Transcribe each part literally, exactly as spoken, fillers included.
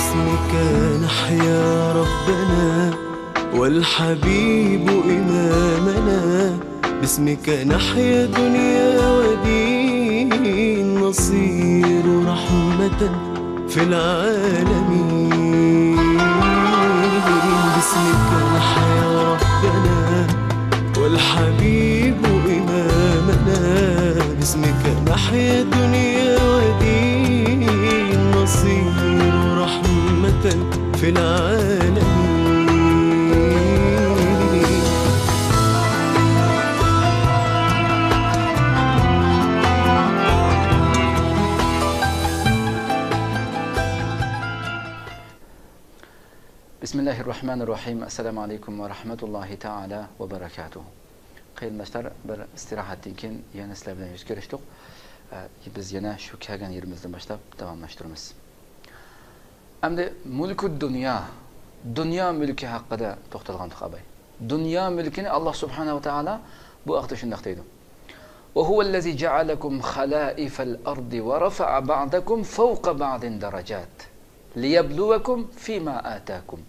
باسمك نحيا ربنا والحبيب إمامنا، باسمك نحيا دنيا ودين، نصير رحمة في العالمين. باسمك نحيا ربنا والحبيب إمامنا، باسمك نحيا دنيا ودين، نصير رحمة في العالمين. بسم الله الرحمن الرحيم. السلام عليكم ورحمة الله تعالى وبركاته. قېرىنداشلار، بىر ئىستىراھەتتىن كېيىن يەنە سىلەر بىلەن يۈز كۆرۈشتۇق. ئە، بىز يەنە شۇ كەلگەن يېرىمىزدىن باشلاپ داۋاملاشتۇرىمىز. ئەمدى مۇلكۇد دۇنيا، دۇنيا مۈلكى ھەققىدە توختالغانتۇق ئاباي. دۇنيا مۈلكىنى ئاللا سۇبھانەھۇ ۋە تائالا بۇ ھەقتە شۇنداق دەيدۇ. وهو الذي جعلكم خلائف الأرض ورفع بعضكم فوق بعض درجات ليبلوكم فيما آتاكم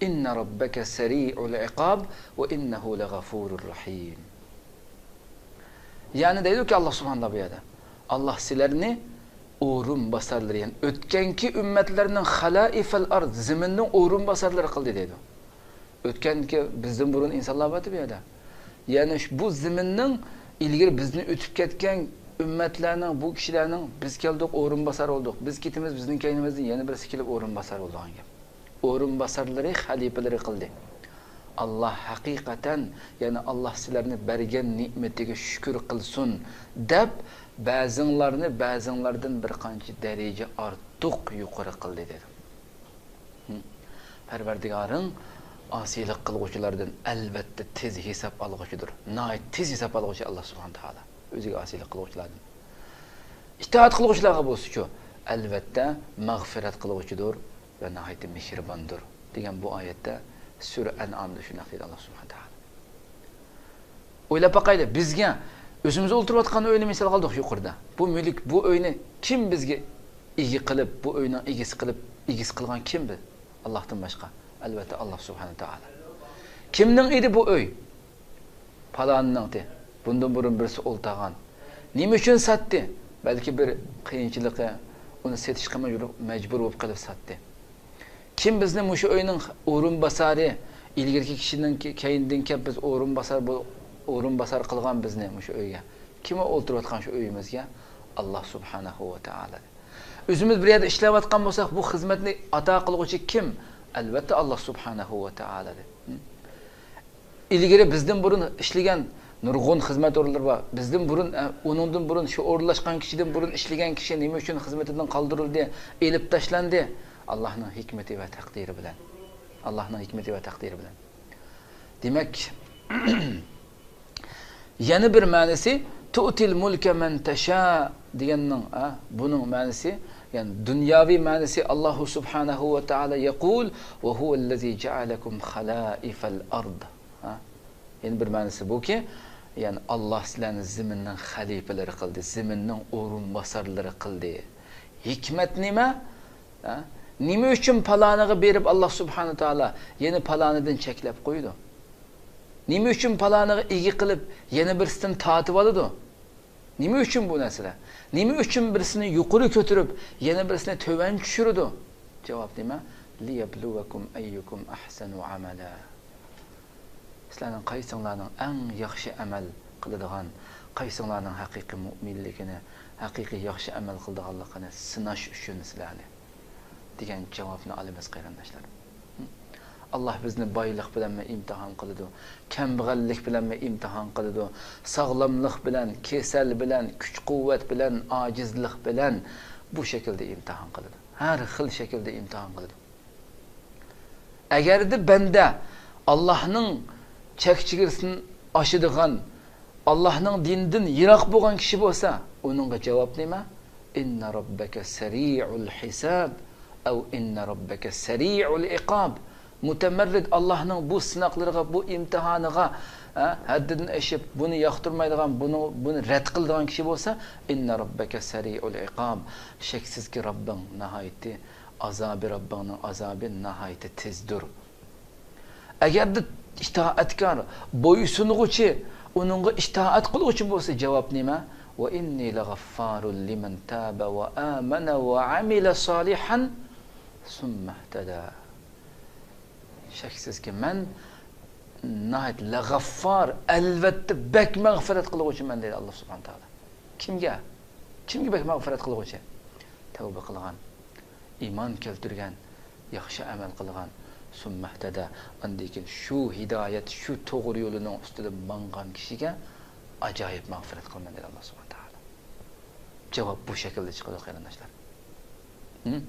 إن ربك سريع العقاب وإنه لغفور رحيم. يەنى دەيدۇكى، ئاللا سۇبھانەھۇ بۇ يەردە، ئاللا سىلەرنى ئورۇنباسارلىرى، يەنى ئۆتكەنكى ئۈممەتلەرنىڭ خەلائىفەل ئارض، زېمىننىڭ ئورۇنباسارلىرى قىلدى دەيدۇ. ئۆتكەنكى بىزدىن بۇرۇن ئىنسانلار بارتى بۇ يەردە. يەنى شۇ، بۇ زېمىننىڭ ئىلگىرى بىزنى ئۆتۈپ كەتكەن ئۈممەتلەرنىڭ، بۇ كىشىلەرنىڭ، بىز كەلدۇق، ئورۇنباسار بولدۇق، بىز كېتىمىز، بىزنىڭ كەينىمىزدىن يەنە بىرسى كېلىپ ئورۇنباسار بولىدىغان گەپ. ئورۇنباسارلىرى، خەلىپىلىرى قىلدى. ئاللا ھەقىقەتەن، يەنى ئاللا سىلەرنى بەرگەن نېمىتىگە شۈكۈر قىلسۇن دەپ، بەزىڭلارنى بەزىڭلاردىن بىر قانچە دەرىجە ئارتۇق يۇقىرى قىلدى دېدى. ھىم. پەرۋەردىگارىڭ ئاسىيلىق قىلغۇچىلاردىن ئەلۋەتتە تېز ھېساب ئالغۇچىدۇر. ناھايىتى تېز ھېساب ئالغۇچى ئاللا سۇبھانەھۇ تائالا. ئۆزىگە ئاسىيلىق قىلغۇچىلاردىن. ئىتائەت قىلغۇچىلارغا بولسىچۇ؟ ئەلۋەتتە مەغپىرەت قىلغۇچىدۇر ۋە ناھايىتى مېھرىباندۇر، دېگەن بۇ ئايەتتە سۈرە ئەنئامدا شۇنداق دېدى ئاللا سۇبھانەھۇ تائالا. ئويلاپ باقايلى، بىزگە ئۆزىمىز ئولتۇرۇۋاتقان ئۆينى مىسالغا ئالدۇق يۇقىرىدا. بۇ مۈلۈك، بۇ ئۆينى كىم بىزگە ئىگە قىلىپ، بۇ ئۆينىڭ ئىگىسى قىلىپ، ئىگىسى قىلغان كىم بىز؟ ئاللاھتىن باشقا. ئەلۋەتتە، ئاللاھ سۇبھانەھۇ تائالا. كىمنىڭ ئىدى بۇ ئۆي؟ پالانىنىڭتى. بۇندىن بۇرۇن بىرسى ئولتۇرغان. نېمە ئۈچۈن ساتتى؟ بەلكى بىر قىيىنچىلىقى، ئۇنى سېتىشقا مەجبۇر، مەجبۇر بولۇپ قېلىپ ساتتى. كىم بىزنى مۇشۇ ئۆينىڭ ئورۇنباسارى، ئىلگىرىكى كىشىنىڭ كە-، كەينىدىن كەپ بىز ئورۇنباسار بول-، ئورۇنباسار قىلغان بىزنى مۇشۇ ئۆيگە؟ كىم ئولتۇرۇۋاتقان شۇ ئۆيىمىزگە؟ ئاللاھ سۇبھانەھۇ ۋە تائالا. ئۆزىمىز بىر يەردە ئىشلەۋاتقان بولساق، بۇ خىزمەتنى ئاتا قىلغۇچى كىم؟ ئەلۋەتتە، ئاللاھ سۇبھانەھۇ ۋە تائالا. ئىلگىرى بىزدىن بۇرۇن ئىشلىگەن نۇرغۇن خىزمەت ئورۇنلىرى بار. بىزدىن بۇرۇن، ئە، ئۇنىڭدىن بۇرۇن، شۇ ئورۇنلاشقان كىشىدىن بۇرۇن ئىشلىگەن كىشى نېمە ئۈچۈن خىزمىتىدىن قالدۇرۇلدى، ئېلىپ تاشلاندى؟ ئاللاھنىڭ ھېكمىتى ۋە تەقدىرى بىلەن. ئاللاھنىڭ ھېكمىتى ۋە تەقدىرى بىلەن. دېمەك، يەنە بىر مەنىسى، تۇئتىل مۇلكە مەن تەشا دېگەننىڭ، ھە، بۇنىڭ مەنىسى، يەنى دۇنياۋى مەنىسى، ئاللاھۇ سۇبھانەھۇ ۋە تائالا يەقۇل، ۋە ھۇۋەللەزى جەئەلەكۇم خەلائىفەل ئارض. ھە؟ يەنە بىر مەنىسى بۇكى، يەنى ئاللاھ سىلەرنى زېمىننىڭ خەلىپىلىرى قىلدى، زېمىننىڭ ئورۇنباسارلىرى قىلدى. ھېكمەت نېمە؟ ھە؟ نېمە ئۈچۈن پالانىغا بېرىپ، ئاللاھ سۇبھانەھۇ تائالا يەنە پالانىدىن چەكلەپ قويىدۇ؟ نېمە ئۈچۈن پالانىغا ئىگە قىلىپ، يەنە بىرسىدىن تارتىۋالىدۇ؟ نېمە ئۈچۈن بۇ نەرسىلەر؟ نېمە ئۈچۈن بىرسىنى يۇقىرى كۆتۈرۈپ، يەنە بىرسىنى تۆۋەن چۈشۈرىدۇ؟ جاۋاب نېمە؟ لىيەبلۇۋەكۇم ئەييۇكۇم ئەھسەنۇ ئەمەلا. سىلەرنىڭ قايسىڭلارنىڭ ئەڭ ياخشى ئەمەل قىلىدىغان، قايسىڭلارنىڭ ھەقىقىي مۇئمىنلىكىنى، ھەقىقىي ياخشى ئەمەل قىلىدىغانلىقىنى سىناش ئۈچۈن سىلەرنى، دېگەن جاۋابنى ئالىمىز، قېرىنداشلار. ئاللاھ بىزنى بايلىق بىلەنمۇ ئىمتىھان قىلىدۇ، كەمبەغەللىك بىلەنمۇ ئىمتىھان قىلىدۇ، ساغلاملىق بىلەن، كېسەل بىلەن، كۈچ-قۇۋۋەت بىلەن، ئاجىزلىق بىلەن، بۇ شەكىلدە ئىمتىھان قىلىدۇ. ھەر خىل شەكىلدە ئىمتىھان قىلىدۇ. ئەگەردە بەندە ئاللاھنىڭ چەك-چېگرىسىنى ئاشىدىغان، ئاللاھنىڭ دىنىدىن يىراق بولغان كىشى بولسا، ئۇنىڭغا جاۋاب نېمە؟ ئىننە رەببەكە سەرىئۇل ھىساب، ئەۋ ئىننە رەببەكە سەرىئۇل ئىقاب. مۇتەمەررىد ئاللاھنىڭ بۇ سىناقلىرىغا، بۇ ئىمتىھانىغا، ھە، ھەددىدىن ئېشىپ، بۇنى ياقتۇرمايدىغان، بۇنى، بۇنى رەت قىلىدىغان كىشى بولسا، ئىننە رەببەكە سەرىئۇل ئىقاب. شەكسىزكى، رەببىڭ ناھايىتى ئازابى، رەببىڭنىڭ ئازابى ناھايىتى تېزدۇر. ئەگەردە ئىتائەتكار، بويسۇنغۇچى، ئۇنىڭغا ئىتائەت قىلغۇچى بولسا، جاۋاب نېمە؟ وَإِنِّي لَغَفَّارٌ لِمَنْ تَابَ وَآمَنَ وَعَمِلَ صَالِحًا ثُمَّ اهْتَدَى. شەكسىزكى، مەن ناھايىتى لەغەففار، ئەلۋەتتە بەك مەغپىرەت قىلغۇچىمەن، دەيدۇ ئاللا سۇبھانە تائالا. كىمگە؟ كىمگە بەك مەغپىرەت قىلغۇچى؟ تەۋبە قىلغان، ئىمان كەلتۈرگەن، ياخشى ئەمەل قىلغان، سۇممەھتەدە، ئاندىن كېيىن شۇ ھىدايەت، شۇ توغرا يولىنىڭ ئۈستىدە ماڭغان كىشىگە ئاجايىپ مەغپىرەت قىلىمەن، دەيدۇ ئاللا سۇبھانە تائالا. جاۋاب بۇ شەكىلدە چىقىدۇ، قېرىنداشلار. ھە؟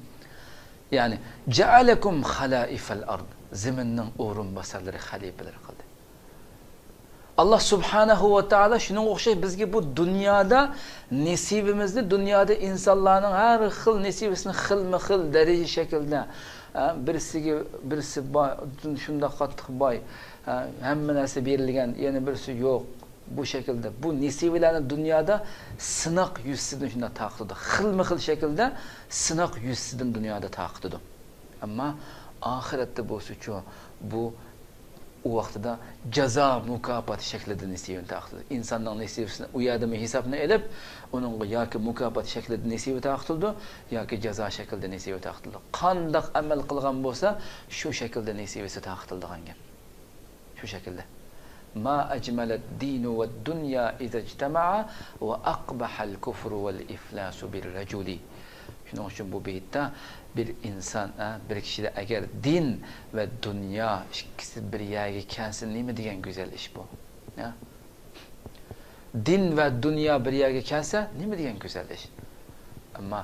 يەنى، جەئەلەكۇم خەلائىفەل ئارد، زېمىننىڭ ئورۇنباسارلىرى، خەلىپىلىرى قىلدى. ئاللا سۇبھانەھۇ ۋە تائالا شۇنىڭغا ئوخشاش بىزگە بۇ دۇنيادا نېسىۋىمىزنى، دۇنيادا ئىنسانلارنىڭ ھەر خىل نېسىۋىسىنى خىلمۇ خىل دەرىجە شەكىلدە، ھە، بىرسىگە، بىرسى باي، شۇنداق قاتتىق باي، ھە، ھەممە نەرسە بېرىلگەن، يەنە بىرسى يوق. بۇ شەكىلدە، بۇ نېسىۋىلەرنى دۇنيادا سىناق يۈزىسىدىن شۇنداق تارقىتىدۇ. خىلمۇ خىل شەكىلدە سىناق يۈزىسىدىن دۇنيادا تارقىتىدۇ. ئەمما ئاخىرەتتە بولسىچۇ، بۇ ئۇ ۋاقتىدا جازا مۇكاپات شەكلىدە نېسىۋىنى تارقىتىدۇ. ئىنساننىڭ نېسىۋىسىنى ئۇ يەردىمۇ ھېسابنى ئېلىپ، ئۇنىڭغا ياكى مۇكاپات شەكلىدە نېسىۋە تارقىتىلىدۇ، ياكى جازا شەكلىدە نېسىۋە تارقىتىلىدۇ. قانداق ئەمەل قىلغان بولسا، شۇ شەكىلدە نېسىۋىسى تارقىتىلىدىغان گەپ. شۇ شەكىلدە. ما ئەجمەلەد دىنۇ ۋە دۇنيا ئىزەجتەمەئا ۋە ئەقبەھەل كۇفرۇ ۋەل ئىفلاسۇ بىر رەجۇلى. شۇنىڭ ئۈچۈن بۇ بېيىتتا بىر ئىنسان، ئە، بىر كىشىدە ئەگەر دىن ۋە دۇنيا ئىككىسى بىر يەرگە كەلسە، نېمە دېگەن گۈزەل ئىش بۇ. ئە؟ دىن ۋە دۇنيا بىر يەرگە كەلسە، نېمە دېگەن گۈزەل ئىش. ئەمما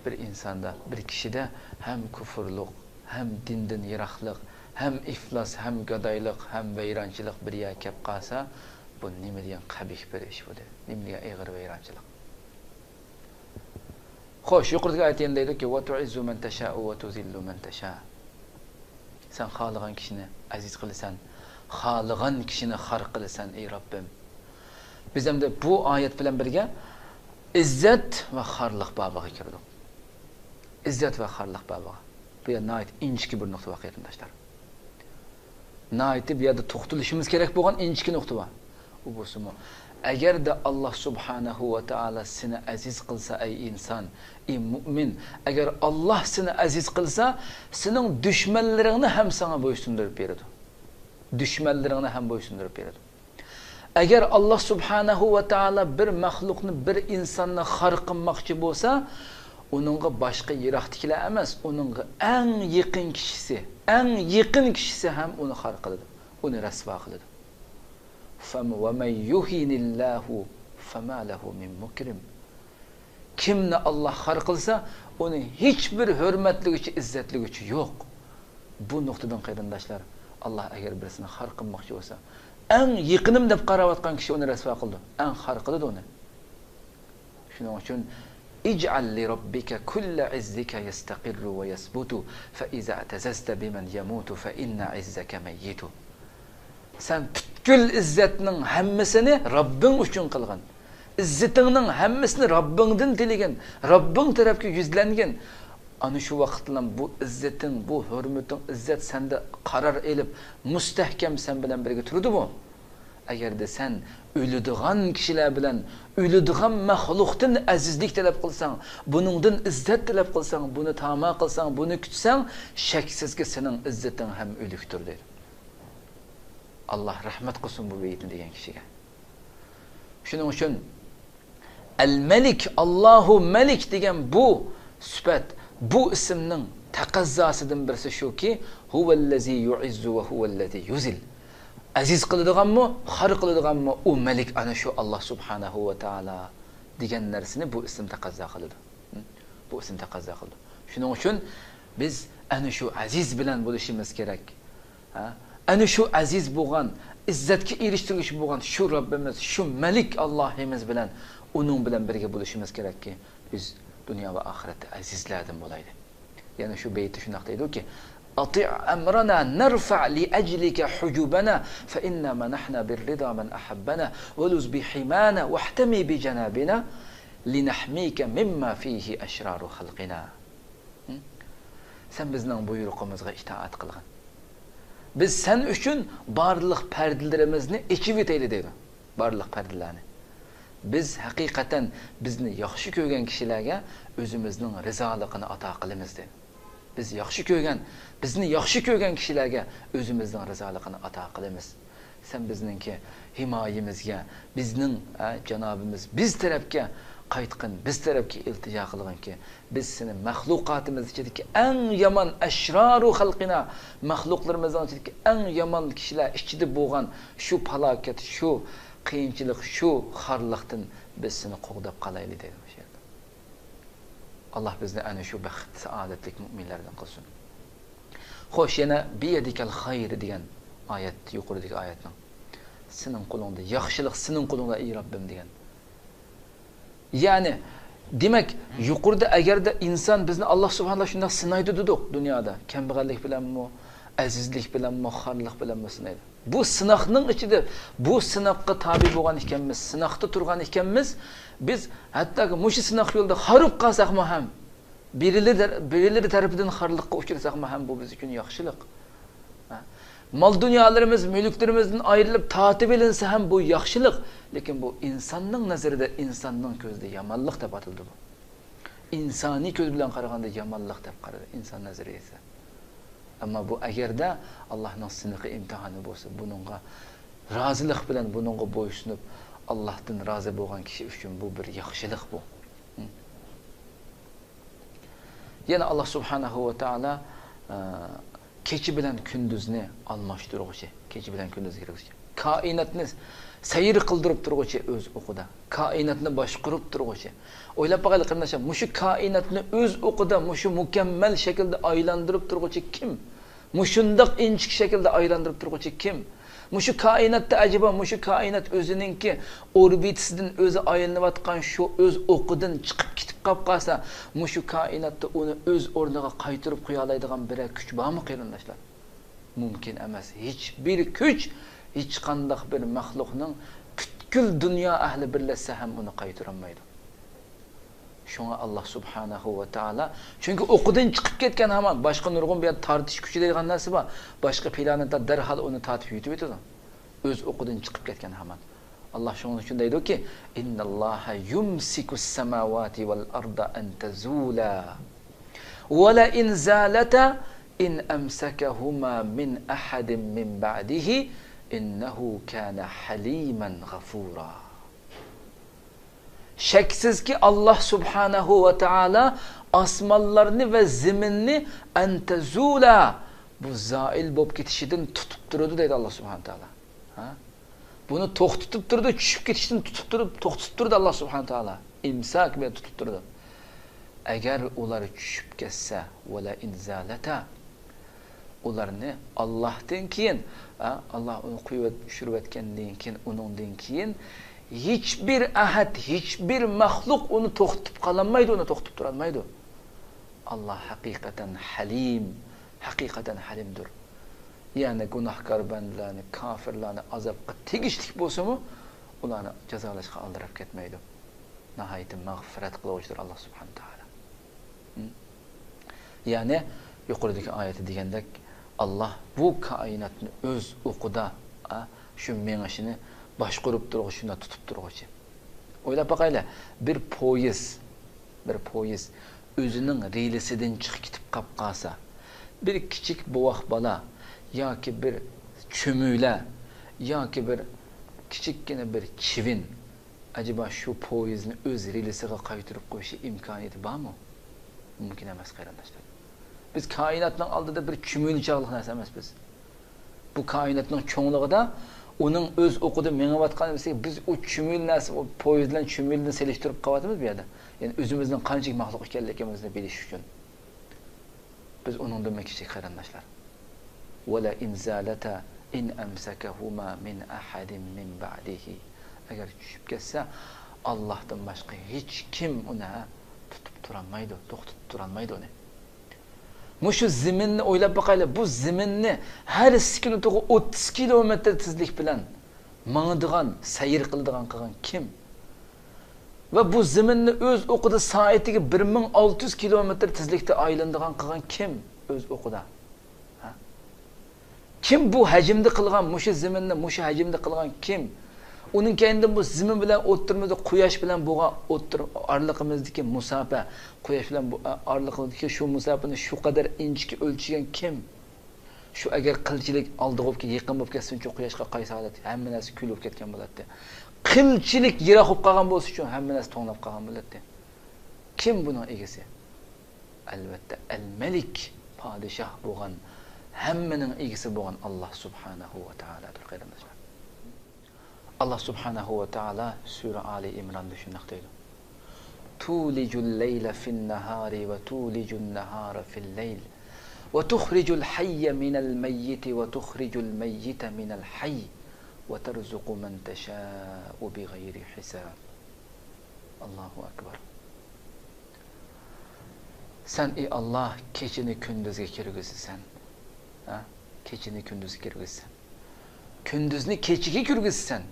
بىر ئىنساندا، بىر كىشىدە ھەم كۇفۇرلۇق، ھەم دىندىن يىراقلىق، ھەم ئىفلاس، ھەم گادايلىق، ھەم ۋەيرانچىلىق بىر يەرگە كەپ قالسا، بۇ نېمە دېگەن قەبىھ بىر ئىش بۇ، دەيدۇ. نېمە دېگەن ئېغىر ۋەيرانچىلىق. خوش، يۇقىرىدىكى ئايەت يەنە دەيدۇكى، ۋە تۇئىززۇ مەن تەشائۇ ۋە تۇزىللۇ مەن تەشا. سەن خالىغان كىشىنى ئەزىز قىلىسەن، خالىغان كىشىنى خار قىلىسەن، ئەي رەببىم. بىز ئەمدى بۇ ئايەت بىلەن بىرگە ئىززەت ۋە خارلىق بابىغا كىردۇق. ئىززەت ۋە خارلىق بابىغا. بۇ يەر ناھايىتى ئىنچىكە بىر نۇقتا بار، قېرىنداشلار. ناھايىتى بۇ يەردە توختىلىشىمىز كېرەك بولغان ئىنچىكە نۇقتا بار. ئۇ بولسىمۇ، ئەگەردە ئاللا سۇبھانەھۇ ۋە تائالا سېنى ئەزىز قىلسا، ئەي ئىنسان، ئەي مۇئمىن، ئەگەر ئاللا سېنى ئەزىز قىلسا، سېنىڭ دۈشمەنلىرىڭنى ھەم ساڭا بويسۇندۇرۇپ بېرىدۇ. دۈشمەنلىرىڭنى ھەم بويسۇندۇرۇپ بېرىدۇ. ئەگەر ئاللا سۇبھانەھۇ ۋە تائالا بىر مەخلۇقنى، بىر ئىنساننى خار قىلماقچى بولسا، ئۇنىڭغا باشقا يىراقتىكىلەر ئەمەس، ئۇنىڭغا ئەڭ يېقىن كىشىسى، ئەڭ يېقىن كىشىسى ھەم ئۇنى خار قىلىدۇ، ئۇنى رەسۋا قىلىدۇ. فم-، ومن يهن الله فما له من مكرم. كىمنى ئاللا خار قىلسا، ئۇنى ھېچبىر ھۆرمەتلىگۈچى، ئىززەتلىگۈچى يوق. بۇ نۇقتىدىن، قېرىنداشلار، ئاللا ئەگەر بىرسىنى خار قىلماقچى بولسا، ئەڭ يېقىنىم دەپ قاراۋاتقان كىشى ئۇنى رەسۋا قىلىدۇ، ئەڭ خار قىلىدۇ ئۇنى. شۇنىڭ ئۈچۈن، اجعل لربك كل عزك يستقر ويثبت، فإذا اعتززت بمن يموت فإن عزك ميت. سەن پۈتكۈل ئىززەتنىڭ ھەممىسىنى رەببىڭ ئۈچۈن قىلغىن. ئىززىتىڭنىڭ ھەممىسىنى رەببىڭدىن تىلىگىن، رەببىڭ تەرەپكە يۈزلەنگىن. ئانا شۇ ۋاقىتتىلا بۇ ئىززىتىڭ، بۇ ھۆرمىتىڭ، ئىززەت سەندە قارار ئېلىپ، مۇستەھكەم سەن بىلەن بىرگە تۇرىدۇ بۇ. ئەگەردە سەن ئۆلىدىغان كىشىلەر بىلەن، ئۆلىدىغان مەخلۇقتىن ئەزىزلىك تەلەپ قىلساڭ، بۇنىڭدىن ئىززەت تەلەپ قىلساڭ، بۇنى تاما قىلساڭ، بۇنى كۈتسەڭ، شەكسىزكى سېنىڭ ئىززىتىڭ ھەم ئۆلۈكتۇر، دەيدۇ. ئاللا رەھمەت قىلسۇن بۇ بېيىتنى دېگەن كىشىگە. شۇنىڭ ئۈچۈن ئەل مەلىك، ئاللاھۇ مەلىك دېگەن بۇ سۈپەت، بۇ ئىسىمنىڭ تەقەززاسىدىن بىرسى شۇكى، ھۇۋەللەزى يۇئىززۇ ۋە ھۇۋەللەزى يۇزىل. ئەزىز قىلىدىغانمۇ، خار قىلىدىغانمۇ ئۇ مەلىك، ئەنە شۇ ئاللا سۇبھانەھۇ ۋە تائالا دېگەن نەرسىنى بۇ ئىسىم تەقەززا قىلىدۇ. بۇ ئىسىم تەقەززا قىلىدۇ. شۇنىڭ ئۈچۈن بىز ئەنە شۇ ئەزىز بىلەن بولۇشىمىز كېرەك. ھە؟ ئەنە شۇ ئەزىز بولغان، ئىززەتكە ئېرىشتۈرگۈچى بولغان شۇ رەببىمىز، شۇ مەلىك ئاللاھىمىز بىلەن، ئۇنىڭ بىلەن بىرگە بولۇشىمىز كېرەككى، بىز دۇنيا ۋە ئاخىرەتتە ئەزىزلەردىن بولايلى. يەنە شۇ بەيتتە شۇنداق دەيدۇكى، ئەتىئ ئەمرەنا نەرفەئ لىئەجلىكە ھۇجۇبەنا، فەئىننا مەنەھنا بىررىدا مەن ئەھەببەنا، ۋەلۇز بىھىمانا، ۋەھتەمی بىجەنابىنا، لىنەھمىكە مىمما فىھى ئەشرارۇ خەلقىنا. ھە؟ سەن بىزنىڭ بۇيرۇقىمىزغا ئىتائەت قىلغىن. بىز سەن ئۈچۈن بارلىق پەردىلىرىمىزنى ئېچىۋېتەيلى دەيدۇ. بارلىق پەردىلەرنى. بىز ھەقىقەتەن بىزنى ياخشى كۆرگەن كىشىلەرگە ئۆزىمىزنىڭ رىزالىقىنى ئاتا قىلىمىز دەيدۇ. بىز ياخشى كۆرگەن، بىزنى ياخشى كۆرگەن كىشىلەرگە ئۆزىمىزنىڭ رىزالىقىنى ئاتا قىلىمىز. سەن بىزنىڭكى ھىمايىمىزگە، بىزنىڭ، ئە، جانابىمىز بىز تەرەپكە قايتقىن، بىز تەرەپكە ئىلتىجا قىلغىنكى، بىز سېنى مەخلۇقاتىمىز ئىچىدىكى ئەڭ يامان، ئەشرارۇ خەلقىنا، مەخلۇقلىرىمىزنىڭ ئىچىدىكى ئەڭ يامان كىشىلەر ئىچىدە بولغان شۇ پالاكەت، شۇ قىيىنچىلىق، شۇ خارلىقتىن بىز سېنى قوغداپ قالايلى دەيدۇ شۇ يەردە. ئاللاھ بىزنى ئەنە شۇ بەخت، سائادەتلىك مۇئمىنلەردىن قىلسۇن. خوش، يەنە بىيەدىكەل خەير دېگەن ئايەت، يۇقىرىدىكى ئايەتنىڭ، سېنىڭ قولۇڭدا ياخشىلىق، سېنىڭ قولۇڭدا، ئەي رەببىم، دېگەن. يەنى، دېمەك، يۇقىرىدا ئەگەردە ئىنسان بىزنى، ئاللاھ سۇبھانەللاھ شۇنداق سىنايدۇ دېدۇق دۇنيادا، كەمبەغەللىك بىلەنمۇ، ئەزىزلىك بىلەنمۇ، خارلىق بىلەنمۇ سىنايدۇ. بۇ سىناقنىڭ ئىچىدە، بۇ سىناققا تابىئ بولغان ئىكەنمىز، سىناقتا تۇرغان ئىكەنمىز، بىز ھەتتاكى مۇشۇ سىناق يولىدا خارىپ قالساقمۇ ھەم، بىرىلىرى، بىرىلىرى تەرىپىدىن خارلىققا ئۇچرىساقمۇ ھەم، بۇ بىز ئۈچۈن ياخشىلىق. ھە؟ مال دۇنيالىرىمىز، مۈلۈكلىرىمىزدىن ئايرىلىپ تارتىۋېلىنسا ھەم، بۇ ياخشىلىق. لېكىن بۇ ئىنساننىڭ نەزىرىدە، ئىنساننىڭ كۆزىدە يامانلىق دەپ ئاتىلىدۇ بۇ. ئىنسانىي كۆز بىلەن قارىغاندا يامانلىق دەپ قارىدى ئىنسان نەزەرىيىسى. ئەمما بۇ ئەگەردە ئاللاھنىڭ سىنىقى، ئىمتىھانى بولسا، بۇنىڭغا رازىلىق بىلەن، بۇنىڭغا بويسۇنۇپ، ئاللاھتىن رازى بولغان كىشى ئۈچۈن بۇ بىر ياخشىلىق بۇ. يەنە ئاللاھ سۇبھانەھۇ ۋە تائالا، ئە، كېچە بىلەن كۈندۈزنى ئالماشتۇرغۇچى، كېچە بىلەن كۈندۈزگە كىرگۈچى، كائىناتنى سەير قىلدۇرۇپ تۇرغۇچى ئۆز ئوقىدا، كائىناتنى باشقۇرۇپ تۇرغۇچى. ئويلاپ باقايلى، قېرىنداشلار، مۇشۇ كائىناتنى ئۆز ئوقىدا، مۇشۇ مۇكەممەل شەكىلدە ئايلاندۇرۇپ تۇرغۇچى كىم؟ مۇشۇنداق ئىنچىكە شەكىلدە ئايلاندۇرۇپ تۇرغۇچى كىم؟ مۇشۇ كائىناتتا ئەجەبا مۇشۇ كائىنات ئۆزىنىڭكى ئوربىتىسىدىن ئۆزى ئايلىنىۋاتقان شۇ ئۆز ئوقىدىن چىقىپ كېتىپ قاپ قالسا، مۇشۇ كائىناتتا ئۇنى ئۆز ئورنىغا قايتۇرۇپ قويالايدىغان بىرەر كۈچ بارمۇ، قېرىنداشلار؟ مۇمكىن ئەمەس. ھېچبىر كۈچ ھېچقانداق بىر مەخلۇقنىڭ پۈتكۈل دۇنيا ئەھلى بىرلەشسە ھەم ئۇنى قايتۇرالمايدۇ. شۇڭا ئاللاھ سۇبھانەھۇ ۋە تائالا، چۈنكى ئوقىدىن چىقىپ كەتكەن ھامان، باشقا نۇرغۇن بۇ يەردە تارتىش كۈچى دەيدىغان نەرسە بار. باشقا پىلانېتا دەرھال ئۇنى تارتىپ يېتىۋېتىدۇ. ئۆز ئوقىدىن چىقىپ كەتكەن ھامان. ئاللاھ شۇنىڭ ئۈچۈن دەيدۇكى، «إن الله يمسك السماوات والأرض أن تزولا ولئن زالتا إن أمسكهما من أحد من بعده إنه كان حليما غفورا.» شەكسىزكى، ئاللاھ سۇبھانەھۇ ۋە تائالا ئاسمانلارنى ۋە زېمىننى «أن تزولا»، بۇ زائىل بولۇپ كېتىشىدىن تۇتۇپ تۇرىدۇ دەيدۇ ئاللاھ سۇبھانەھۇ ۋە تائالا. ھە؟ بۇنى توختىتىپ تۇرىدۇ، چۈشۈپ كېتىشتىن تۇتۇپ تۇرۇپ، توختىتىپ تۇرىدۇ ئاللاھ سۇبھانەھۇ ۋە تائالا. ئىمساك بىلەن تۇتۇپ تۇرىدۇ. ئەگەر ئۇلار چۈشۈپ كەتسە، ولئن زالتا، ئۇلارنى ئاللاھتىن كېيىن، ئا، ئاللاھ ئۇنى قويۇۋەت-، چۈشۈرۈۋەتكەندىن كېيىن، ئۇنىڭدىن كېيىن ھېچبىر ئەھەد، ھېچبىر مەخلۇق ئۇنى توختىتىپ قالالمايدۇ، ئۇنى توختىتىپ تۇرالمايدۇ. ئاللاھ ھەقىقەتەن ھەلىم، ھەقىقەتەن ھەلىمدۇر. يەنى گۇناھكار بەندىلەرنى، كاپىرلارنى ئازابقا تېگىشلىك بولسىمۇ، ئۇلارنى جازالاشقا ئالدىراپ كەتمەيدۇ. ناھايىتى مەغپىرەت قىلغۇچىدۇر ئاللاھ سۇبھانەھۇ ۋە تائالا. ھىم؟ يەنى يۇقىرىدىكى ئايەتتە دېگەندەك، ئاللاھ بۇ كائىناتنى ئۆز ئوقىدا، ئا، شۇ مېڭىشىنى باشقۇرۇپ تۇرغۇچى، شۇنداق تۇتۇپ تۇرغۇچى. ئويلاپ باقايلى، بىر پويىز، بىر پويىز ئۆزىنىڭ رېلىسىدىن چىقىپ كېتىپ قاپ قالسا، بىر كىچىك بوۋاق بالا ياكى بىر چۈمۈلە ياكى بىر كىچىككىنە بىر چىۋىن ئەجەبا شۇ پويىزنى ئۆز رېلىسىغا قايتۇرۇپ قويۇشى ئىمكانىيىتى بارمۇ؟ مۇمكىن ئەمەس، قېرىنداشلار. بىز كائىناتنىڭ ئالدىدا بىر چۈمۈلە چاغلىق نەرسە ئەمەس بىز. بۇ كائىناتنىڭ چوڭلۇقىدا ئۇنىڭ ئۆز ئوقىدا مېڭىۋاتقان، بىز ئۇ چۈمۈلە نەرسە، ئۇ پويىز بىلەن چۈمۈلىنى سېلىشتۇرۇپ قاپاتىمىز بۇ يەردە. يەنى ئۆزىمىزنىڭ قانچىلىك مەخلۇق ئىكەنلىكىمىزنى بىلىش ئۈچۈن. بىز ئۇنىڭدىنمۇ كىچىك، قېرىنداشلار. ولئن زالتا إن أمسكهما من أحد من بعده. ئەگەر چۈشۈپ كەتسە، ئاللاھتىن باشقا ھېچكىم ئۇنى، ھە، تۇتۇپ تۇرالمايدۇ، توختىتىپ تۇرالمايدۇ ئۇنى. مۇشۇ زېمىننى ئويلاپ باقايلى، بۇ زېمىننى ھەر سېكۇنتىغا ئوتتۇز كىلومېتىر تېزلىك بىلەن ماڭىدىغان، سەير قىلىدىغان قىلغان كىم؟ ۋە بۇ زېمىننى ئۆز ئوقىدا سائىتىگە بىر مىڭ ئالتە يۈز كىلومېتىر تېزلىكتە ئايلىنىدىغان قىلغان كىم؟ ئۆز ئوقىدا. ھە؟ كىم بۇ ھەجىمدە قىلغان، مۇشۇ زېمىننى مۇشۇ ھەجىمدە قىلغان كىم؟ ئۇنىڭ كەينىدىن بۇ زېمىن بىلەن ئوتتۇرىمىزدا قۇياش بىلەن بولغان ئوتتۇرا ئارىلىقىمىزدىكى مۇساپە، قۇياش بىلەن بۇ، ئارىلىقىمىزدىكى شۇ مۇساپىنى شۇ قەدەر ئىنچىكە ئۆلچىگەن كىم؟ شۇ ئەگەر قىلچىلىك ئالدىغا بولۇپ يېقىن بولۇپ كەتسىنچۇ قۇياشقا قايسى ھالەت، ھەممە نەرسە كۈل بولۇپ كەتكەن بولاتتى. قىلچىلىك يىراق بولۇپ قالغان بولسىچۇ ھەممە نەرسە توڭلاپ قالغان بولاتتى. كىم بۇنىڭ ئىگىسى؟ ئەلۋەتتە، ئەل-مەلىك، پادىشاھ بولغان، ھەممىنىڭ ئىگىسى بولغان ئاللا سۇبھانەھۇ ۋە تائالادۇر، قېرىنداشلار. ئاللا سۇبھانەھۇ ۋە تائالا سۈرە ئالى ئىمراندا شۇنداق دەيدۇ: تولج الليل في النهار وتولج النهار في الليل وتخرج الحي من الميت وتخرج الميت من الحي وترزق من تشاء بغير حساب. ئاللاھۇ ئەكبەر. سەن، ئى ئاللا، كېچىنى كۈندۈزگە كىرگۈزىسەن. ھە؟ كېچىنى كۈندۈزگە كىرگۈزىسەن. كۈندۈزنى كېچىگە كىرگۈزىسەن.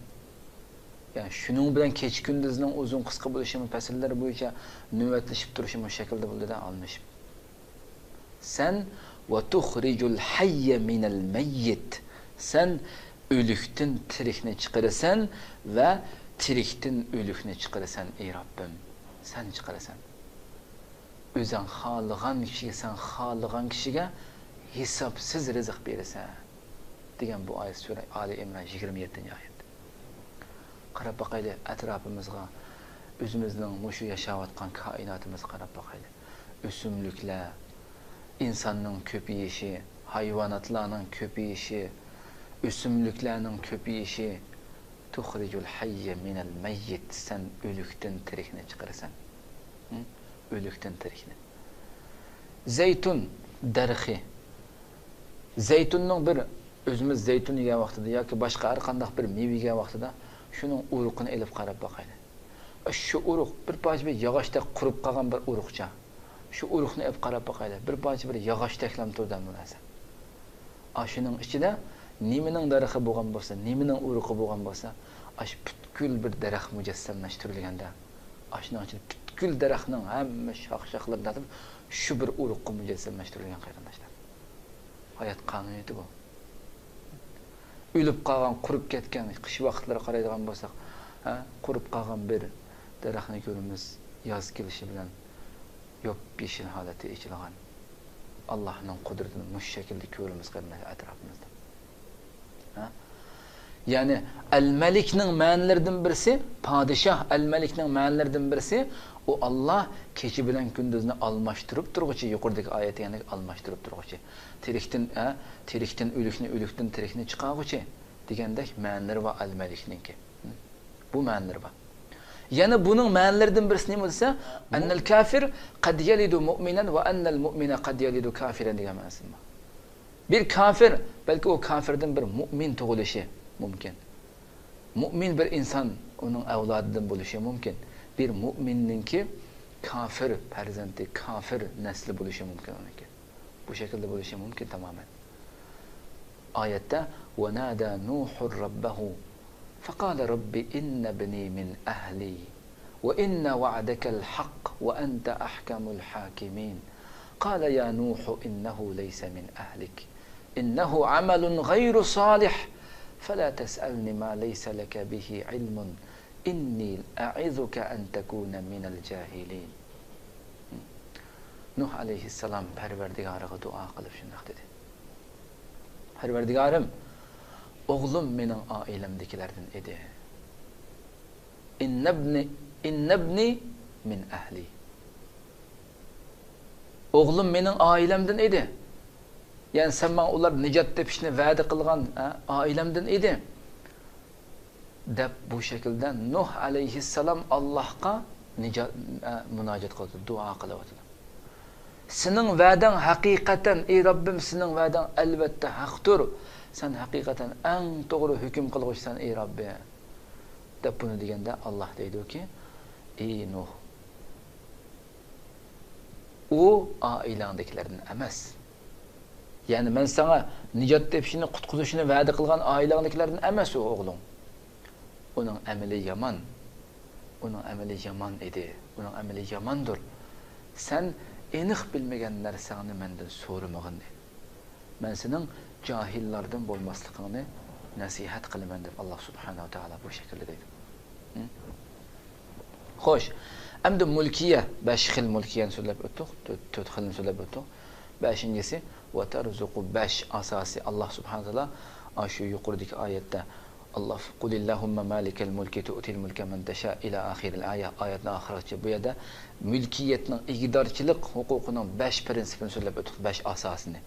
يەنى شۇنىڭ بىلەن كېچە كۈندۈزنىڭ ئۇزۇن قىسقا بولۇشىمۇ، پەسىللەر بويىچە نۆۋەتلىشىپ تۇرۇشىمۇ شەكىلدە بولىدۇ-دە، ئالمىشىپ. سەن، ۋە تۇخرىجۇل ھەييە مىنەل مەييىت. سەن ئۆلۈكتىن تىرىكنى چىقىرىسەن ۋە تىرىكتىن ئۆلۈكنى چىقىرىسەن، ئەي رەببىم. سەن چىقىرىسەن. ئۆزۈڭ خالىغان كىشىگە، سەن خالىغان كىشىگە ھېسابسىز رىزىق بېرىسەن، دېگەن بۇ ئايەت سۈرە ئالى ئىمران يىگىرمە يەتتىنچى ئايەت. قاراپ باقايلى ئەتراپىمىزغا، ئۆزىمىزنىڭ مۇشۇ ياشاۋاتقان كائىناتىمىزغا قاراپ باقايلى. ئۆسۈملۈكلەر، ئىنساننىڭ كۆپىيىشى، ھايۋاناتلارنىڭ كۆپىيىشى، ئۆسۈملۈكلەرنىڭ كۆپىيىشى، تۇخرىجۇل ھەييە مىنەل مەييىت، سەن ئۆلۈكتىن تىرىكنى چىقىرىسەن. ھە؟ ئۆلۈكتىن تىرىكنى. زەيتۇن دەرىخى. زەيتۇننىڭ بىر، ئۆزىمىز زەيتۇن يېگەن ۋاقتىدا ياكى باشقا ھەر قانداق بىر مېۋە يېگەن ۋاقتىدا شۇنىڭ ئۇرۇقىنى ئېلىپ قاراپ باقايلى. شۇ ئۇرۇق بىر پارچە بىر ياغاچتەك قۇرۇپ قالغان بىر ئۇرۇقچە. شۇ ئۇرۇقنى ئېلىپ قاراپ باقايلى. بىر پارچە بىر ياغاچتەكلەم تۇرىدۇ ھەممە نەرسە. ئاشۇنىڭ ئىچىدە نېمىنىڭ دەرىخى بولغان بولسا، نېمىنىڭ ئۇرۇقى بولغان بولسا، ئاشۇ پۈتكۈل بىر دەرەخ مۇجەسسەملەشتۈرۈلگەندە، ئاشۇنىڭ ئىچىدە پۈتكۈل دەرەخنىڭ ھەممە شاخ-شاخلىرىنى تارتىپ، شۇ بىر ئۇرۇققا مۇجەسسەملەشتۈرۈلگەن، قېرىنداشلار. ھايات قانۇنىيىتى بۇ. ئۆلۈپ قالغان، قۇرۇپ كەتكەن، قىش ۋاقىتلىرى قارايدىغان بولساق، ھە، قۇرۇپ قالغان بىر دەرەخنى كۆرىمىز، ياز كېلىشى بىلەن يوپيېشىل ھالەتتە ئېچىلغان. ئاللاھنىڭ قۇدرىتىنى مۇشۇ شەكىلدە كۆرىمىز، قېرىنداشلار، ئەتراپىمىزدا. ھە؟ يەنى ئەل-مەلىكنىڭ مەنىلىرىدىن بىرسى، پادىشاھ، ئەل-مەلىكنىڭ مەنىلىرىدىن بىرسى، ئۇ ئاللا كېچە بىلەن كۈندۈزنى ئالماشتۇرۇپ تۇرغۇچى، يۇقىرىدىكى ئايەت دېگەندەك ئالماشتۇرۇپ تۇرغۇچى. تىرىكتىن، ھە، تىرىكتىن ئۆلۈكنى، ئۆلۈكتىن تىرىكنى چىقارغۇچى دېگەندەك مەنىلىرى بار ئەل-مەلىكنىڭكى. بۇ مەنىلىرى بار. يەنە بۇنىڭ مەنىلىرىدىن بىرسى نېمە دېسە، بۇ ئەننەل كافىر قەد يەلىدۇ مۇئمىنەن ۋە ئەننەل مۇئمىنە قەد يەلىدۇ كافىرەن دېگەن مەنىسى بار. بىر كافىر، بەلكى ئۇ كافىردىن بىر مۇئمىن تۇغۇلۇشى مۇمكىن. مۇئمىن بىر ئىنسان ئۇنىڭ ئەۋلادىدىن بولۇشى مۇمكىن. بىر مۇئمىننىڭكى كافىر پەرزەنتى، كافىر نەسلى بولۇشى مۇمكىن ئۇنىڭكى. بۇ شەكىلدە بولۇشى مۇمكىن تامامەن. ئايەتتە، ونادى نوح ربه فقال رب إن ابني من أهلي وإن وعدك الحق وأنت أحكم الحاكمين قال يا نوح إنه ليس من أهلك إنه عمل غير صالح فلا تسألني ما ليس لك به علم إني أعظك أن تكون من الجاهلين. نۇھ ئەلەيھىسسالام پەرۋەردىگارىغا دۇئا قىلىپ شۇنداق دېدى: پەرۋەردىگارىم، ئوغلۇم مېنىڭ ئائىلەمدىكىلەردىن ئىدى. إن ابني، إن ابني من أهلي. ئوغلۇم مېنىڭ ئائىلەمدىن ئىدى. يەنى سەن ماڭا ئۇلار نىجات تېپىشنى ۋەدە قىلغان، ھە، ئائىلەمدىن ئىدى، دەپ بۇ شەكىلدە نۇھ ئەلەيھىسسالام ئاللاھقا نىجات، ئە، مۇناجات قىلىۋاتىدۇ، دۇئا قىلىۋاتىدۇ. سېنىڭ ۋەدەڭ ھەقىقەتەن، ئى رەببىم، سېنىڭ ۋەدەڭ ئەلۋەتتە ھەقتۇر. سەن ھەقىقەتەن ئەڭ توغرا ھۆكۈم قىلغۇچىسەن، ئى رەببى، دەپ بۇنى دېگەندە، ئاللاھ دەيدۇكى، ئى نۇھ، ئۇ ئائىلەڭدىكىلەردىن ئەمەس. يەنى مەن ساڭا نىجات تېپىشىنى، قۇتقۇزۇشىنى ۋەدە قىلغان ئائىلەڭدىكىلەردىن ئەمەس ئۇ ئوغلۇڭ. ئۇنىڭ ئەمىلى يامان. ئۇنىڭ ئەمىلى يامان ئىدى. ئۇنىڭ ئەمىلى ياماندۇر. سەن ئېنىق بىلمىگەن نەرسەڭنى مەندىن سورىمىغىن، دەيدۇ. مەن سېنىڭ جاھىللاردىن بولماسلىقىڭنى نەسىھەت قىلىمەن، دەپ ئاللا سۇبھانەھۇ ۋە تائالا بۇ شەكىلدە دەيدۇ. ھە؟ خوش، ئەمدى مۇلكىيە، بەش خىل مۇلكىيەنى سۆزلەپ ئۆتتۇق، تۆت، تۆت خىلنى سۆزلەپ ئۆتتۇق. بەشىنچىسى، ۋە تەرزۇقۇ، بەش ئاساسى ئاللا سۇبھانەھۇ ۋە تائالا ئاشۇ يۇقىرىدىكى ئايەتتە، ئاللا، قۇلىللاھۇممە مالىكەل مۇلكى تۇئتىل مۇلكە مەن تەشا ئىلە ئاخىرىل ئايە، ئايەتنىڭ ئاخىرىغىچە. بۇ يەردە مۈلكىيەتنىڭ، ئىگىدارچىلىق ھوقۇقىنىڭ بەش پىرىنسىپىنى سۆزلەپ ئۆتتۇق، بەش ئاساسىنى.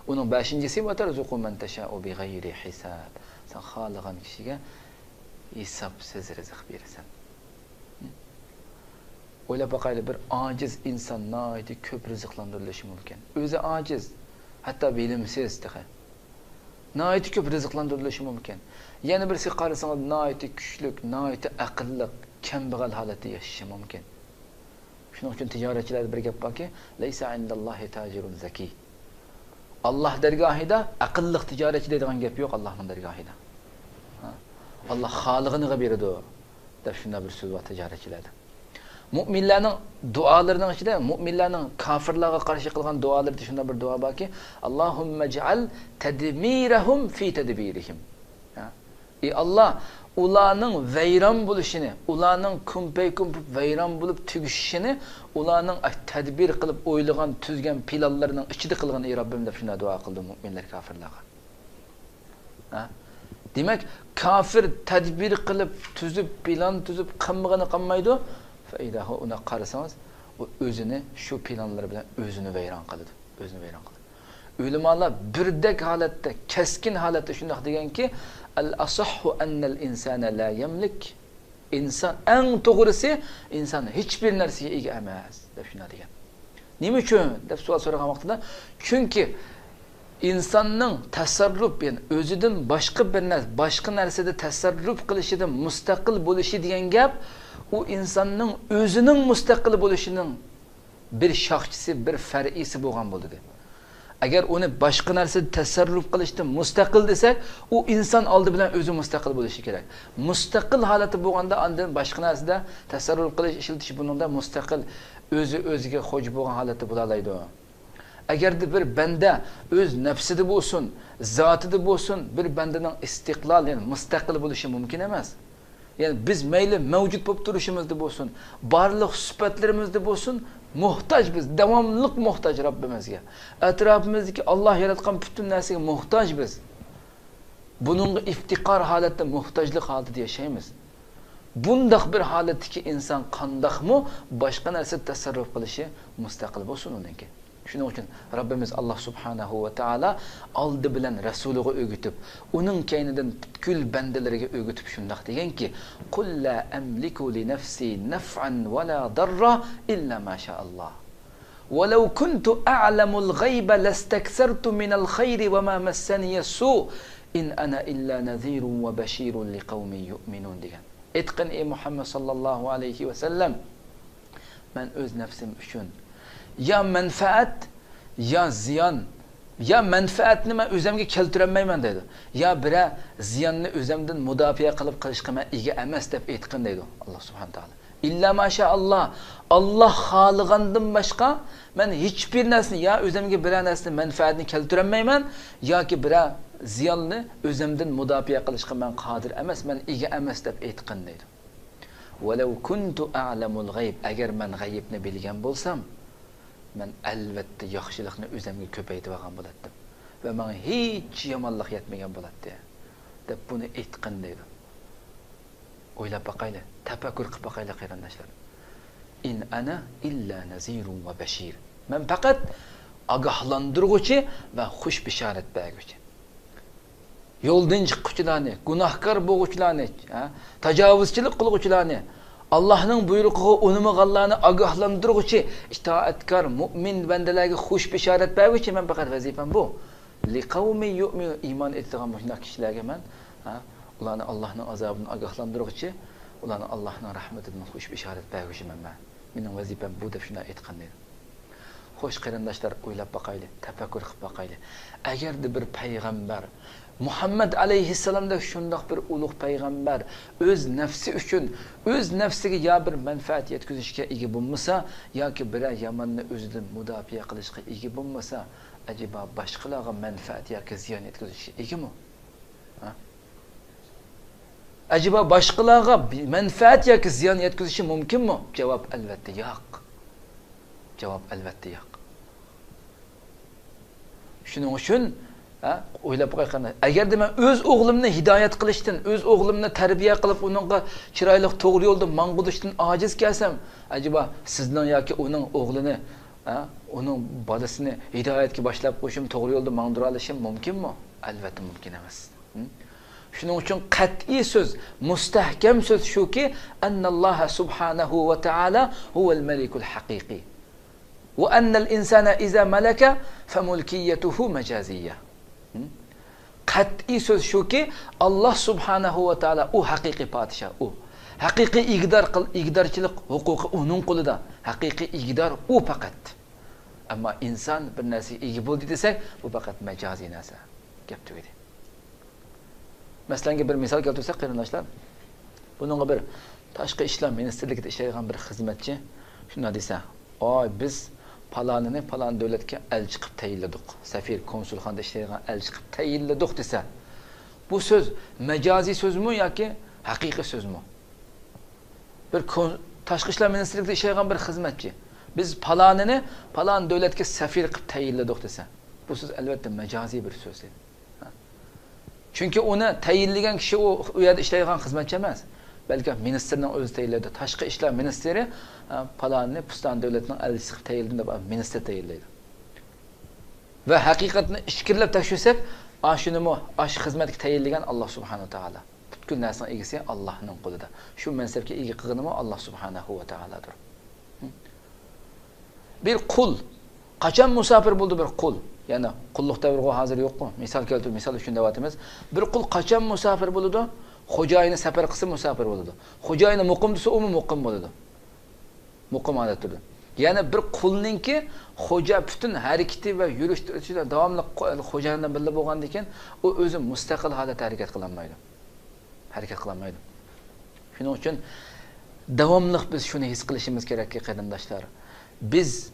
ئۇنىڭ بەشىنچىسى، ۋە تەرزۇقۇ مەن تەشائۇ بىغەيرى ھىساب. سەن خالىغان كىشىگە ھېسابسىز رىزىق بېرىسەن. ئويلاپ باقايلى، بىر ئاجىز ئىنسان ناھايىتى كۆپ رىزىقلاندۇرۇلۇشى مۇمكىن. ئۆزى ئاجىز، ھەتتا بىلىمسىز تېخى. ناھايىتى كۆپ رىزىقلاندۇرۇلۇشى مۇمكىن. يەنە بىرسىگە قارىسىڭىز، ناھايىتى كۈچلۈك، ناھايىتى ئەقىللىق، كەمبەغەل ھالەتتە ياشىشى مۇمكىن. شۇنىڭ ئۈچۈن تىجارەتچىلەردە بىر گەپ باركى، لەيسە ئىندەللاھى تاجىرۇن زەكىي. ئاللا دەرگاھىدا ئەقىللىق تىجارەتچى دەيدىغان گەپ يوق، ئاللانىڭ دەرگاھىدا. ھە؟ ئاللا خالىغىنىغا بېرىدۇ، دەپ شۇنداق بىر سۆز بار تىجارەتچىلەردە. مۆمىنلەرنىڭ دۇئالىرىنىڭ ئىچىدە، مۆمىنلەرنىڭ كاپىرلارغا قارشى قىلغان دۇئالىرىدا شۇنداق بىر دۇئا باركى، ئاللاھۇممەجئەل تەدمىرەھۇم فى تەدبىرىھىم. ھە؟ ئى ئاللا، ئۇلارنىڭ ۋەيران بولۇشىنى، ئۇلارنىڭ كۇمپەيكۇم بولۇپ ۋەيران بولۇپ تۈگىشىشىنى ئۇلارنىڭ تەدبىر قىلىپ ئويلىغان، تۈزگەن پىلانلىرىنىڭ ئىچىدە قىلغىن، ئى رەببىم، دەپ شۇنداق دۇئا قىلدى مۆمىنلەر كاپىرلارغا. ھە؟ دېمەك، كاپىر تەدبىر قىلىپ، تۈزۈپ، پىلان تۈزۈپ قىلمىغىنى قالمايدۇ. فەئىداھۇ، ئۇنى قارىسىڭىز، ئۇ ئۆزىنى شۇ پىلانلىرى بىلەن ئۆزىنى ۋەيران قىلىدۇ. ئۆزىنى ۋەيران قىلىدۇ. ئۆلىمالار بىردەك ھالەتتە، كەسكىن ھالەتتە شۇنداق دېگەنكى، ئەل ئەسەھھۇ ئەننەل ئىنسانە لا يەملىك. ئىنسان، ئەڭ توغرىسى، ئىنسان ھېچبىر نەرسىگە ئىگە ئەمەس، دەپ شۇنداق دېگەن. نېمە ئۈچۈن؟ دەپ سوئال سورىغان ۋاقتىدا، چۈنكى ئىنساننىڭ تەسەررۇپ، يەنى ئۆزىدىن باشقا بىر نەرسە، باشقا نەرسىدە تەسەررۇپ قىلىشىدىن مۇستەقىل بولۇشى دېگەن گەپ، ئۇ ئىنساننىڭ ئۆزىنىڭ مۇستەقىل بولۇشىنىڭ بىر شاخچىسى، بىر فەرئىسى بولغان بولىدۇ. ئەگەر ئۇنى باشقا نەرسىدە تەسەررۇپ قىلىشتىن مۇستەقىل دېسەك، ئۇ ئىنسان ئالدى بىلەن ئۆزى مۇستەقىل بولۇشى كېرەك. مۇستەقىل ھالەتتە بولغاندا، ئاندىن باشقا نەرسىدە تەسەررۇپ قىلىش، ئىشلىتىش بۇنىڭدا مۇستەقىل، ئۆزى ئۆزىگە خوجا بولغان ھالەتتە بولالايدۇ. ئەگەردە بىر بەندە ئۆز نەپسىدە بولسۇن، زاتىدا بولسۇن، بىر بەندىنىڭ ئىستىقلال، يەنى مۇستەقىل بولۇشى مۇمكىن ئەمەس. يەنى بىز مەيلى مەۋجۇت بولۇپ تۇرۇشىمىزدا بولسۇن، بارلىق سۈپەتلىرىمىزدە بولسۇن، موھتاج بىز، داۋاملىق موھتاج رەببىمىزگە. ئەتراپىمىزدىكى ئاللا ياراتقان پۈتۈن نەرسىگە موھتاج بىز. بۇنىڭغا ئىفتىقار ھالەتتە، موھتاجلىق ھالىتىدە ياشايمىز. بۇنداق بىر ھالەتتىكى ئىنسان قانداقمۇ باشقا نەرسىدە تەسەررۇپ قىلىشى، مۇستەقىل بولسۇن ئۇنىڭكى. شۇنىڭ ئۈچۈن رەببىمىز ئاللا سۇبھانەھۇ ۋە تائالا ئالدى بىلەن رەسۇلىغا ئۆگىتىپ، ئۇنىڭ كەينىدىن پۈتكۈل بەندىلىرىگە ئۆگىتىپ شۇنداق دېگەنكى، قۇل لا ئەملىكۇ لىنەفسى نەفئەن ۋە لا دەررا ئىللا ما شائاللا. ۋەلەۋ كۇنتۇ ئەعلەمۇل غەيبە لەستەكسەرتۇ مىنەل خەيرى ۋە ما مەسسەنىيە سۇ، ئىن ئەنە ئىللا نەزىرۇن ۋە بەشىرۇن لىقەۋمىن يۇئمىنۇن دېگەن. ئېيتقىن، ئەي مۇھەممەد ساللاللاھۇ ئەلەيھى ۋەسەللەم، مەن ئۆز نەپسىم ئۈچۈن يا مەنپەئەت، يا زىيان، يا مەنپەئەتنى مەن ئۆزەمگە كەلتۈرەلمەيمەن دەيدۇ. يا بىرەر زىياننى ئۆزەمدىن مۇداپىئە قىلىپ قىلىشقا مەن ئىگە ئەمەس دەپ ئېيتقىن دەيدۇ ئاللا سۇبھانە تائالا. ئىللا ماشائاللا، ئاللا خالىغاندىن باشقا مەن ھېچبىر نەرسىنى، يا ئۆزەمگە بىرەر نەرسىنى مەنپەئەتنى كەلتۈرەلمەيمەن، ياكى بىرەر زىياننى ئۆزەمدىن مۇداپىئە قىلىشقا مەن قادىر ئەمەس، مەن ئىگە ئەمەس دەپ ئېيتقىن دەيدۇ. ۋەلەۋ كۇنتۇ ئەلەمۇل غەيب، ئەگەر مەن غەيىبنى بىلگەن بولسام، مەن ئەلۋەتتە ياخشىلىقنى ئۆزەمگە كۆپەيتىۋالغان بولاتتىم ۋە ماڭا ھېچ يامانلىق يەتمىگەن بولاتتى، دەپ بۇنى ئېيتقىن دەيدۇ. ئويلاپ باقايلى، تەپەككۇر قىلىپ باقايلى، قېرىنداشلار. ئىن ئەنە ئىللا نەزىرۇن ۋە بەشىر. مەن پەقەت ئاگاھلاندۇرغۇچى ۋە خۇش بېشارەت بەرگۈچى. يولدىن چىققۇچىلارنى، گۇناھكار بولغۇچىلارنى، ھە، تاجاۋۇزچىلىق قىلغۇچىلارنى، ئاللاھنىڭ بۇيرۇقىغا ئۇنىمىغانلارنى ئاگاھلاندۇرغۇچى، ئىتائەتكار، مۆمىن بەندىلەرگە خۇش بېشارەت بەرگۈچى. مەن پەقەت ۋەزىپەم بۇ. لىقەۋمى يۇئمىنۇن، ئىمان ئېيتىدىغان مۇشۇنداق كىشىلەرگە مەن، ھە، ئۇلارنى ئاللاھنىڭ ئازابىدىن ئاگاھلاندۇرغۇچى، ئۇلارنى ئاللاھنىڭ رەھمىتىدىن خۇش بېشارەت بەرگۈچىمەن مەن. مېنىڭ ۋەزىپەم بۇ، دەپ شۇنداق ئېيتقان دەيدۇ. خوش قېرىنداشلار، ئويلاپ باقايلى، تەپەككۇر قىلىپ باقايلى. ئەگەردە بىر پەيغەمبەر، مۇھەممەد ئەلەيھىسسالامدەك شۇنداق بىر ئۇلۇغ پەيغەمبەر ئۆز نەپسى ئۈچۈن، ئۆز نەپسىگە يا بىر مەنپەئەت يەتكۈزۈشكە ئىگە بولمىسا، ياكى بىرەر ياماننى ئۆزىدىن مۇداپىئە قىلىشقا ئىگە بولمىسا، ئەجەبا باشقىلارغا مەنپەئەت ياكى زىيان يەتكۈزۈشكە ئىگىمۇ؟ ھە؟ ئەجەبا باشقىلارغا مەنپەئەت ياكى زىيان يەتكۈزۈشى مۇمكىنمۇ؟ جاۋاب ئەلۋەتتە ياق. جاۋاب ئەلۋەتتە ياق. شۇنىڭ ئۈچۈن، ھە، ئويلاپ باقايلى، ئەگەردە مەن ئۆز ئوغلۇمنى ھىدايەت قىلىشتىن، ئۆز ئوغلۇمنى تەربىيە قىلىپ، ئۇنىڭغا چىرايلىق توغرا يولدا ماڭغۇزۇشتىن ئاجىز كەلسەم، ئەجەبا سىزنىڭ ياكى ئۇنىڭ ئوغلىنى، ھە، ئۇنىڭ بالىسىنى ھىدايەتكە باشلاپ قويۇشۇم، توغرا يولدا ماڭدۇرالىشىم مۇمكىنمۇ؟ ئەلۋەتتە مۇمكىن ئەمەس. ھە؟ شۇنىڭ ئۈچۈن قەتئىي سۆز، مۇستەھكەم سۆز شۇكى، ئەننەللاھە سۇبھانەھۇ ۋە تائالا ھۇۋەل مەلىكۇل ھەقىقىي. ۋە ئەننەل ئىنسانە ئىزا مەلەكە فەمۇلكىيەتۇھۇ مەجازىيە. ھە؟ قەتئىي سۆز شۇكى، ئاللاھ سۇبھانەھۇ ۋە تائالا ئۇ ھەقىقىي پادىشاھ، ئۇ ھەقىقىي ئىگىدار قىل-، ئىگىدارچىلىق ھوقۇقى ئۇنىڭ قولىدا، ھەقىقىي ئىگىدار ئۇ پەقەت. ئەمما ئىنسان بىر نەرسىگە ئىگە بولدى دېسەك، بۇ پەقەت مەجازىي نەرسە. گەپ تۈگىدى. مەسىلەنگە بىر مىسال كەلتۈرسەك، قېرىنداشلار، بۇنىڭغا بىر تاشقى ئىشلار مىنىستىرلىكىدە ئىشلەيدىغان بىر خىزمەتچى شۇنداق دېسە، ئاي، بىز پالانىنى پالان دۆلەتكە ئەلچى قىلىپ تەيىنلىدۇق، سەفىر، كونسۇلخانىدا ئىشلەيدىغان ئەلچى قىلىپ تەيىنلىدۇق دېسە، بۇ سۆز مەجازىي سۆزمۇ ياكى ھەقىقىي سۆزمۇ؟ بىر كون-، تاشقى ئىشلار مىنىستىرلىكىدە ئىشلەيدىغان بىر خىزمەتچى، بىز پالانىنى پالان دۆلەتكە سەفىر قىلىپ تەيىنلىدۇق دېسە، بۇ سۆز ئەلۋەتتە مەجازىي بىر سۆز. چۈنكى ئۇنى تەيىنلىگەن كىشى ئۇ، ئۇ يەردە ئىشلەيدىغان خىزمەتچى ئەمەس. بەلكى مىنىستىرنىڭ ئۆزى تەيىنلەيدۇ. تاشقى ئىشلار مىنىستىرى، ئە، پالانىنى پۇستان دۆلەتنىڭ ئەلچىسى قىلىپ تەيىنلىدىم دەپ، مىنىستىر تەيىنلەيدۇ. ۋە ھەقىقەتنى ئىچكىرىلەپ تەكشۈرسەك، ئاشۇنىمۇ ئاشۇ خىزمەتكە تەيىنلىگەن ئاللاھ سۇبھانەھۇ ۋە تائالا. پۈتكۈل نەرسىنىڭ ئىگىسى ئاللاھنىڭ قولىدا. شۇ مەنسەپكە ئىگە قىلغىنىمۇ ئاللاھ سۇبھانەھۇ ۋە تائالاdır. بىر قۇل قاچان مۇساپىر بولىدۇ بىر قۇل؟ يەنى قۇللۇق دەۋرىغۇ ھازىر يوققۇ؟ مىسال كەلتۈرۈپ، مىسال ئۈچۈن دەۋاتىمىز. بىر قۇل قاچان مۇساپىر بولىدۇ؟ خوجايىنى سەپەر قىلسا مۇساپىر بولىدۇ. خوجايىنى مۇقىم دېسە، ئۇمۇ مۇقىم بولىدۇ. مۇقىم ھالەتتە تۇرىدۇ. يەنى بىر قۇلنىڭكى خوجا پۈتۈن ھەرىكىتى ۋە يۈرۈش تۇرۇشى داۋاملىق خو-، خوجايىن بىلەن بىللە بولغاندىن كېيىن، ئۇ ئۆزى مۇستەقىل ھالەتتە ھەرىكەت قىلالمايدۇ. ھەرىكەت قىلالمايدۇ. شۇنىڭ ئۈچۈن داۋاملىق بىز شۇنى ھېس قىلىشىمىز كېرەككى، قېرىنداشلار، بىز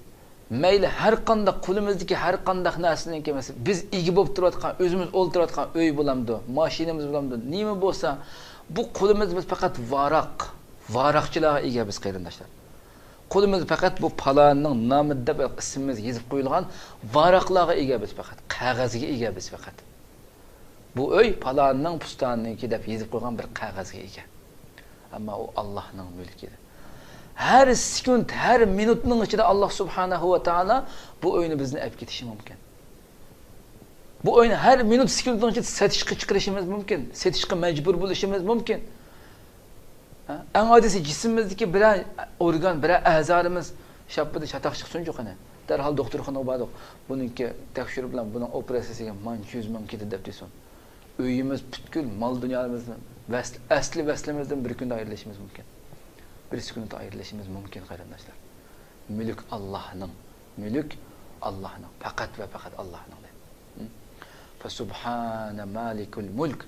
مەيلى ھەر قانداق، قولىمىزدىكى ھەر قانداق نەرسىنىڭكى، مەسىلەن، بىز ئىگە بولۇپ تۇرۇۋاتقان، ئۆزىمىز ئولتۇرۇۋاتقان ئۆي بولامدۇ، ماشىنىمىز بولامدۇ، نېمە بولسا، بۇ قولىمىزدا بىز پەقەت ۋاراق، ۋاراقچىلارغا ئىگە بىز، قېرىنداشلار. قولىمىزدا پەقەت بۇ پالانىنىڭ نامى دەپ ئىسمىمىز يېزىپ قويۇلغان ۋاراقلارغا ئىگە بىز پەقەت، قەغەزگە ئىگە بىز پەقەت. بۇ ئۆي پالانىنىڭ پۇستانىنىڭكى دەپ يېزىپ قويغان بىر قەغەزگە ئىگە. ئەمما ئۇ ئاللاھنىڭ مۈلكى. ھەر سېكۇنت، ھەر مىنۇتنىڭ ئىچىدە ئاللاھ سۇبھانەھۇ ۋە تائالا بۇ ئۆينى بىزدىن ئەپ كېتىشى مۇمكىن. بۇ ئۆينى ھەر مىنۇت، سېكۇنتنىڭ ئىچىدە سېتىشقا چىقىرىشىمىز مۇمكىن، سېتىشقا مەجبۇر بولۇشىمىز مۇمكىن. ھە؟ ئەڭ ئاددىيسى، جىسمىمىزدىكى بىرەر ئورگان، بىرەر ئەزالىرىمىز شاپپىدە چاتاق چىقسۇنچۇ قېنى. دەرھال دوختۇرخانىغا باردۇق. بۇنىڭكى تەكشۈرۈپ بىلەن بۇنىڭ ئوپېراتسىيىسىگە مانچە يۈز مىڭ كېتىدۇ دەپ دېسۇن. ئۆيىمىز پۈتكۈل، مال دۇنيالىرىمىزدىن، ۋەس-، ئەسلى ۋەسلىمىزدىن بىر كۈندە ئايرىلىشىمىز مۇمكىن. بىر سېكۇنتتا ئايرىلىشىمىز مۇمكىن، قېرىنداشلار. مۈلۈك ئاللاھنىڭ. مۈلۈك ئاللاھنىڭ. پەقەت ۋە پەقەت ئاللاھنىڭ دەيدۇ. ھە؟ فسبحان مالك الملك.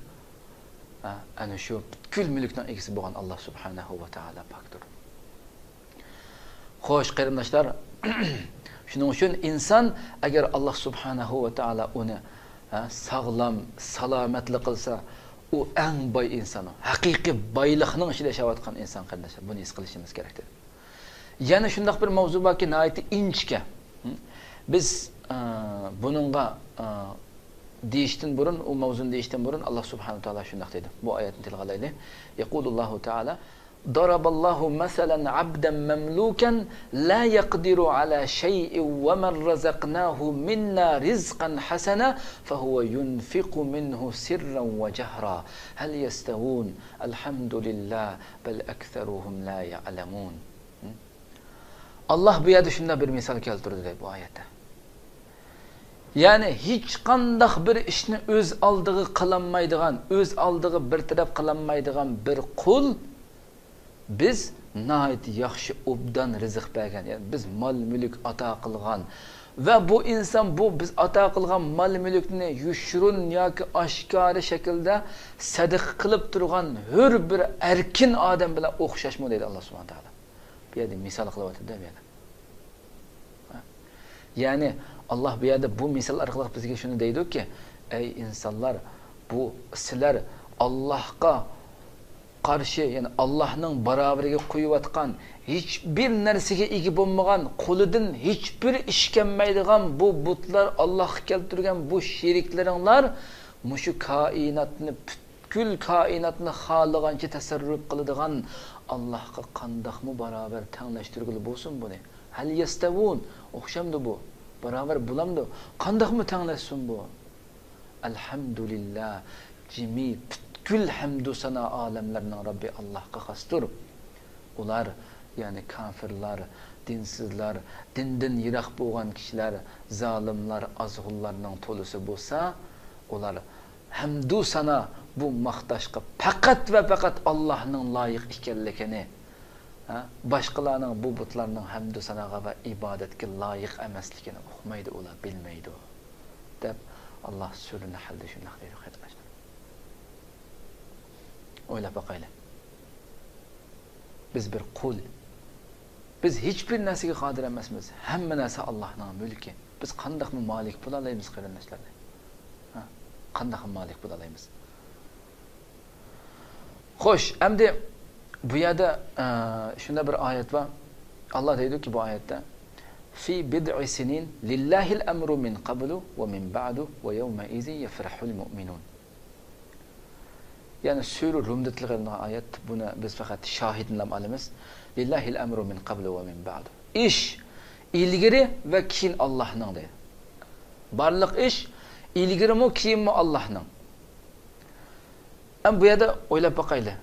ھە، ئەنە شۇ پۈتكۈل مۈلۈكنىڭ ئىگىسى بولغان ئاللاھ سۇبھانەھۇ ۋە تائالا پاكتۇر. خوش، قېرىنداشلار، شۇنىڭ ئۈچۈن ئىنسان ئەگەر ئاللاھ سۇبھانەھۇ ۋە تائالا ئۇنى، ھە، ساغلام، سالامەتلا قىلسا، ئۇ ئەڭ باي ئىنسان، ھەقىقىي بايلىقنىڭ ئىچىدە ياشاۋاتقان ئىنسان، قېرىنداشلار. بۇنى ھېس قىلىشىمىز كېرەكتۇر. يەنە شۇنداق بىر ماۋزۇ باركى، ناھايىتى ئىنچىكە. بىز، ئە، بۇنىڭغا، ئە، دېيىشتىن بۇرۇن، ئۇ ماۋزۇنى دېيىشتىن بۇرۇن، ئاللاھ سۇبھانەھۇ ۋە تائالا شۇنداق دەيدۇ. بۇ ئايەتنى تىلغا ئالايلى. يقول الله تعالى: ضرب الله مثلا عبدا مملوكا لا يقدر على شيء ومن رزقناه منا رزقا حسنا فهو ينفق منه سرا وجهرا هل يستوون الحمد لله بل أكثرهم لا يعلمون. ئاللاھ بۇ يەردە شۇنداق بىر مىسال كەلتۈردى بۇ ئايەتتە. يەنى ھېچقانداق بىر ئىشنى ئۆز ئالدىغا قىلالمايدىغان، ئۆز ئالدىغا بىر تەرەپ قىلالمايدىغان بىر قۇل، بىز ناھايىتى ياخشى، ئوبدان رىزىق بەرگەن، يەنى بىز مال-مۈلۈك ئاتا قىلغان ۋە بۇ ئىنسان بۇ بىز ئاتا قىلغان مال-مۈلۈكنى يوشۇرۇن ياكى ئاشكارا شەكىلدە سەدىقە قىلىپ تۇرغان ھۆر بىر ئەركىن ئادەم بىلەن ئوخشاشمۇ دەيدۇ ئاللا سۇبھانەھۇ ۋە تائالا. بۇ يەردە مىسال قىلىۋاتىدۇ بۇ يەردە. يەنى، ئاللا بۇ يەردە بۇ مىسال ئارقىلىق بىزگە شۇنى دەيدۇكى، ئەي ئىنسانلار، بۇ سىلەر ئاللاھقا قارشى، يەنى ئاللاھنىڭ باراۋىرىگە قويۇۋاتقان، ھېچبىر نەرسىگە ئىگە بولمىغان، قولىدىن ھېچبىر ئىش كەلمەيدىغان بۇ بۇتلار، ئاللاھقا كەلتۈرگەن بۇ شېرىكلىرىڭلار مۇشۇ كائىناتنى پۈتكۈل كائىناتنى خالىغانچە تەسەررۇپ قىلىدىغان ئاللاھقا قانداقمۇ باراۋەر تەڭلەشتۈرگىلى بولسۇن بۇنى؟ ھەل يەستەۋۇن، ئوخشامدۇ بۇ؟ باراۋەر بولامدۇ؟ قانداقمۇ تەڭلەشسۇن بۇ؟ ئەلھەمدۇلىللا، جىمى پۈتكۈل ھەمدۇ سانا ئالەملەرنىڭ رەببى ئاللاھقا خاستۇر. ئۇلار، يەنى كاپىرلار، دىنسىزلار، دىندىن يىراق بولغان كىشىلەر، زالىملار، ئازغۇنلارنىڭ تولىسى بولسا، ئۇلار ھەمدۇ سانا، بۇ ماختاشقا پەقەت ۋە پەقەت ئاللاھنىڭ لايىق ئىكەنلىكىنى، ھە، باشقىلارنىڭ بۇ بۇتلارنىڭ ھەمدۇ ساناغا ۋە ئىبادەتكە لايىق ئەمەسلىكىنى ئۇقمايدۇ ئۇلار، بىلمەيدۇ، دەپ ئاللا سۈرە نەھلدە شۇنداق دەيدۇ، قېرىنداشلار. ئويلاپ باقايلى. بىز بىر قۇل. بىز ھېچبىر نەرسىگە قادىر ئەمەسمىز. ھەممە نەرسە ئاللاھنىڭ مۈلكى. بىز قانداقمۇ مالىك بولالايمىز، قېرىنداشلار؟ ھە؟ قانداقمۇ مالىك بولالايمىز؟ خوش، ئەمدى بۇ يەردە، ئە، شۇنداق بىر ئايەت بار. ئاللا دەيدۇكى بۇ ئايەتتە، في بضع سنين لله الأمر من قبل ومن بعد ويومئذ يفرح المؤمنون. يەنى سۈرە رۇمدا تىلغا ئېلىنغان ئايەت، بۇنى بىز پەقەت شاھىدىنلا ئالىمىز. لله الأمر من قبل ومن بعد. ئىش ئىلگىرى ۋە كېيىن ئاللاھنىڭ دەيدۇ. بارلىق ئىش ئىلگىرىمۇ، كېيىنمۇ ئاللاھنىڭ. ئەمما بۇ يەردە ئويلاپ باقايلى.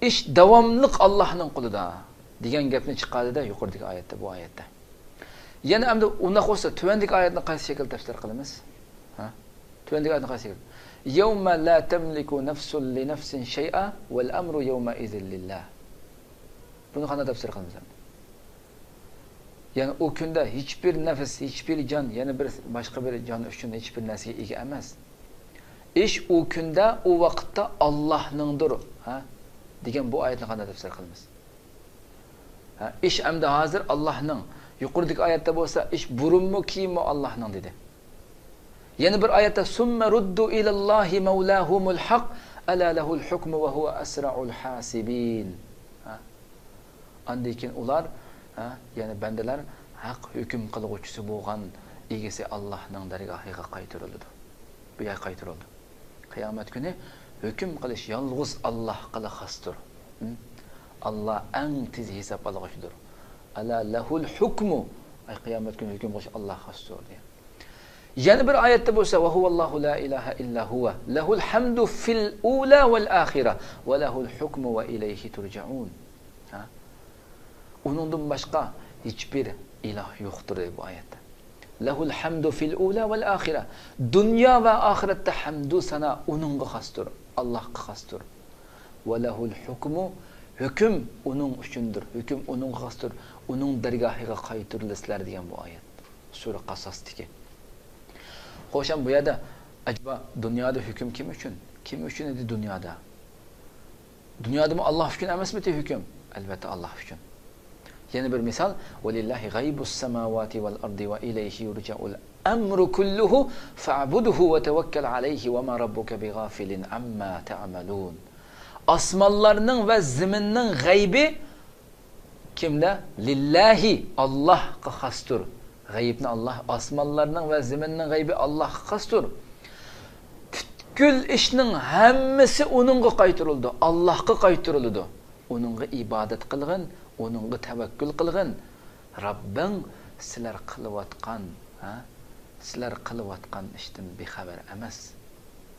ئىش داۋاملىق ئاللاھنىڭ قولىدا دېگەن گەپنى چىقاردى-دە يۇقىرىدىكى ئايەتتە، بۇ ئايەتتە. يەنە ئەمدى ئۇنداق بولسا، تۆۋەندىكى ئايەتنى قايسى شەكىلدە تەپسىر قىلىمىز؟ ھە؟ تۆۋەندىكى ئايەتنى قايسى شەكىلدە؟ يوم لا تملك نفس لنفس شيئا والأمر يومئذ لله. بۇنى قانداق تەپسىر قىلىمىز ئەمدى؟ يەنى ئۇ كۈندە ھېچبىر نەپس، ھېچبىر جان، يەنە بىر باشقا بىر جان ئۈچۈن ھېچبىر نەرسىگە ئىگە ئەمەس. ئىش ئۇ كۈندە، ئۇ ۋاقىتتا ئاللاھنىڭدۇر، ھە؟ دېگەن بۇ ئايەتنى قانداق تەپسىر قىلىمىز؟ ھە، ئىش ئەمدى ھازىر ئاللاھنىڭ. يۇقىرىدىكى ئايەتتە بولسا ئىش بۇرۇنمۇ، كېيىنمۇ ئاللاھنىڭ دېدى. يەنە بىر ئايەتتە، ثم ردوا إلى الله مولاهم الحق ألا له الحكم وهو أسرع الحاسبين. ھە؟ ئاندىن كېيىن ئۇلار، ھە، يەنى بەندىلەر ھەق ھۆكۈم قىلغۇچىسى بولغان ئىگىسى ئاللاھنىڭ دەرگاھىغا قايتۇرۇلىدۇ. بۇ يەرگە قايتۇرۇلىدۇ. قىيامەت كۈنى ھۆكۈم قىلىش يالغۇز ئاللاھقىلا خاستۇر. ھىم؟ ئاللا ئەڭ تېز ھېساب ئالغۇچىدۇر. ألا له الحكم. ئەي، قىيامەت كۈنى ھۆكۈم قىلىش ئاللاھقا خاستۇر، دېگەن. يەنە بىر ئايەتتە بولسا، وهو الله لا إله إلا هو له الحمد في الأولى والآخرة وله الحكم وإليه ترجعون. ھە؟ ئۇنىڭدىن باشقا ھېچبىر ئىلاھ يوقتۇر، دەيدۇ بۇ ئايەتتە. لەھۇل ھەمدۇ فىل ئۇلا ۋەل ئاخىرە. دۇنيا ۋە ئاخىرەتتە ھەمدۇ سانا ئۇنىڭغا خاستۇر، ئاللاھقا خاستۇر. ۋە لەھۇل ھۇكمۇ، ھۆكۈم ئۇنىڭ ئۈچۈندۇر، ھۆكۈم ئۇنىڭغا خاستۇر، ئۇنىڭ دەرگاھىغا قايتۇرۇلىسىلەر، دېگەن بۇ ئايەت. سۈرە قاساستىكى. خوش، ئەمما بۇ يەردە ئەجەبا دۇنيادا ھۆكۈم كىم ئۈچۈن؟ كىم ئۈچۈن ئىدى دۇنيادا؟ دۇنيادىمۇ ئاللاھ ئۈچۈن ئەمەسمىدى ھۆكۈم؟ ئەلۋەتتە، ئاللاھ ئۈچۈن. يەنە بىر مىسال، ولله غيب السماوات والأرض وإليه يرجع الأمر كله فاعبده وتوكل عليه وما ربك بغافل عما تعملون. ئاسمانلارنىڭ ۋە زېمىننىڭ غەيبى كىمدە؟ لىللاھى، ئاللاھقا خاستۇر. غەيىبنى ئاللاھ، ئاسمانلارنىڭ ۋە زېمىننىڭ غەيبى ئاللاھقا خاستۇر. پۈتكۈل ئىشنىڭ ھەممىسى ئۇنىڭغا قايتۇرۇلىدۇ، ئاللاھقا قايتۇرۇلىدۇ. ئۇنىڭغا ئىبادەت قىلغىن، ئۇنىڭغا تەۋەككۈل قىلغىن. رەببىڭ سىلەر قىلىۋاتقان، ھە، سىلەر قىلىۋاتقان ئىشتىن بىخەۋەر ئەمەس،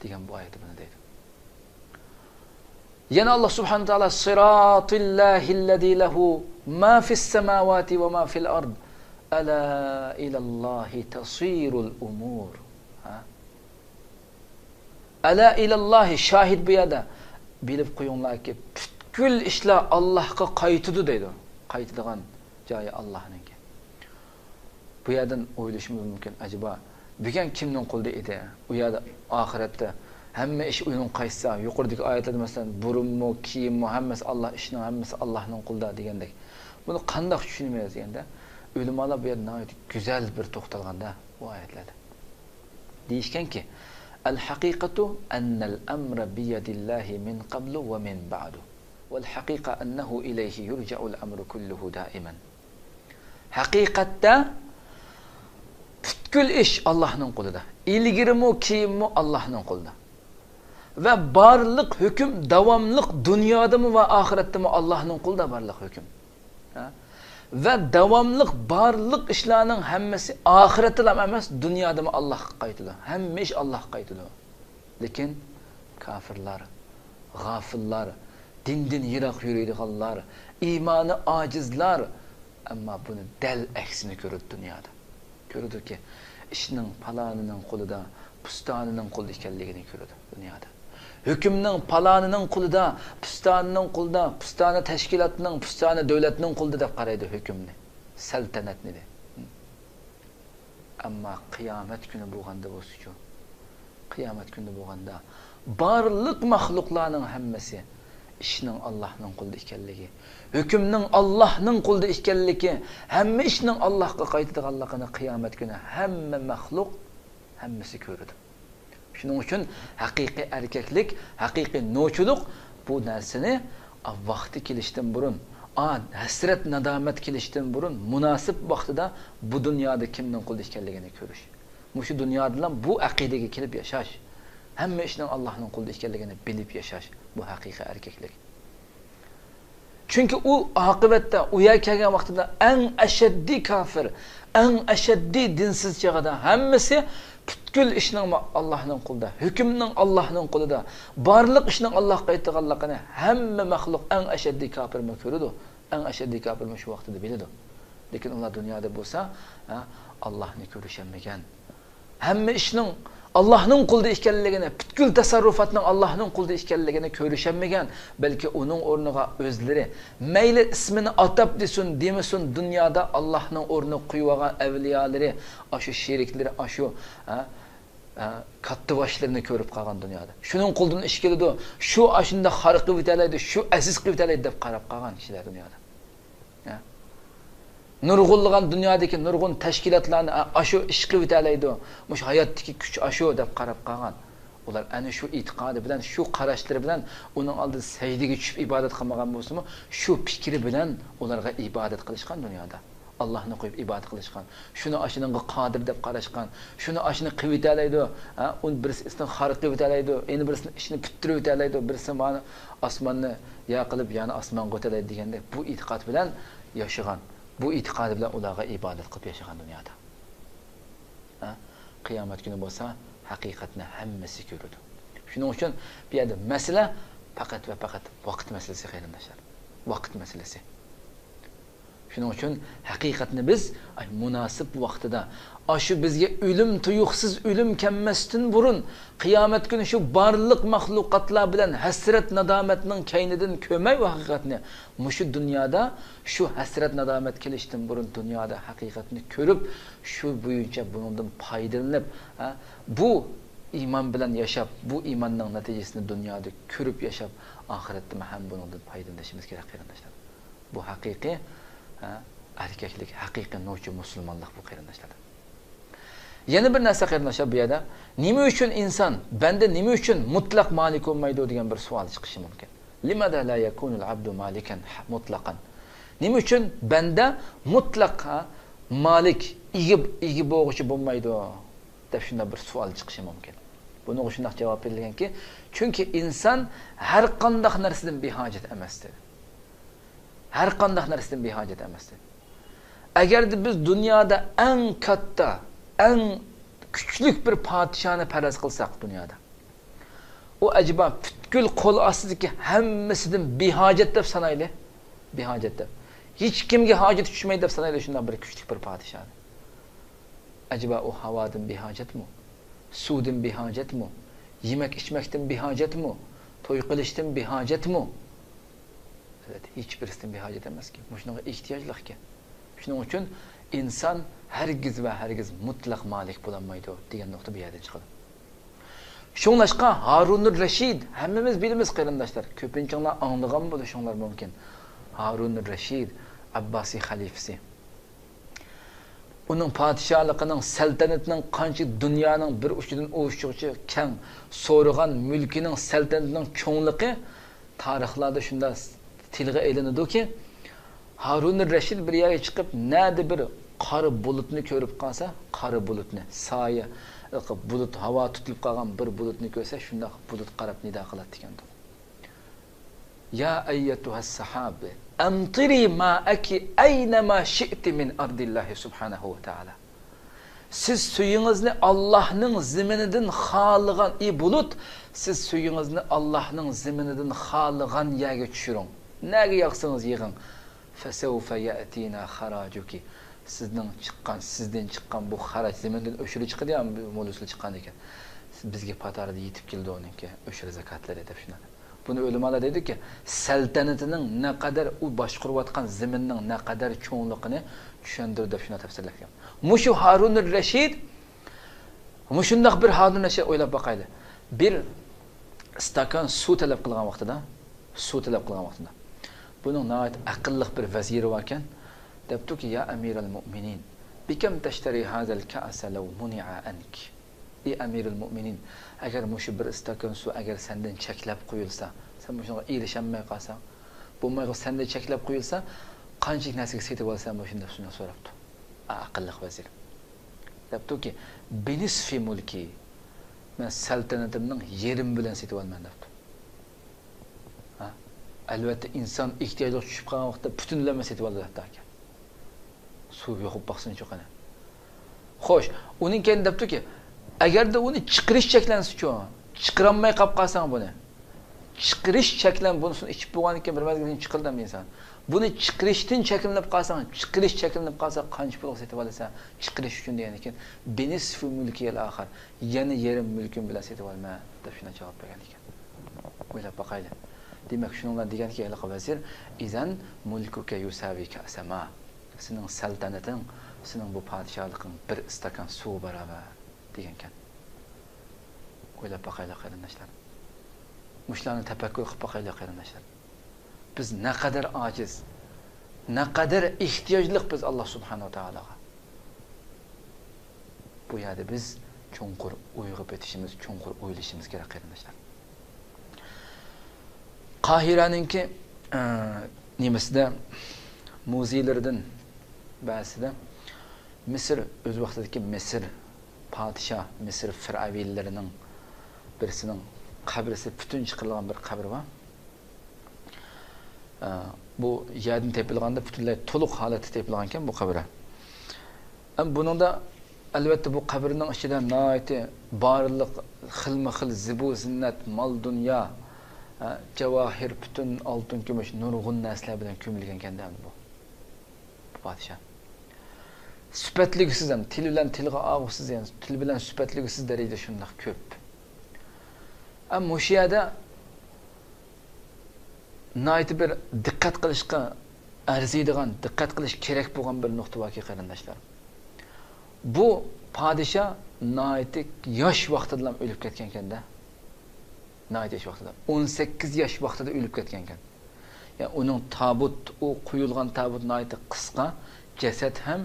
دېگەن بۇ ئايەتتە بۇنى دەيدۇ. يەنە ئاللاھ سۇبھانەھۇ ۋە تائالا، صراط الله الذي له ما في السماوات وما في الأرض ألا إلى الله تصير الأمور. ھە؟ ألا إلى الله، شاھىت بۇ يەردە. بىلىپ قويۇڭلاركى، پۈتكۈل ئىشلار ئاللاھقا قايتىدۇ دەيدۇ. قايتىدىغان جايى ئاللاھنىڭكى. بۇ يەردىن ئويلىشىمىز مۇمكىن، ئەجەبا، بۈگۈن كىمنىڭ قولىدا ئىدى؟ ئۇ يەردە ئاخىرەتتە ھەممە ئىش ئۇنىڭ قايتسا، يۇقىرىدىكى ئايەتلەردە مەسىلەن، بۇرۇنمۇ، كېيىنمۇ، ھەممىسى ئاللا، ئىشنىڭ ھەممىسى ئاللاھنىڭ قولىدا دېگەندەك. بۇنى قانداق چۈشىنىمىز دېگەندە، ئۆلىمالار بۇ يەردە ناھايىتى گۈزەل بىر توختالغاندا بۇ ئايەتلەردە. دېيىشكەنكى، الحقيقة أن الأمر بيد الله من قبل ومن بعد، والحقيقة أنه إليه يرجع الأمر كله دائما. ھەقىقەتتە پۈتكۈل ئىش ئاللاھنىڭ قولىدا. ئىلگىرىمۇ، كېيىنمۇ ئاللاھنىڭ قولىدا. ۋە بارلىق ھۆكۈم داۋاملىق دۇنيادىمۇ ۋە ئاخىرەتتىمۇ ئاللاھنىڭ قولىدا بارلىق ھۆكۈم. ھە؟ ۋە داۋاملىق بارلىق ئىشلارنىڭ ھەممىسى ئاخىرەتتىلا ئەمەس، دۇنيادىمۇ ئاللاھقا قايتىدۇ. ھەممە ئىش ئاللاھقا قايتىدۇ. لېكىن كافىرلار، غافىللار، دىندىن يىراق يۈرىدىغانلار، ئىمانى ئاجىزلار، ئەمما بۇنى دەل ئەكسىنى كۆرىدۇ دۇنيادا. كۆرىدۇكى، ئىشنىڭ پالانىنىڭ قولىدا، پۇستانىنىڭ قولىدا ئىكەنلىكىنى كۆرىدۇ دۇنيادا. ھۆكۈمنىڭ پالانىنىڭ قولىدا، پۇستانىنىڭ قولىدا، پۇستانە تەشكىلاتنىڭ، پۇستانە دۆلەتنىڭ قولىدا دەپ قارايدۇ ھۆكۈمنى، سەلتەنەتنى دە. ئەمما قىيامەت كۈنى بولغاندا بولسىچۇ؟ قىيامەت كۈنى بولغاندا بارلىق مەخلۇقلارنىڭ ھەممىسى ئىشنىڭ ئاللاھنىڭ قولىدا ئىكەنلىكى، ھۆكۈمنىڭ ئاللاھنىڭ قولىدا ئىكەنلىكى، ھەممە ئىشنىڭ ئاللاھقا قايتىدىغانلىقىنى قىيامەت كۈنى ھەممە مەخلۇق، ھەممىسى كۆرىدۇ. شۇنىڭ ئۈچۈن ھەقىقىي ئەركەكلىك، ھەقىقىي نوچىلىق بۇ نەرسىنى، ئا، ۋاقتى كېلىشتىن بۇرۇن، ئا، ھەسرەت نادامەت كېلىشتىن بۇرۇن مۇناسىپ ۋاقتىدا بۇ دۇنيادا كىمنىڭ قولىدا ئىكەنلىكىنى كۆرۈش. مۇشۇ دۇنيادىلا بۇ ئەقىدىگە كېلىپ ياشاش. ھەممە ئىشنىڭ ئاللاھنىڭ قولىدا ئىكەنلىكىنى بىلىپ ياشاش. بۇ ھەقىقىي ئەركەكلىك. چۈنكى ئۇ ئاقىۋەتتە، ئۇ يەرگە كەلگەن ۋاقتىدا ئەڭ ئەشەددىي كاپىر، ئەڭ ئەشەددىي دىنسىز چېغىدا ھەممىسى پۈتكۈل ئىشنىڭ ئاللاھنىڭ قولىدا، ھۆكۈمنىڭ ئاللاھنىڭ قولىدا، بارلىق ئىشنىڭ ئاللاھقا قايتىدىغانلىقىنى ھەممە مەخلۇق ئەڭ ئەشەددىي كاپىرمۇ كۆرىدۇ، ئەڭ ئەشەددىي كاپىرمۇ شۇ ۋاقتىدا بىلىدۇ. لېكىن ئۇلار دۇنيادا بولسا، ھە، ئاللاھنى كۆرۈشەلمىگەن. ھەممە ئىشنىڭ ئاللاھنىڭ قولىدا ئىكەنلىكىنى، پۈتكۈل تەسەررۇپاتنىڭ ئاللاھنىڭ قولىدا ئىكەنلىكىنى كۆرۈشەلمىگەن، بەلكى ئۇنىڭ ئورنىغا ئۆزلىرى، مەيلى ئىسمىنى ئاتاپ دېسۇن، دېمىسۇن، دۇنيادا ئاللاھنىڭ ئورنىغا قويۇۋالغان ئەۋلىيالىرى، ئاشۇ شېرىكلىرى، ئاشۇ، ھە، ھە، كاتتىباشلىرىنى كۆرۈپ قالغان دۇنيادا. شۇنىڭ قولىدىن ئىش كېلىدۇ، شۇ ئاشۇنداق خار قىلىۋېتەلەيدۇ، شۇ ئەزىز قىلىۋېتەلەيدۇ دەپ قاراپ قالغان كىشىلەر دۇنيادا. ھە؟ نۇرغۇنلىغان دۇنيادىكى نۇرغۇن تەشكىلاتلارنى، ئا-، ئاشۇ ئىش قىلىۋېتەلەيدۇ، مۇشۇ ھاياتتىكى كۈچ ئاشۇ دەپ قاراپ قالغان. ئۇلار ئەنە شۇ ئېتىقادى بىلەن، شۇ قاراشلىرى بىلەن ئۇنىڭ ئالدىدا سەجدىگە چۈشۈپ ئىبادەت قىلمىغان بولسىمۇ، شۇ پىكرى بىلەن ئۇلارغا ئىبادەت قىلىشقان دۇنيادا. ئاللاھنى قويۇپ ئىبادەت قىلىشقان. شۇنى ئاشۇنىڭغا قادىر دەپ قاراشقان. شۇنى ئاشۇنى قىلىۋېتەلەيدۇ. ھە، ئۇنى بىرسى ئىشنى خار قىلىۋېتەلەيدۇ، يەنە بىرسىنى ئىشنى پۈتتۈرۈۋېتەلەيدۇ، بىرسى مانا ئاسماننى يا قىلىپ، يەنى ئاسمانغا ئۆتەلەيدۇ دېگەندەك، بۇ ئېتىقاد بىلەن ياشىغان، بۇ ئېتىقاد بىلەن ئۇلارغا ئىبادەت قىلىپ ياشىغان دۇنيادا. ھە؟ قىيامەت كۈنى بولسا، ھەقىقەتنى ھەممىسى كۆرىدۇ. شۇنىڭ ئۈچۈن بۇ يەردە مەسىلە پەقەت ۋە پەقەت ۋاقىت مەسىلىسى، قېرىنداشلار. ۋاقىت مەسىلىسى. شۇنىڭ ئۈچۈن ھەقىقەتنى بىز، ئاي، مۇناسىپ ۋاقتىدا، ئاشۇ بىزگە ئۆلۈم، تۇيۇقسىز ئۆلۈم كەلمەستىن بۇرۇن، قىيامەت كۈنى شۇ بارلىق مەخلۇقاتلار بىلەن ھەسرەت، نادامەتنىڭ كەينىدىن كۆرمەي بۇ ھەقىقەتنى، مۇشۇ دۇنيادا، شۇ ھەسرەت، نادامەت كېلىشتىن بۇرۇن دۇنيادا ھەقىقەتنى كۆرۈپ، شۇ بويىچە بۇنىڭدىن پايدىلىنىپ، ھە، بۇ ئىمان بىلەن ياشاپ، بۇ ئىماننىڭ نەتىجىسىنى دۇنيادا كۆرۈپ ياشاپ، ئاخىرەتتىمۇ ھەم بۇنىڭدىن پايدىلىنىشىمىز كېرەك، قېرىنداشلار. بۇ ھەقىقىي، ھە، ئەركەكلىك، ھەقىقىي نوچى مۇسۇلمانلىق بۇ، قېرىنداشلار. يەنە بىر نەرسە، قېرىنداشلار، بۇ يەردە نېمە ئۈچۈن ئىنسان، بەندە نېمە ئۈچۈن مۇتلەق مالىك بولمايدۇ دېگەن بىر سوئال چىقىشى مۇمكىن. لماذا لا يكون العبد مالكا مطلقا؟ نېمە ئۈچۈن بەندە مۇتلەق، ھە، مالىك، ئىگە، ئىگە بولغۇچى بولمايدۇ؟ دەپ شۇنداق بىر سوئال چىقىشى مۇمكىن. بۇنىڭغا شۇنداق جاۋاب بېرىلگەنكى، چۈنكى ئىنسان ھەر قانداق نەرسىدىن بىھاجەت ئەمەستۇر. ھەر قانداق نەرسىدىن بىھاجەت ئەمەستۇر. ئەگەردە بىز دۇنيادا ئەڭ كاتتا، ئەڭ كۈچلۈك بىر پادىشاھنى پەرەز قىلساق دۇنيادا، ئۇ ئەجەبا پۈتكۈل قول ئاستىدىكى ھەممىسىدىن بىھاجەت دەپ سانايلى. بىھاجەت دەپ. ھېچكىمگە ھاجىتى چۈشمەيدۇ دەپ سانايلى شۇنداق بىر كۈچلۈك بىر پادىشاھنى. ئەجەبا ئۇ ھاۋادىن بىھاجەتمۇ؟ سۇدىن بىھاجەتمۇ؟ يېمەك ئىچمەكتىن بىھاجەتمۇ؟ توي قىلىشتىن بىھاجەتمۇ؟ ھېچبىرسىدىن بىھاجەت ئەمەسكەن. مۇشۇنىڭغا ئېھتىياجلىقكەن. شۇنىڭ ئۈچۈن ئىنسان ھەرگىز ۋە ھەرگىز مۇتلەق مالىك بولالمايدۇ دېگەن نۇقتا بۇ يەردىن چىقىدۇ. شۇڭلاشقا ھارۇنۇر رەشىد، ھەممىمىز بىلىمىز قېرىنداشلار، كۆپىنچىڭلار ئاڭلىغان بولۇشۇڭلار مۇمكىن. ھارۇنۇر رەشىد، ئابباسىي خەلىپىسى. ئۇنىڭ پادىشاھلىقىنىڭ، سەلتەنىتىنىڭ قانچە دۇنيانىڭ بىر ئۇچىدىن ئۇ ئۇچىغىچە كەڭ، سورىغان مۈلكىنىڭ، سەلتەنىتىنىڭ چوڭلۇقى تارىخلاردا شۇنداق تىلغا ئېلىنىدۇكى، ھارۇنۇر رەشىد بىر يەرگە چىقىپ، نەدە بىر قارا بۇلۇتنى كۆرۈپ قالسا، قارا بۇلۇتنى، سايە، بۇلۇت، ھاۋا تۇتۇلۇپ قالغان بىر بۇلۇتنى كۆرسە، شۇنداق بۇلۇتقا قاراپ نىدا قىلاتتىكەن. يا أيتها السحاب أمطري ماءك أينما شئت من أرض الله سبحانه وتعالى. سىز سۈيىڭىزنى ئاللاھنىڭ زېمىنىدىن خالىغان، ئى بۇلۇت، سىز سۈيىڭىزنى ئاللاھنىڭ زېمىنىدىن خالىغان يەرگە چۈشۈرۈڭ. نەگە ياغسىڭىز يېغىڭ. فسوف يأتينا خراجك. سىزنىڭ چىققان، سىزدىن چىققان بۇ خاراج، زېمىندىن ئۆشۈرە چىقىدۇ يا، مولۇسلا چىققان ئىكەن. سىز بىزگە پاتارىدا يېتىپ كېلىدۇ ئۇنىڭكى ئۆشۈرە زاكاتلىرى دەپ شۇنداق. بۇنى ئۆلىمالار دەيدۇكى، سەلتەنىتىنىڭ نەقەدەر، ئۇ باشقۇرۇۋاتقان زېمىننىڭ نەقەدەر چوڭلۇقىنى چۈشەندۈرۈپ دەپ شۇنداق تەپسىرلەپ كەلگەن. مۇشۇ ھارۇنۇر رەشىد، مۇشۇنداق بىر ھارۇنۇر رەشىد ئويلاپ باقايلى. بىر ئىستاكان سۇ تەلەپ قىلغان ۋاقتىدا، سۇ تەلەپ قىلغان ۋاقتىدا، بۇنىڭ ناھايىتى ئەقىللىق بىر ۋەزىرى باركەن. دەپتۇكى، يا ئەمىرەل مۇئمىنىن، بىكەم تەشتەرى ھازەل كەئسە لەۋ مۇنىئە ئەنك. ئى ئەمىرۇل مۇئمىنىن، ئەگەر مۇشۇ بىر ئىستاكان سۇ ئەگەر سەندىن چەكلەپ قويۇلسا، سەن مۇشۇنىڭغا ئېرىشەلمەي قالساڭ، بولمايدۇ، سەندىن چەكلەپ قويۇلسا، قانچىلىك نەرسىگە سېتىۋالىسەن مۇشۇنى دەپ شۇنداق سوراپتۇ. ئا، ئەقىللىق ۋەزىر. دەپتۇكى، بىنىسفى مۇلكى، مەن سەلتەنىتىمنىڭ يېرىمى بىلەن سېتىۋالىمەن دەپتۇ. ھە؟ ئەلۋەتتە، ئىنسان ئېھتىياجلىق چۈشۈپ قالغان ۋاقىتتا پۈتۈنلەيمۇ سېتىۋالىدۇ ھەتتاكى. سۇ يوقىلىپ باقسۇنچۇ قېنى. خوش، ئۇنىڭ كەينىدە دەپتۇكى، ئەگەردە ئۇنى چىقىرىش چەكلەنسىچۇ، چىقىرالماي قاپ قالساڭ بۇنى. چىقىرىش چەكلەن، بۇنى سۇنى ئىچىپ بولغاندىن كېيىن بىر مەزگىلدىن كېيىن چىقىرىدۇ ئىنسان. بۇنى چىقىرىشتىن چەكلىنىپ قالساڭ، چىقىرىش چەكلىنىپ قالسا قانچە پۇلغا سېتىۋالىسەن؟ چىقىرىش ئۈچۈن دېگەندىن كېيىن، بىنىسفى مۈلكىيەل ئاخىر، يەنە يېرىم مۈلكۈم بىلەن سېتىۋالىمەن دەپ شۇنداق جاۋاب بەرگەن ئىكەن. ئويلاپ باقايلى. دېمەك، شۇنىڭ بىلەن دېگەنكى ھېلىقى ۋەزىر، ئىزەن مۇلكۇكە يۇساۋى كەسەما. سېنىڭ سەلتەنىتىڭ، سېنىڭ بۇ پادىشاھلىقىڭ بىر ئىستاكان سۇغا باراۋەر دېگەنكەن. ئويلاپ باقايلى قېرىنداشلار. مۇشۇلارنى تەپەككۇر قىلىپ باقايلى قېرىنداشلار. بىز نەقەدەر ئاجىز، نەقەدەر ئېھتىياجلىق بىز ئاللا سۇبھانەھۇ ۋە تائالاغا. بۇ يەردە بىز چوڭقۇر ئويغا پېتىشىمىز، چوڭقۇر ئويلىشىمىز كېرەك قېرىنداشلار. قاھىرەنىڭكى، ئە، نېمىسىدە، مۇزېيلىرىدىن بەزىسىدە مىسىر، ئۆز ۋاقتىدىكى مىسىر پادىشاھ، مىسىر فىرئەۋنلىرىنىڭ بىرسىنىڭ قەبرىسى، پۈتۈن چىقىرىلغان بىر قەبرە بار. ئە، بۇ يەردىن تېپىلغاندا پۈتۈنلەي تولۇق ھالەتتە تېپىلغانكەن بۇ قەبرە. ئەم، بۇنىڭدا، ئەلۋەتتە، بۇ قەبرىنىڭ ئىچىدە ناھايىتى بارلىق خىلمۇ خىل زىبۇ زىننەت، مال دۇنيا، ئە، جاۋاھىر، پۈتۈن ئالتۇن كۈمۈش، نۇرغۇن نەرسىلەر بىلەن كۆمۈلگەنكەن ئەمدى بۇ، بۇ پادىشاھ. سۈپەتلىگۈسىز ھەم، تىل بىلەن تىلغا ئالغۇسىز، يەنى تىل بىلەن سۈپەتلىگۈسىز دەرىجىدە شۇنداق كۆپ. ئەم، مۇشۇ يەردە ناھايىتى بىر دىققەت قىلىشقا ئەرزىيدىغان، دىققەت قىلىش كېرەك بولغان بىر نۇقتا باركى، قېرىنداشلار. بۇ پادىشاھ ناھايىتى ياش ۋاقتىدىلا ئۆلۈپ كەتكەنكەن-دە. ناھايىتى ياش ۋاقتىدا. ئون سەككىز ياش ۋاقتىدا ئۆلۈپ كەتكەنكەن. يەنى ئۇنىڭ تابۇت، ئۇ قويۇلغان تابۇت ناھايىتى قىسقا، جەسەت ھەم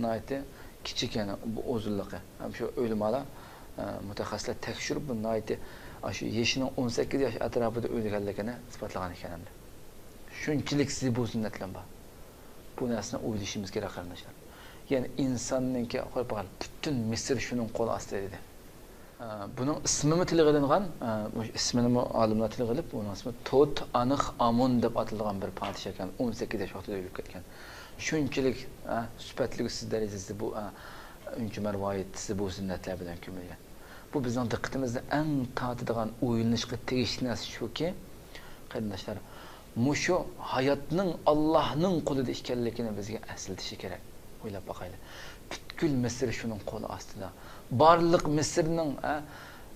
ناھايىتى كىچىك، يەنى بۇ ئۇزۇنلۇقى. ھەم شۇ ئۆلىمالار، ئە، مۇتەخەسسىسلەر تەكشۈرۈپ، بۇ ناھايىتى، ئاشۇ يېشىنىڭ ئون سەككىز ياش ئەتراپىدا ئۆلگەنلىكىنى ئىسپاتلىغان ئىكەن ئەمدى. شۇنچىلىك زىبۇ زىننەتلەر بار. بۇ نەرسىنى ئويلىشىمىز كېرەك، قېرىنداشلار. يەنى ئىنساننىڭكى، قويۇپ باقايلى، پۈتۈن مىسىر شۇنىڭ قول ئاستىدا ئىدى. ئە، بۇنىڭ ئىسمىمۇ تىلغا ئېلىنغان، ئە، مۇشۇ ئىسمىنىمۇ ئالىملار تىلغا ئېلىپ، ئۇنىڭ ئىسمى توت ئانخ ئامون دەپ ئاتىلىدىغان بىر پادىشاھ ئىكەن. ئون سەككىز ياش ۋاقتىدا ئۆلۈپ كەتكەن. شۇنچىلىك، ئە، سۈپەتلىك سىز دەرىجىسىدە بۇ، ئە، ئۈنچە مەرۋايىت، زىبۇ زىننەتلەر بىلەن كۆمۈلگەن. بۇ بىزنىڭ دىققىتىمىزنى ئەڭ تارتىدىغان، ئويلىنىشقا تېگىشلىك نەرسە شۇكى، قېرىنداشلار، مۇشۇ ھاياتنىڭ ئاللاھنىڭ قولىدا ئىكەنلىكىنى بىزگە ئەسلىتىشى كېرەك. ئويلاپ باقايلى. پۈتكۈل مىسىر شۇنىڭ قولى ئاستىدا. بارلىق مىسىرنىڭ، ئە،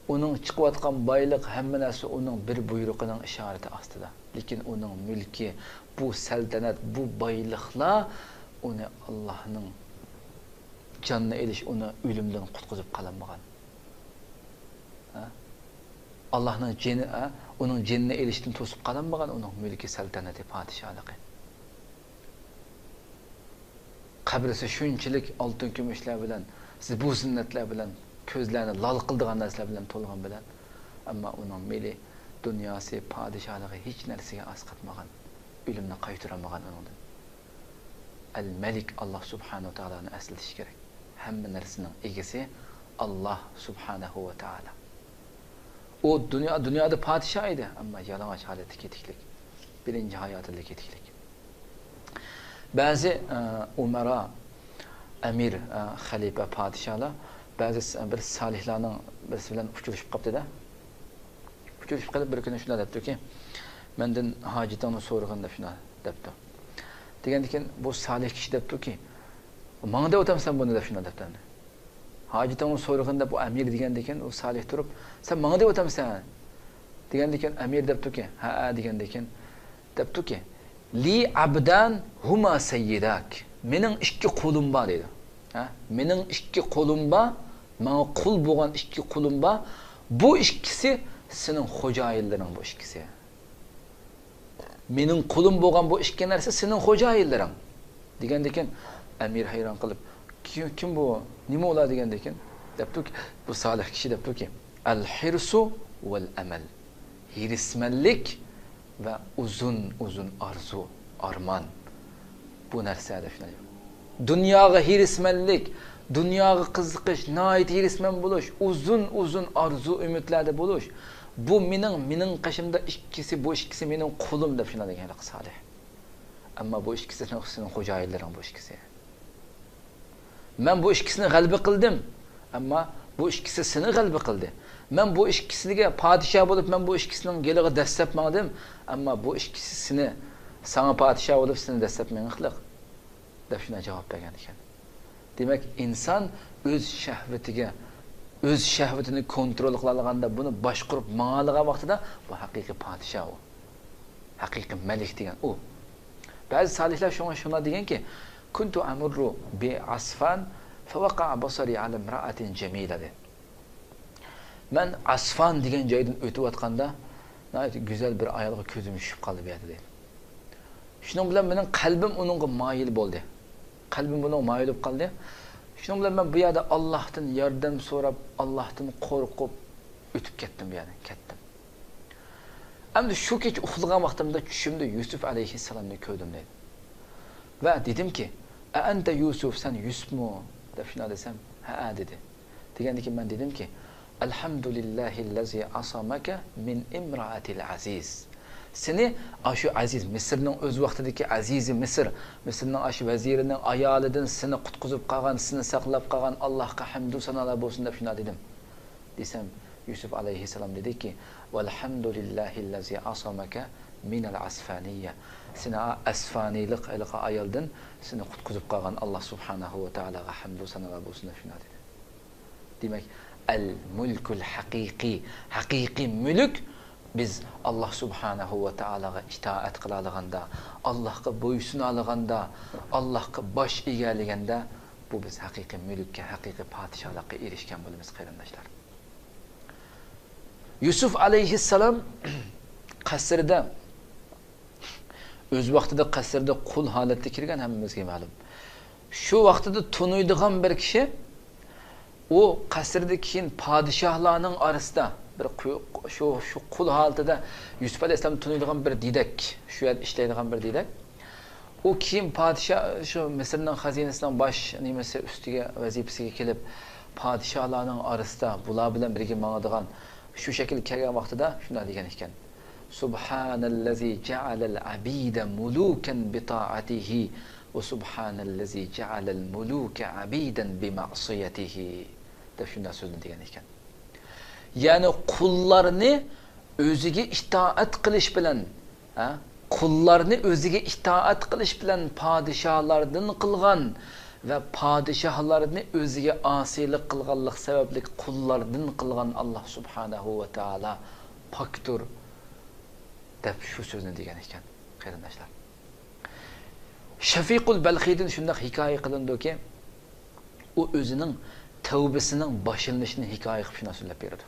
ئۇنىڭ چىقىۋاتقان بايلىق، ھەممە نەرسە ئۇنىڭ بىر بۇيرۇقىنىڭ ئىشارىتى ئاستىدا. لېكىن ئۇنىڭ مۈلكى، بۇ سەلتەنەت، بۇ بايلىقلار ئۇنى ئاللاھنىڭ جانىنى ئېلىش، ئۇنى ئۆلۈمدىن قۇتقۇزۇپ قالالمىغان. ھە؟ ئاللاھنىڭ جېنى، ھە؟ ئۇنىڭ جېنىنى ئېلىشتىن توسۇپ قالالمىغان ئۇنىڭ مۈلكى، سەلتەنىتى، پادىشاھلىقى. قەبرىسى شۇنچىلىك ئالتۇن كۈمۈشلەر بىلەن، زىبۇ زىننەتلەر بىلەن، كۆزلەرنى لال قىلىدىغان نەرسىلەر بىلەن تولغان بىلەن، ئەمما ئۇنىڭ مېلى، دۇنياسى، پادىشاھلىقى ھېچ نەرسىگە ئاسقاتمىغان، ئۆلۈمنى قايتۇرالمىغان ئۇنىڭدىن. ئەل مەلىك، ئاللاھ سۇبھانەھۇ ۋە تائالانى ئەسلىتىش كېرەك. ھەممە نەرسىنىڭ ئىگىسى ئاللاھ سۇبھانەھۇ ۋە تائالا. ئۇ دۇنيا، دۇنيادا پادىشاھ ئىدى، ئەمما يالىڭاچ ھالەتتە كېتىكلىك. بىرىنچى ھاياتىدا كېتىكلىك. بەزى، ئە، ئۇمارا، ئەمىر، ئە، خەلىپە، پادىشاھلار بەزى س-، بىر سالىھلارنىڭ بىرسى بىلەن ئۇچرىشىپ قاپتۇ-دە. ئۇچرىشىپ قېلىپ بىر كۈنى شۇنداق دەپتۇكى، مەندىن ھاجىتىڭنى سورىغىن دەپ شۇنداق دەپتۇ. دېگەندىكىن بۇ سالىھ كىشى دەپتۇكى، ماڭا دەۋاتامسەن بۇنى دەپ شۇنداق دەپتۇ. ھاجىتىڭنى سورىغىن دەپ ئۇ ئەمىر دېگەندىكىن، ئۇ سالىھ تۇرۇپ، سەن ماڭا دەۋاتامسەن؟ دېگەندىكىن ئەمىر دەپتۇكى، ھەئە دېگەندىكىن، دەپتۇكى، لى ئەبدان ھۇما سەييىداك. مېنىڭ ئىككى قۇلۇم بار دەيدۇ. ھە؟ مېنىڭ ئىككى قۇلۇم بار، ماڭا قۇل بولغان ئىككى قۇلۇم بار. بۇ ئىككىسى سېنىڭ خوجايىنلىرىڭ، بۇ ئىككىسى. مېنىڭ قۇلۇم بولغان بۇ ئىككى نەرسە سېنىڭ خوجايىنلىرىڭ. دېگەندىكىن ئەمىر ھەيران قېلىپ، كىم، كىم بۇ؟ نېمە ئۇلار؟ دېگەندىكىن دەپتۇكى، بۇ سالىھ كىشى دەپتۇكى، ئەل ھىرسۇ ۋەل ئەمەل. ھېرىسمەنلىك ۋە ئۇزۇن، ئۇزۇن ئارزۇ، ئارمان. بۇ نەرسە دەپ شۇنداق. دۇنياغا ھېرىسمەنلىك، دۇنياغا قىزىقىش، ناھايىتى ھېرىسمەن بولۇش، ئۇزۇن، ئۇزۇن ئارزۇ، ئۈمىدلەردە بولۇش. بۇ مېنىڭ، مېنىڭ قېشىمدا ئىككىسى، بۇ ئىككىسى مېنىڭ قۇلۇم دەپ شۇنداق دېگەن ھېلىقى سالىھ. ئەمما بۇ ئىككىسى سېنىڭ، سېنىڭ خوجايىنلىرىڭ بۇ ئىككىسى. مەن بۇ ئىككىسىنى غەلىبە قىلدىم، ئەمما بۇ ئىككىسى سېنى غەلىبە قىلدى. مەن بۇ ئىككىسىگە پادىشاھ بولۇپ، مەن بۇ ئىككىسىنىڭ يېلىغا دەسسەپ ماڭدىم، ئەمما بۇ ئىككىسى سېنى، ساڭا پادىشاھ بولۇپ سېنى دەسسەپ مېڭىقلىق، دەپ شۇنداق جاۋاب بەرگەن ئىكەن. دېمەك، ئىنسان ئۆز شەھۋىتىگە، ئۆز شەھۋىتىنى كونترول قىلالىغاندا، بۇنى باشقۇرۇپ ماڭالىغان ۋاقتىدا بۇ ھەقىقىي پادىشاھ ئۇ. ھەقىقىي مەلىك دېگەن ئۇ. بەزى سالىھلار شۇڭا شۇنداق دېگەنكى، كۇنتۇ ئەمۇررۇ بى ئەسفان فەۋەقەئە بەسەرى ئەلە ئىمرائەتىن جەمىلە دەيدۇ. مەن ئەسفان دېگەن جايدىن ئۆتۈۋاتقاندا، ناھايىتى گۈزەل بىر ئايالغا كۆزۈم چۈشۈپ قالدى بۇ يەردە دەيدۇ. شۇنىڭ بىلەن مېنىڭ قەلبىم ئۇنىڭغا مايىل بولدى. قەلبىم ئۇنىڭغا مايىل بولۇپ قالدى. شۇنىڭ بىلەن مەن بۇ يەردە ئاللاھتىن ياردەم سوراپ، ئاللاھتىن قورقۇپ ئۆتۈپ كەتتىم بۇ يەردىن، كەتتىم. ئەمدى شۇ كېچە ئۇخلىغان ۋاقتىمدا چۈشۈمدە يۈسۈپ ئەلەيھىسسالامنى كۆردۈم دەيدۇ. ۋە دېدىمكى، ئەئەنتە يۈسۈپ، سەن يۈسۈپمۇ؟ دەپ شۇنداق دېسەم، ھەئە دېدى. دېگەندىكىن مەن دېدىمكى، ئەلھەمدۇلىللاھىللەزى ئەسەمەكە مىن ئىمرائەتىل ئەزىز. سېنى ئاشۇ ئەزىز، مىسىرنىڭ ئۆز ۋاقتىدىكى ئەزىزى مىسىر، مىسىرنىڭ ئاشۇ ۋەزىرىنىڭ ئايالىدىن سېنى قۇتقۇزۇپ قالغان، سېنى ساقلاپ قالغان ئاللاھقا ھەمدۇ سانالار بولسۇن دەپ شۇنداق دېدىم. دېسەم، يۈسۈپ ئەلەيھىسسالام دېدىكى، ۋەلھەمدۇلىللاھىللەزى ئەسەمەكە مىنەل ئەسفانىيە. سېنى ئا-، ئەسفانىيلىق ھېلىقى ئايالدىن سېنى قۇتقۇزۇپ قالغان ئاللا سۇبھانەھۇ ۋە تائالاغا ھەمدۇ سانالار بولسۇن دەپ شۇنداق دېدى. دېمەك، ئەل مۇلكۇل ھەقىقىي، ھەقىقىي مۈلۈك بىز ئاللا سۇبھانەھۇ ۋە تائالاغا ئىتائەت قىلالىغاندا، ئاللاھقا بويسۇنالىغاندا، ئاللاھقا باش ئېگەلىگەندە، بۇ بىز ھەقىقىي مۈلۈككە، ھەقىقىي پادىشاھلىققا ئېرىشكەن بولىمىز، قېرىنداشلار. يۈسۈپ ئەلەيھىسسالام قەسىردە، ئۆز ۋاقتىدا قەسىردە قۇل ھالەتتە كىرگەن، ھەممىمىزگە مەلۇم. شۇ ۋاقتىدا تونۇيدىغان بىر كىشى، ئۇ قەسىردە كېيىن پادىشاھلارنىڭ ئارىسىدا بىر قۇ-، شۇ، شۇ قۇل ھالىتىدە يۈسۈپ ئەلەيھىسسالامنى تونۇيدىغان بىر دېدەك، شۇ يەردە ئىشلەيدىغان بىر دېدەك. ئۇ كېيىن پادىشاھ، شۇ مىسىرنىڭ خەزىنىسىنىڭ باش نېمىسى ئۈستىگە، ۋەزىپىسىگە كېلىپ، پادىشاھلارنىڭ ئارىسىدا بۇلار بىلەن بىرگە ماڭىدىغان شۇ شەكىلگە كەلگەن ۋاقتىدا شۇنداق دېگەن ئىكەن، سۇبھانەللەزى جەئەلەل ئەبىدە مۇلۇكەن بىتائەتىھى ۋە سۇبھانەللەزى جەئەلەل مۇلۇكە ئەبىدەن بىمەئسىيەتىھى، دەپ شۇنداق سۆزلىدى دېگەن ئىكەن. يەنى قۇللارنى ئۆزىگە ئىتائەت قىلىش بىلەن، ھە، قۇللارنى ئۆزىگە ئىتائەت قىلىش بىلەن پادىشاھلاردىن قىلغان، ۋە پادىشاھلارنى ئۆزىگە ئاسىيلىق قىلغانلىق سەۋەبلىك قۇللاردىن قىلغان ئاللاھ سۇبھانەھۇ ۋە تائالا پاكتۇر، دەپ شۇ سۆزنى دېگەن ئىكەن، قېرىنداشلار. شەفىقۇل بەلخىدىن شۇنداق ھېكايە قىلىنىدۇكى، ئۇ ئۆزىنىڭ تەۋبىسىنىڭ باشلىنىشىنى ھېكايە قىلىپ شۇنداق سۆزلەپ بېرىدۇ.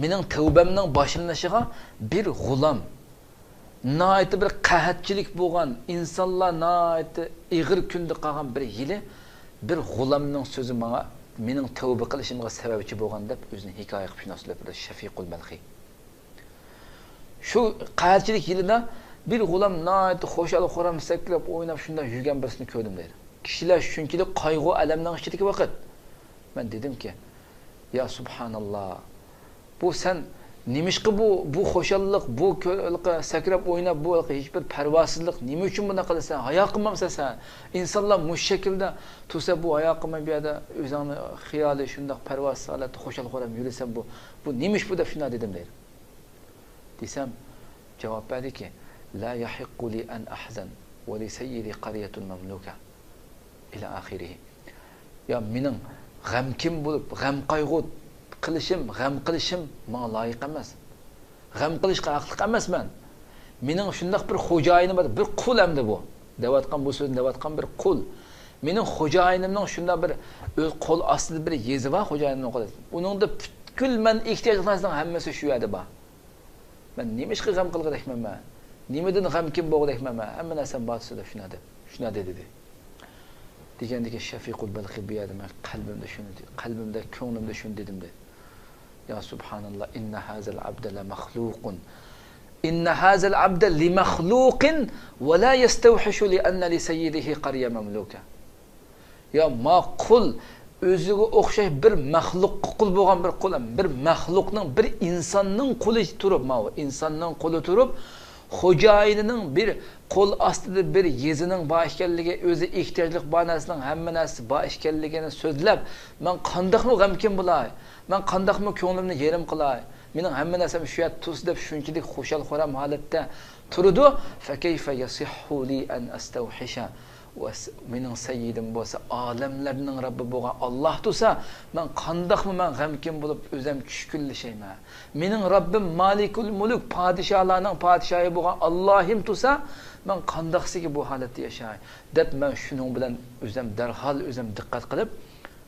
مېنىڭ تەۋبەمنىڭ باشلىنىشىغا بىر غۇلام، ناھايىتى بىر قەھەتچىلىك بولغان، ئىنسانلار ناھايىتى ئېغىر كۈندە قالغان بىر يىلى، بىر غۇلامنىڭ سۆزى ماڭا، مېنىڭ تەۋبە قىلىشىمغا سەۋەبچى بولغان، دەپ ئۆزىنى ھېكايە قىلىپ شۇنداق سۆزلەپ بېرىدۇ شەفىقۇل بەلخىي. شۇ قەھەتچىلىك يىلىدا بىر غۇلام ناھايىتى خۇشال-خۇرام سەكرەپ ئويناپ شۇنداق يۈرگەن بىرسىنى كۆردۈم دەيدۇ. كىشىلەر شۇنچىلىك قايغۇ-ئەلەمنىڭ ئىچىدىكى ۋاقىت. مەن دېدىمكى، يا سۇبھاناللا، بۇ سەن نېمىشقا بۇ، بۇ خۇشاللىق، بۇ كۆ-، سەكرەپ ئويناپ، بۇ ھېچبىر پەرۋاسىزلىق، نېمە ئۈچۈن بۇنداق قىلىسەن؟ ھايا قىلمامسەن سەن؟ ئىنسانلار مۇشۇ شەكىلدە تۇرسا، بۇ ھايا قىلماي بۇ يەردە ئۆزۈڭنى خىيالىي شۇنداق پەرۋاسىز ھالەتتە خۇشال-خۇرام يۈرىسەن، بۇ، بۇ نېمە ئىش بۇ دەپ شۇنداق دېدىم دەيدۇ. دېسەم، جاۋاب بەردىكى، لا يحق لي أن أحزن ولسيدي قرية مملوكة إلى آخره. يا مېنىڭ غەمكىن بولۇپ، غەم-قايغۇ قىلىشىم، غەم قىلىشىم ماڭا لايىق ئەمەس. غەم قىلىشقا ھەقلىق ئەمەسمەن. مېنىڭ شۇنداق بىر خوجايىنىم بار، بىر قۇل ئەمدى بۇ. دەۋاتقان، بۇ سۆزنى دەۋاتقان بىر قۇل. مېنىڭ خوجايىنىمنىڭ شۇنداق بىر ئۆز قول ئاستىدا بىر يېزا بار، خوجايىنىمنىڭ قولىدا. ئۇنىڭدا پۈتكۈل مەن ئېھتىياجلىق نەرسىنىڭ ھەممىسى شۇ يەردە بار. مەن نېمىشقا غەم قىلغۇدەكمەن مەن؟ نېمىدىن غەمكىن بولغۇدەكمەن مەن؟ ھەممە نەرسەم بار تۇرسا دەپ شۇنداق دېدى. دېگەندىكى شەفىقۇل بەلخىي بۇ يەردە مەن قەلبىمدە شۇنى، قەلبىمدە، كۆڭلۈمدە شۇنى دېدىم دەيدۇ. يا سۇبھاناللا، إن هذا العبد لمخلوق. إن هذا العبد لمخلوق ولا يستوحش لأن لسيده قرية مملوكة. يا ما قۇل، ئۆزىگە ئوخشاش بىر مەخلۇققا قۇل بولغان بىر قۇل، بىر مەخلۇقنىڭ، بىر ئىنساننىڭ قۇلى تۇرۇپ، ماۋۇ ئىنساننىڭ قۇلى تۇرۇپ، خوجايىنىنىڭ بىر قول ئاستىدا بىر يېزىنىڭ بار ئىكەنلىكى، ئۆزى ئېھتىياجلىق بار نەرسىنىڭ ھەممە نەرسىسى بار ئىكەنلىكىنى سۆزلەپ، مەن قانداقمۇ غەمكىن بولاي؟ مەن قانداقمۇ كۆڭلۈمنى يېرىم قىلاي؟ مېنىڭ ھەممە نەرسەم شۇ يەردە تۇرسا دەپ شۇنچىلىك خۇشال-خۇرام ھالەتتە تۇرىدۇ. فكيف يصح لي أن أستوحش. ۋە س-، مېنىڭ سەييىدىم بولسا، ئالەملەرنىڭ رەببى بولغان ئاللاھ تۇرسا، مەن قانداقمۇ مەن غەمكىن بولۇپ ئۆزۈم چۈشكۈنلىشەيمەن؟ مېنىڭ رەببىم مالىكۇل مۇلۇك، پادىشاھلارنىڭ پادىشاھى بولغان ئاللاھىم تۇرسا، مەن قانداقسىگە بۇ ھالەتتە ياشاي؟ دەپ مەن شۇنىڭ بىلەن ئۆزۈم دەرھال ئۆزۈم دىققەت قىلىپ،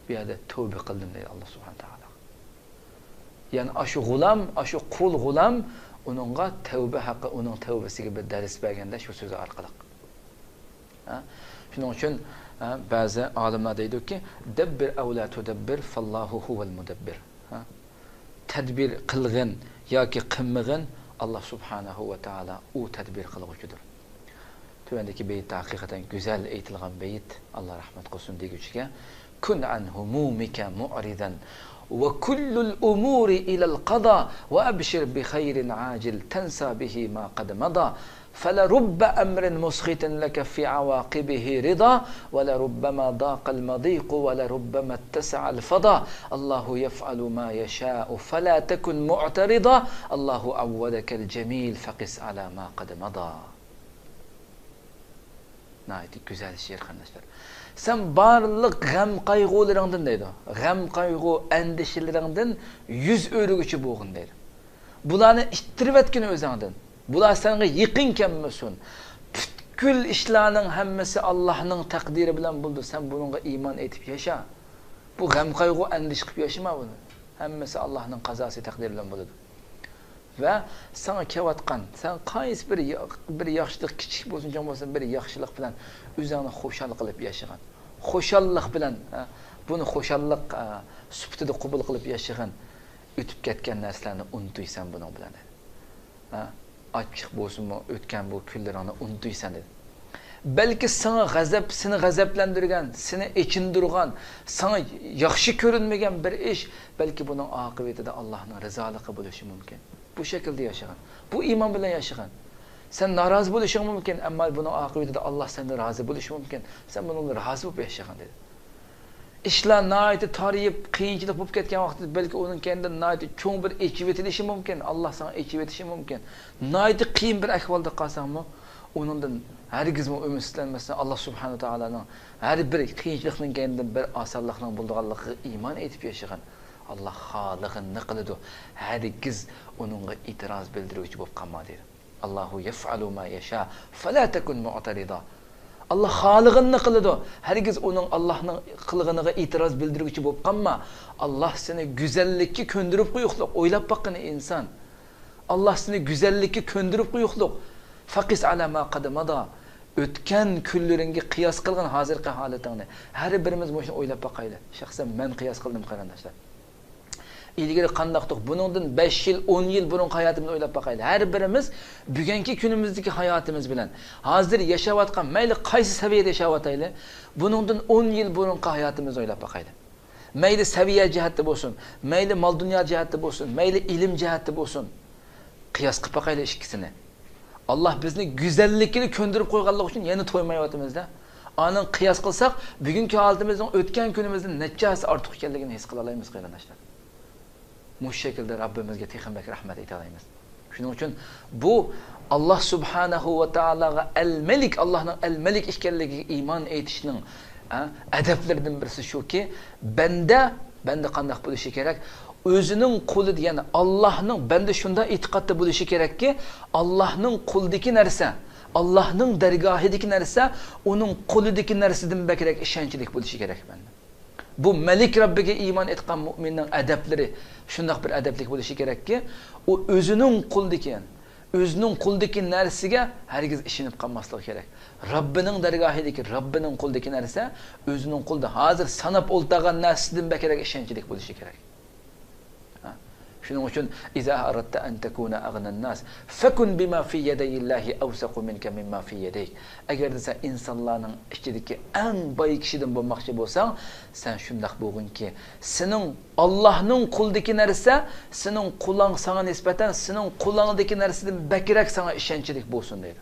بۇ يەردە تەۋبە قىلدىم دەيدۇ ئاللاھ سۇبھانەھۇ ۋە تائالا. يەنى ئاشۇ غۇلام، ئاشۇ قۇل غۇلام ئۇنىڭغا تەۋبە ھەققى، ئۇنىڭ تەۋبىسىگە بىر دەرس بەرگەندە شۇ سۆزى ئارقىلىق. ھە؟ شۇنىڭ ئۈچۈن، ھە، بەزى ئالىملار دەيدۇكى، دەببىر ئەۋ لا تۇدەببىر، فاللاھۇ ھۇۋەل مۇدەببىر. ھە؟ تەدبىر قىلغىن ياكى قىلمىغىن، ئاللاھ سۇبھانەھۇ ۋە تائالا ئۇ تەدبىر قىلغۇچىدۇر. تۆۋەندىكى بەيت ھەقىقەتەن گۈزەل ئېيتىلغان بەيت، ئاللاھ رەھمەت قىلسۇن دېگۈچىگە. كن عن همومك معرضا وكل الأمور إلى القضاء وأبشر بخير عاجل تنسى به ما قد مضى. فلرب أمر مسخط لك في عواقبه رضا، ولربما ضاق المضيق، ولربما اتسع الفضا. الله يفعل ما يشاء، فلا تكن معترضا. الله عودك الجميل، فقس على ما قد مضى. ناھايىتى گۈزەل شېئىر، قېرىنداشلار. سەن بارلىق غەم-قايغۇلىرىڭدىن دەيدۇ، غەم-قايغۇ، ئەندىشىلىرىڭدىن يۈز ئۆرۈگۈچى بولغىن دەيدۇ. بۇلارنى ئىتتىرىۋەتكىن ئۆزۈڭدىن. بۇلار سەنگە يېقىن كەلمىسۇن. پۈتكۈل ئىشلارنىڭ ھەممىسى ئاللاھنىڭ تەقدىرى بىلەن بولىدۇ. سەن بۇنىڭغا ئىمان ئېتىپ ياشا. بۇ غەم-قايغۇ، ئەندىشە قىلىپ ياشىما بۇنى. ھەممىسى ئاللاھنىڭ قازاسى، تەقدىرى بىلەن بولىدۇ. ۋە ساڭا كېلىۋاتقان، سەن قايسى بىر يا-، بىر ياخشىلىق، كىچىك بولسۇن، چوڭ بولسۇن، بىر ياخشىلىق بىلەن ئۆزۈڭنى خۇشال قىلىپ ياشىغىن. خۇشاللىق بىلەن، ھە، بۇنى خۇشاللىق، ھە، سۈپىتىدە قوبۇل قىلىپ ياشىغىن. ئۆتۈپ كەتكەن نەرسىلەرنى ئۇنتۇيسەن بۇنىڭ بىلەن. ھە، ئاچچىق بولسىمۇ، ئۆتكەن بۇ كۈنلىرىڭنى ئۇنتۇيسەن دېدى. بەلكى ساڭا غەزەپ، سېنى غەزەپلەندۈرگەن، سېنى ئېچىندۇرغان، ساڭا ياخشى كۆرۈنمىگەن بىر ئىش، بەلكى بۇنىڭ ئاقىۋىتىدە ئاللاھنىڭ رىزالىقى بولۇشى مۇمكىن. بۇ شەكىلدە ياشىغىن. بۇ ئىمان بىلەن ياشىغىن. سەن نارازى بولۇشۇڭ مۇمكىن، ئەمما بۇنىڭ ئاقىۋىتىدە ئاللاھ سەندىن رازى بولۇشى مۇمكىن. سەن بۇنىڭدىن رازى بولۇپ ياشىغىن دېدى. ئىشلار ناھايىتى تارىيىپ، قىيىنچىلىق بولۇپ كەتكەن ۋاقتىدا، بەلكى ئۇنىڭ كەينىدىن ناھايىتى چوڭ بىر ئېچىۋېتىلىشى مۇمكىن، ئاللاھ ساڭا ئېچىۋېتىشى مۇمكىن. ناھايىتى قىيىن بىر ئەھۋالدا قالساڭمۇ، ئۇنىڭدىن ھەرگىزمۇ ئۈمىدسىزلەنمەسلىك، ئاللا سۇبھانەھۇ ۋە تائالانىڭ ھەر بىر قىيىنچىلىقنىڭ كەينىدىن بىر ئاسانلىقنىڭ بولىدىغانلىقىغا ئىمان ئېيتىپ ياشىغىن. ئاللا خالىغىنىنى قىلىدۇ. ھەرگىز ئۇنىڭغا ئېتىراز بىلدۈرگۈچى بولۇپ قالما، دەيدۇ. ئاللاھۇ يەفئەلۇ ما يەشا، فەلا تەكۇن مۇئتەرىدا. ئاللا خالىغىنىنى قىلىدۇ. ھەرگىز ئۇنىڭ، ئاللانىڭ قىلغىنىغا ئېتىراز بىلدۈرگۈچى بولۇپ قالما. ئاللا سېنى گۈزەللىككە كۆندۈرۈپ قويۇقلۇق. ئويلاپ باققىنى ئىنسان. ئاللا سېنى گۈزەللىككە كۆندۈرۈپ قويۇقلۇق. فەقىس ئەلا ما قەد مادا. ئۆتكەن كۈنلىرىڭگە قىياس قىلغىن ھازىرقى ھالىتىڭنى. ھەر بىرىمىز مۇشۇنى ئويلاپ باقايلى. شەخسەن مەن قىياس قىلدىم، قېرىنداشلار. ئىلگىرى قانداقتۇق؟ بۇنىڭدىن بەش يىل، ئون يىل بۇرۇنقى ھاياتىمىزنى ئويلاپ باقايلى. ھەر بىرىمىز بۈگۈنكى كۈنىمىزدىكى ھاياتىمىز بىلەن، ھازىر ياشاۋاتقان، مەيلى قايسى سەۋىيەدە ياشاۋاتايلى، بۇنىڭدىن ئون يىل بۇرۇنقى ھاياتىمىزنى ئويلاپ باقايلى. مەيلى سەۋىيە جەھەتتە بولسۇن، مەيلى مال-دۇنيا جەھەتتە بولسۇن، مەيلى ئىلىم جەھەتتە بولسۇن. قىياس قىلىپ باقايلى ئىككىسىنى. ئاللا بىزنى گۈزەللىكىگە كۆندۈرۈپ قويغانلىقى ئۈچۈن يەنە تويمايۋاتىمىز-دە. ئانىڭ قىياس قىلساق، بۈگۈنكى ھالىتىمىزنىڭ ئۆتكەن كۈنىمىزدىن نەچچە ھەسسە ئارتۇق ئىكەنلىكىنى ھېس قىلالايمىز، قېرىنداشلار. مۇشۇ شەكىلدە رەببىمىزگە تېخىمۇ بەك رەھمەت ئېيتالايمىز. شۇنىڭ ئۈچۈن بۇ ئاللا سۇبھانەھۇ ۋە تائالاغا ئەل مەلىك، ئاللانىڭ ئەل مەلىك ئىكەنلىكىگە ئىمان ئېيتىشنىڭ، ھە، ئەدەپلىرىدىن بىرسى شۇكى، بەندە، بەندە قانداق بولۇشى كېرەك؟ ئۆزىنىڭ قۇلى دېگەن ئاللانىڭ، بەندە شۇنداق ئېتىقادتا بولۇشى كېرەككى، ئاللانىڭ قۇلىدىكى نەرسە، ئاللانىڭ دەرگاھىدىكى نەرسە ئۇنىڭ قۇلىدىكى نەرسىدىن بەكرەك ئىشەنچلىك بولۇشى كېرەك بەندە. بۇ مەلىك رەببىگە ئىمان ئېيتقان مۇئمىننىڭ ئەدەپلىرى شۇنداق بىر ئەدەپلىك بولۇشى كېرەككى، ئۇ ئۆزىنىڭ قۇلىدىكى، ئۆزىنىڭ قۇلىدىكى نەرسىگە ھەرگىز ئىشىنىپ قالماسلىقى كېرەك. رەببىنىڭ دەرگاھىدىكى، رەببىنىڭ قۇلىدىكى نەرسە ئۆزىنىڭ قۇلىدا ھازىر ساناپ ئولتۇرغان نەرسىدىن بەكرەك ئىشەنچلىك بولۇشى كېرەك. ھە؟ شۇنىڭ ئۈچۈن، إذا أردت أن تكون أغنى الناس فكن بما في يدي الله أوثق منك مما في يديك. ئەگەردە سەن ئىنسانلارنىڭ ئىچىدىكى ئەڭ باي كىشىدىن بولماقچى بولساڭ، سەن شۇنداق بولغىنكى، سېنىڭ ئاللانىڭ قولىدىكى نەرسە سېنىڭ قولۇڭ ساڭا نىسبەتەن سېنىڭ قولۇڭدىكى نەرسىدىن بەكرەك ساڭا ئىشەنچلىك بولسۇن، دەيدۇ.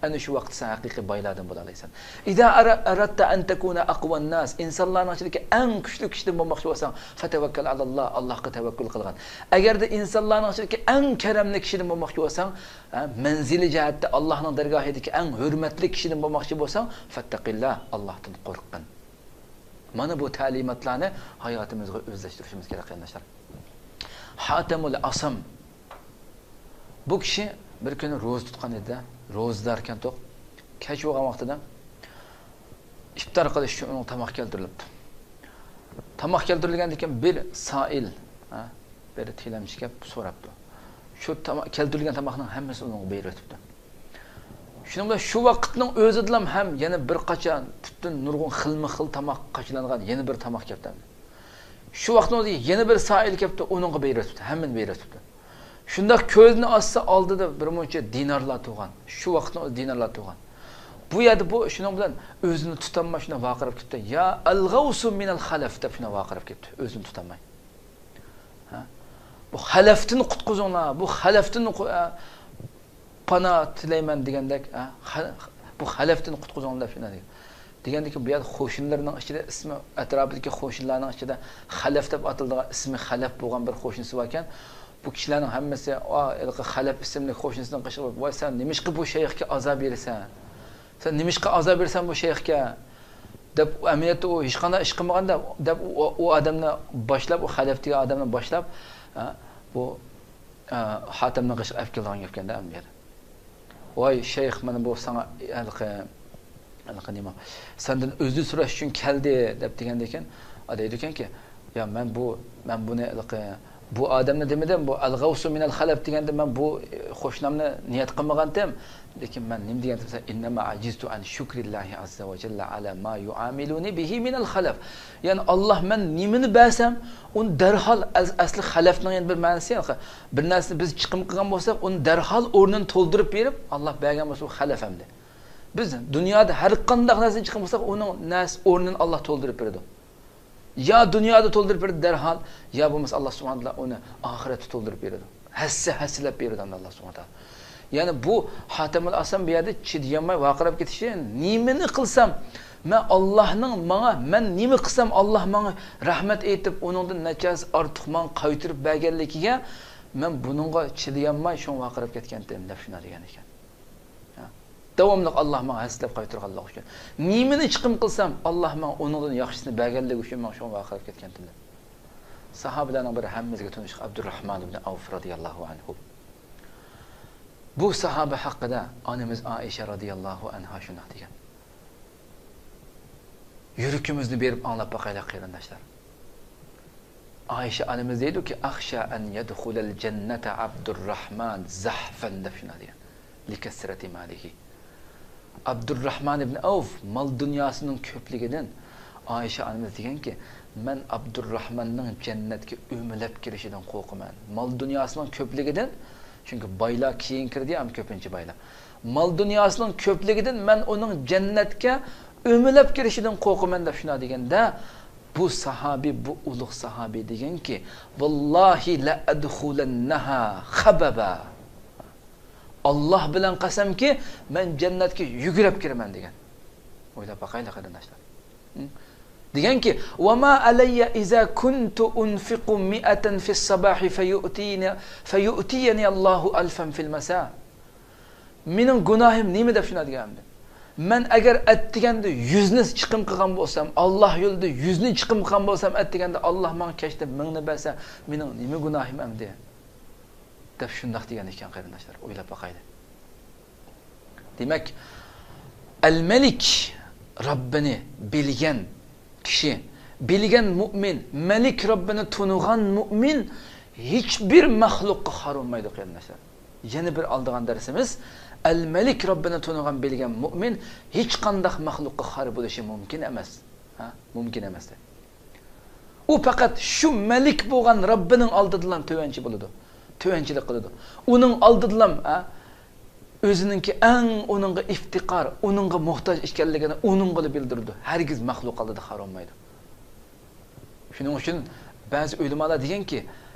ئەنە شۇ ۋاقىتتا سەن ھەقىقىي بايلاردىن بولالايسەن. إذا أر-، أردت أن تكون أقوى الناس، ئىنسانلارنىڭ ئىچىدىكى ئەڭ كۈچلۈك كىشىدىن بولماقچى بولساڭ، فتوكل على الله، ئاللاھقا تەۋەككۈل قىلغىن. ئەگەردە ئىنسانلارنىڭ ئىچىدىكى ئەڭ كەرەملىك كىشىدىن بولماقچى بولساڭ، ھە، مەنزىلى جەھەتتە ئاللاھنىڭ دەرگاھىدىكى ئەڭ ھۆرمەتلىك كىشىدىن بولماقچى بولساڭ، فاتقِ الله، ئاللاھتىن قورققىن. مانا بۇ تەلىماتلارنى ھاياتىمىزغا ئۆزلەشتۈرۈشىمىز كېرەك، قېرىنداشلار. ھاتىمۇل ئەسەم. بۇ كىشى بىر كۈنى روزا تۇتقان ئىدى. روزىداركەنتۇق. كەچ بولغان ۋاقتىدا ئىپتار قىلىش ئۈچۈن ئۇنىڭغا تاماق كەلتۈرۈلۈپتۇ. تاماق كەلتۈرۈلگەندىن كېيىن بىر سائىل، ھە، بىر تىلەمچى كەپ سوراپتۇ. شۇ تاما-، كەلتۈرۈلگەن تاماقنىڭ ھەممىسىنى ئۇنىڭغا بېرىۋېتىپتۇ. شۇنىڭ بىلەن شۇ ۋاقىتنىڭ ئۆزىدىلا ھەم يەنە بىر قاچان پۈتۈن نۇرغۇن خىلمۇ خىل تاماق قاچىلانغان يەنە بىر تاماق كەپتۇ. شۇ ۋاقىتنىڭ ئۆزىدە يەنە بىر سائىل كەپتۇ، ئۇنىڭغا بېرىۋېتىپتۇ، ھەممىنى بېرىۋېتىپتۇ. شۇنداق كۆزىنى ئاچسا، ئالدىدا بىر مۇنچە دىنارلار تۇرغان. شۇ ۋاقىتنىڭ ئۆزىدە دىنارلار تۇرغان. بۇ يەردە بۇ شۇنىڭ بىلەن ئۆزىنى تۇتالماي شۇنداق ۋارقىراپ كەتتى. يا ئەلغەۋسۇ مىنەل خەلەف دەپ شۇنداق ۋارقىراپ كەتتى، ئۆزىنى تۇتالماي. ھە؟ بۇ خەلەفتىن قۇتقۇزۇڭلار، بۇ خەلەفتىن قۇ-، ئە، پانا تىلەيمەن دېگەندەك، ھە؟ خە-، بۇ خەلەفتىن قۇتقۇزۇڭلار دەپ شۇنداق دېگەن. دېگەندىكىن بۇ يەردە قوشنىلىرىنىڭ ئىچىدە ئىسمى، ئەتراپىدىكى قوشنىلارنىڭ ئىچىدە خەلەف دەپ ئاتىلىدىغان ئىسمى خەلەف بولغان بىر قوشنىسى باركەن. بۇ كىشىلەرنىڭ ھەممىسى، ئا، ھېلىقى خەلەف ئىسىملىك قوشنىسىنىڭ قېشىغا بېرىپ، ۋاي، سەن نېمىشقا بۇ شەيخكە ئازار بېرىسەن؟ سەن نېمىشقا ئازار بېرىسەن بۇ شەيخكە؟ دەپ، ئەمەلىيەتتە ئۇ ھېچقانداق ئىش قىلمىغاندا، دەپ، ئۇ، ئۇ ئادەمنى باشلاپ، ئۇ خەلەف دېگەن ئادەمنى باشلاپ، ھە، بۇ، ئە، خاتىمنىڭ قېشىغا ئەپ كېلىدىغان گەپكەن-دە ئەمدى. ۋاي شەيخ، مانا بۇ ساڭا ھېلىقى، ھېلىقى نېمە، سەندىن ئۆزرە سوراش ئۈچۈن كەلدى، دەپ دېگەندىكىن، ئا، دەيدىكەنكى، يا، مەن بۇ، مەن بۇنى ھېلىقى، بۇ ئادەمنى دېمىدىم، بۇ ئەلغەۋسۇ مىنەل خەلەف دېگەندە مەن بۇ، ئە، قوشنامنى نىيەت قىلمىغانتىم. لېكىن مەن نېمە دېگەن دېسە، إنما عجزت عن شكر الله عز وجل على ما يعاملني به من الخلف. يەنى ئاللا مەن نېمىنى بەرسەم، ئۇنى دەرھال ئەس-، ئەسلى خەلەفنىڭ يەنە بىر مەنىسى، يەنى بىر نەرسىنى بىز چىقىم قىلغان بولساق، ئۇنى دەرھال ئورنىنى تولدۇرۇپ بېرىپ، ئاللا بەرگەن بولسا، ئۇ خەلەف ئەمدى. بىز دۇنيادا ھەر قانداق نەرسىنى چىقىم قىلساق، ئۇنىڭ نەرسە ئورنىنى ئاللا تولدۇرۇپ بېرىدۇ. يا دۇنيادا تولدۇرۇپ بېرىدۇ دەرھال، يا بولمىسا ئاللا سۇبھانەھۇ ۋە تائالا ئۇنى ئاخىرەتتە تولدۇرۇپ بېرىدۇ. ھەسسە، ھەسسىلەپ بېرىدۇ ئاللا سۇبھانەھۇ ۋە تائالا. يەنى بۇ خاتىمۇل ئەسەم بۇ يەردە چىدىيالماي ۋارقىراپ كېتىشى، نېمىنى قىلسام، مەن ئاللانىڭ ماڭا، مەن نېمە قىلسام، ئاللا ماڭا رەھمەت ئېيتىپ، ئۇنىڭدىن نەچچە ھەسسە ئارتۇق ماڭا قايتۇرۇپ بەرگەنلىكىگە مەن بۇنىڭغا چىدىيالماي شۇڭا ۋارقىراپ كەتكەنتىم، دەپ شۇنداق دېگەن ئىكەن. ھە؟ داۋاملىق ئاللا ماڭا ھەسسىلەپ قايتۇرغانلىقى ئۈچۈن. نېمىنى چىقىم قىلسام، ئاللا ماڭا ئۇنىڭدىن ياخشىسىنى بەرگەنلىكى ئۈچۈن مەن شۇڭا ۋەقە قىلىپ كەتكەنتىم، دەپ. ساھابىلەرنىڭ بىرى، ھەممىمىزگە تونۇش ئابدۇرراھمان ئىبنى ئەۋف رەزىياللاھۇ ئەنھۇ. بۇ ساھابە ھەققىدە ئانىمىز ئائىشە رەزىياللاھۇ ئەنھا شۇنداق دېگەن. يۈرىكىمىزنى بېرىپ ئاڭلاپ باقايلى، قېرىنداشلار. ئائىشە ئانىمىز دەيدۇكى، «ئەخشا ئەن يەدخۇلەل جەننەتە ئابدۇرراھمان زەھفەن» دەپ شۇنداق دېگەن. لىكەسرەتى مالىھى. ئابدۇرراھمان ئىبن ئەۋف مال دۇنياسىنىڭ كۆپلۈكىدىن، ئائىشە ئانىمىز دېگەنكى، «مەن ئابدۇرراھماننىڭ جەننەتكە ئۆمىلەپ كىرىشىدىن قورقىمەن. مال دۇنياسىنىڭ كۆپلۈكىدىن، چۈنكى بايلار كېيىن كىردى، ئەڭ كۆپىنچە بايلار. مال دۇنياسىنىڭ كۆپلۈكىدىن مەن ئۇنىڭ جەننەتكە ئۆمىلەپ كىرىشىدىن قورقىمەن» دەپ شۇنداق دېگەندە، بۇ ساھابى، بۇ ئۇلۇغ ساھابى دېگەنكى، «ۋاللاھى لەئەدخۇلەننەھا خەبەبا. ئاللا بىلەن قەسەمكى، مەن جەننەتكە يۈگۈرۈپ كىرىمەن» دېگەن. ئويلاپ باقايلى، قېرىنداشلار. ھە؟ دېگەنكى، «ۋەما ئەلەييە ئىزا كۇنتۇ ئۇنفىقۇ مىئەتەن فىسساباھى فەيۇئتىيەنى، فەيۇئتىيەنىياللاھۇ ئەلفەن فىلمەسا.» مېنىڭ گۇناھىم نېمە دەپ شۇنداق دېگەن. مەن ئەگەر ئەتىگەندە يۈزنى چىقىم قىلغان بولسام، ئاللا يولىدا يۈزنى چىقىم قىلغان بولسام، ئەتىگەندە ئاللا ماڭا كەچتە مىڭنى بەرسە، مېنىڭ نېمە گۇناھىم ئەمدى؟ دەپ شۇنداق دېگەن ئىكەن، قېرىنداشلار. ئويلاپ باقايلى. دېمەك، ئەل مەلىك، رەببىنى بىلگەن كىشى، بىلگەن مۇئمىن، مەلىك رەببىنى تونۇغان مۇئمىن ھېچبىر مەخلۇققا خار بولمايدۇ، قېرىنداشلار. يەنە بىر ئالىدىغان دەرسىمىز، ئەل مەلىك رەببىنى تونۇغان، بىلگەن مۇئمىن ھېچقانداق مەخلۇققا خار بولۇشى مۇمكىن ئەمەس. ھە؟ مۇمكىن ئەمەس. ئۇ پەقەت شۇ مەلىك بولغان رەببىنىڭ ئالدىدىلا تۆۋەنچى بولىدۇ. تۆۋەنچىلىك قىلىدۇ. ئۇنىڭ ئالدىدىلا، ھە، ئۆزىنىڭكى ئەڭ ئۇنىڭغا ئىپتىقار، ئۇنىڭغا موھتاج ئىكەنلىكىنى ئۇنىڭغىلا بىلدۈرىدۇ. ھەرگىز مەخلۇق ئالدىدا خار بولمايدۇ. شۇنىڭ ئۈچۈن بەزى ئۆلىمالار دېگەنكى،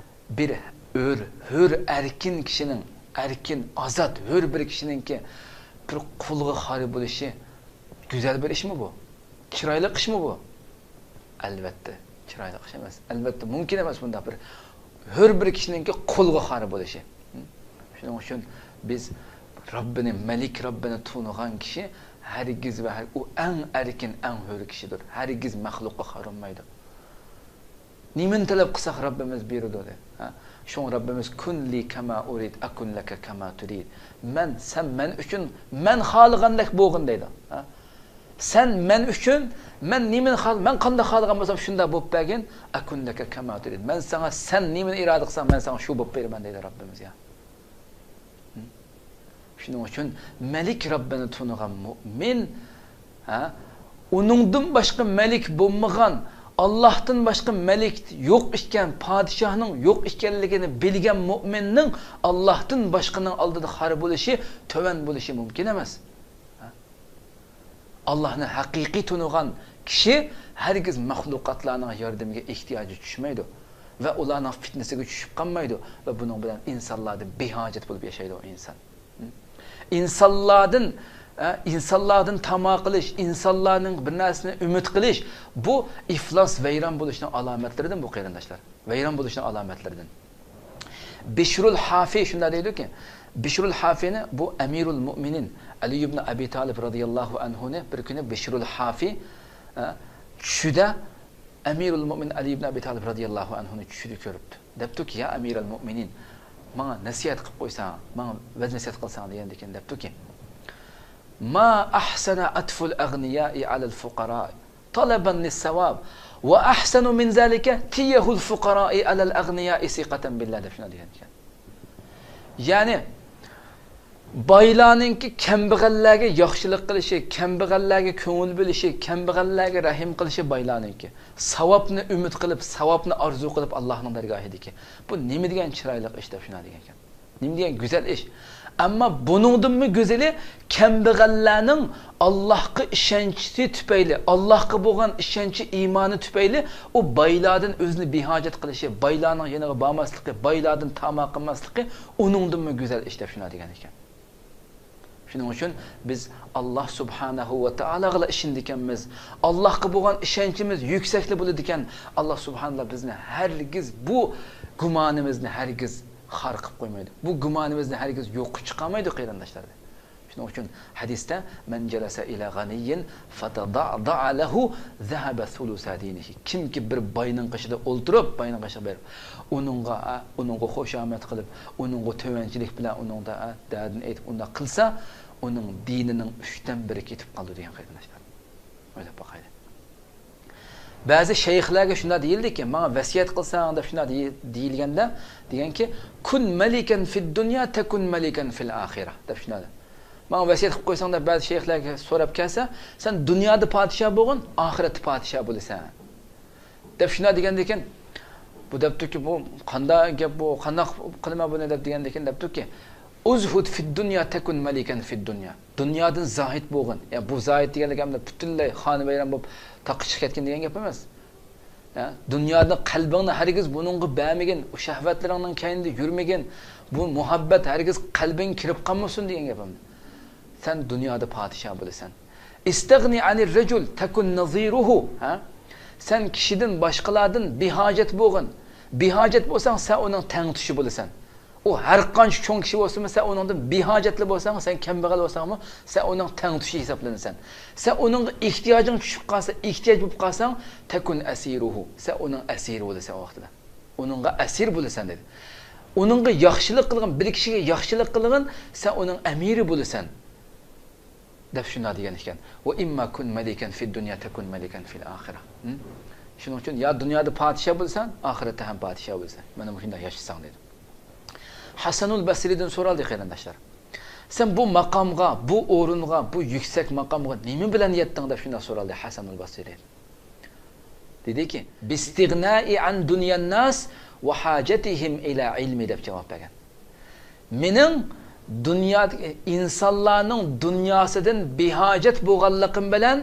بىر ھۆر، ھۆر ئەركىن كىشىنىڭ، ئەركىن، ئازاد، ھۆر بىر كىشىنىڭكى بىر قۇلغا خار بولۇشى گۈزەل بىر ئىشمۇ بۇ؟ چىرايلىق ئىشمۇ بۇ؟ ئەلۋەتتە، چىرايلىق ئىش ئەمەس. ئەلۋەتتە، مۇمكىن ئەمەس بۇنداق بىر ھۆر بىر كىشىنىڭكى قۇلغا خار بولۇشى. شۇنىڭ ئۈچۈن بىز رەببىنى، مەلىك رەببىنى تونۇغان كىشى ھەرگىز ۋە ھەر-، ئۇ ئەڭ ئەركىن، ئەڭ ھۆر كىشىدۇر. ھەرگىز مەخلۇققا خار بولمايدۇ. نېمىنى تەلەپ قىلساق، رەببىمىز بېرىدۇ، دەپ. ھە؟ شۇڭا رەببىمىز، «كۇن لى كەما ئۇرىد، ئەكۇن لەكە كەما تۇرىد.» مەن، سەن مەن ئۈچۈن، مەن خالىغاندەك بولغىن، دەيدۇ. ھە؟ سەن مەن ئۈچۈن، مەن نېمىنى خال-، مەن قانداق خالىغان بولسام، شۇنداق بولۇپ بەرگىن. «ئەكۇن لەكە كەما تۇرىد.» مەن ساڭا، سەن نېمىنى ئىرادە قىلساڭ، مەن ساڭا شۇ بولۇپ بېرىمەن، دەيدۇ رەببىمىز، يا. شۇنىڭ ئۈچۈن مەلىك رەببىنى تونۇغان مۇئمىن، ھە، ئۇنىڭدىن باشقا مەلىك بولمىغان، ئاللاھتىن باشقا مەلىك يوق ئىكەن، پادىشاھنىڭ يوق ئىكەنلىكىنى بىلگەن مۇئمىننىڭ ئاللاھتىن باشقىنىڭ ئالدىدا خار بولۇشى، تۆۋەن بولۇشى مۇمكىن ئەمەس. ھە؟ ئاللاھنى ھەقىقىي تونۇغان كىشى ھەرگىز مەخلۇقاتلارنىڭ ياردىمىگە ئېھتىياجى چۈشمەيدۇ ۋە ئۇلارنىڭ پىتنىسىگە چۈشۈپ قالمايدۇ ۋە بۇنىڭ بىلەن ئىنسانلاردىن بىھاجەت بولۇپ ياشايدۇ ئۇ ئىنسان. ئىنسانلاردىن، ئە، ئىنسانلاردىن تاما قىلىش، ئىنسانلارنىڭ بىر نەرسىنى ئۈمىد قىلىش، بۇ ئىفلاس، ۋەيران بولۇشنىڭ ئالامەتلىرىدىن بۇ، قېرىنداشلار. ۋەيران بولۇشنىڭ ئالامەتلىرىدىن. بىشرۇل ھافى شۇنداق دەيدۇكى، بىشرۇل ھافىنى، بۇ ئەمىرۇل مۇئمىنىن ئەلى ئىبن ئەبى تالىب رەزىياللاھۇ ئەنھۇنى بىر كۈنى بىشرۇل ھافى، ئە، چۈشىدە ئەمىرۇل مۇئمىنىن ئەلى ئىبن ئەبى تالىپ رەزىياللاھۇ ئەنھۇنى چۈشىدە كۆرۈپتۇ. دەپتۇكى، يا ئەمىرەل مۇئمىنىن، ماڭا نەسىھەت قىلىپ قويساڭ، ماڭا ۋەز نەسىھەت قىلساڭ دېگەندىكىن دەپتۇكى، ما ئەھسەنە ئەتفۇل ئەغنىيائى ئەلەل فۇقەرائى تەلەبەن لىسسەۋاب، ۋە ئەھسەنۇ مىن زالىكە تىيەھۇل فۇقەرائى ئەلەل ئەغنىيائى سىقەتەن بىللا دەپ شۇنداق دېگەن ئىكەن. يەنى، بايلارنىڭكى كەمبەغەللەرگە ياخشىلىق قىلىشى، كەمبەغەللەرگە كۆڭۈل بۆلۈشى، كەمبەغەللەرگە رەھىم قىلىشى بايلارنىڭكى. ساۋابنى ئۈمىد قىلىپ، ساۋابنى ئارزۇ قىلىپ، ئاللاھنىڭ دەرگاھىدىكى. بۇ نېمە دېگەن چىرايلىق ئىش دەپ شۇنداق دېگەنكەن. نېمە دېگەن گۈزەل ئىش. ئەمما بۇنىڭدىنمۇ گۈزىلى كەمبەغەللەرنىڭ ئاللاھقا ئىشەنچى تۈپەيلى، ئاللاھقا بولغان ئىشەنچى، ئىمانى تۈپەيلى ئۇ بايلاردىن ئۆزىنى بىھاجەت قىلىشى، بايلارنىڭ يېنىغا بارماسلىقى، بايلاردىن تاما قىلماسلىقى ئۇنىڭدىنمۇ گۈزەل ئىش دەپ شۇنداق دېگەن ئىكەن. شۇنىڭ ئۈچۈن بىز ئاللاھ سۇبھانەھۇ ۋە تائالاغىلا ئىشىنىدىكەنمىز. ئاللاھقا بولغان ئىشەنچىمىز يۈكسەكلا بولىدىكەن. ئاللاھ سۇبھانەللا بىزنى ھەرگىز بۇ گۇمانىمىزنى ھەرگىز خار قىلىپ قويمايدۇ. بۇ گۇمانىمىزنى ھەرگىز يوققا چىقارمايدۇ، قېرىنداشلار. شۇنىڭ ئۈچۈن ھەدىستە، مەن جەلەسە ئىلە غەنىييىن فەتەدەئدەئە لەھۇ زەھەبە سۇلۇسا دىنىھى. كىمكى بىر باينىڭ قېشىدا ئولتۇرۇپ، باينىڭ قېشىغا بېرىپ، ئۇنىڭغا، ئۇنىڭغا خۇشامەت قىلىپ، ئۇنىڭغا تۆۋەنچىلىك بىلەن ئۇنىڭدا دەردىنى ئېيتىپ ئۇنداق قىلسا، ئۇنىڭ دىنىنىڭ ئۈچتىن بىرى كېتىپ قالىدۇ دېگەن قېرىنداشلار. ئويلاپ باقايلى. بەزى شەيخلەرگە شۇنداق دېيىلدىكى، ماڭا ۋەسىيەت قىلساڭ دەپ شۇنداق دېي-، دېيىلگەندە، دېگەنكى، كۇن مەلىكەن فىد دۇنيا تەكۇن مەلىكەن فىل ئاخىرە دەپ شۇنداق. ماڭا ۋەسىيەت قىلىپ قويساڭ دەپ بەزى شەيخلەرگە سوراپ كەلسە، سەن دۇنيادا پادىشاھ بولغىن، ئاخىرەتتە پادىشاھ بولىسەن دەپ شۇنداق دېگەندىكىن، بۇ دەپتۇكى، بۇ قانداق گەپ بۇ، قانداق قىلىمەن بۇنى دەپ دېگەندىكىن دەپتۇكى، ئۇزھۇد فىد دۇنيا تەكۇن مەلىكەن فىد دۇنيا. دۇنيادىن زاھىد بولغىن. يا بۇ زاھىد دېگەنلىكى ئەمدى پۈتۈنلەي خانىۋەيران بولۇپ تاغقا چىقىپ كەتكىن دېگەن گەپ ئەمەس. يا، دۇنيادا قەلبىڭنى ھەرگىز بۇنىڭغا بەرمىگىن، ئۇ شەھۋەتلىرىڭنىڭ كەينىدە يۈرمىگىن، بۇ مۇھەببەت ھەرگىز قەلبىڭگە كىرىپ قالمىسۇن دېگەن گەپ ئەمدى. سەن دۇنيادا پادىشاھ بولىسەن. ئىستەغنى ئەنىر رەجۇل تەكۇن نەزىرۇھۇ. ھە؟ سەن كىشىدىن، باشقىلاردىن بىھاجەت بولغىن. بىھاجەت بولساڭ، سەن ئۇنىڭ تەڭتۇشى بولىسەن. ئۇ ھەر قانچە چوڭ كىشى بولسىمۇ، سەن ئۇنىڭدىن بىھاجەتلا بولساڭ، سەن كەمبەغەل بولساڭمۇ، سەن ئۇنىڭ تەڭتۇشى ھېسابلىنىسەن. سەن ئۇنىڭغا ئېھتىياجىڭ چۈشۈپ قالسا، ئېھتىياج بولۇپ قالساڭ، تەكۇن ئەسىرۇھۇ، سەن ئۇنىڭ ئەسىرى بولىسەن ئۇ ۋاقتىدا. ئۇنىڭغا ئەسىر بولىسەن دېدى. ئۇنىڭغا ياخشىلىق قىلغىن، بىر كىشىگە ياخشىلىق قىلغىن، سەن ئۇنىڭ ئەمىرى بولىسەن. دەپ شۇنداق دېگەن ئىكەن. ۋە ئىمما كۇن مەلىكەن فىد دۇنيا تەكۇن مەلىكەن فىل ئاخىرە. ھە؟ شۇنىڭ ئۈچۈن يا دۇنيادا پادىشاھ بولىسەن، ئاخىرەتتە ھەم پادىشاھ بولىسەن. مانا مۇشۇنداق ياشىساڭ دېدى. ھەسەنۇل بەسرىدىن سورالدى قېرىنداشلار. سەن بۇ ماقامغا، بۇ ئورۇنغا، بۇ يۈكسەك ماقامغا نېمە بىلەن يەتتىڭ دەپ شۇنداق سورالدى ھەسەنۇل بەسرى. دېدىكى، بىستىغنائى ئەن دۇنيانناس ۋە ھاجەتىھىم ئىلە ئىلمى دەپ جاۋاب بەرگەن. مېنىڭ دۇنيا، ئىنسانلارنىڭ دۇنياسىدىن بىھاجەت بولغانلىقىم بىلەن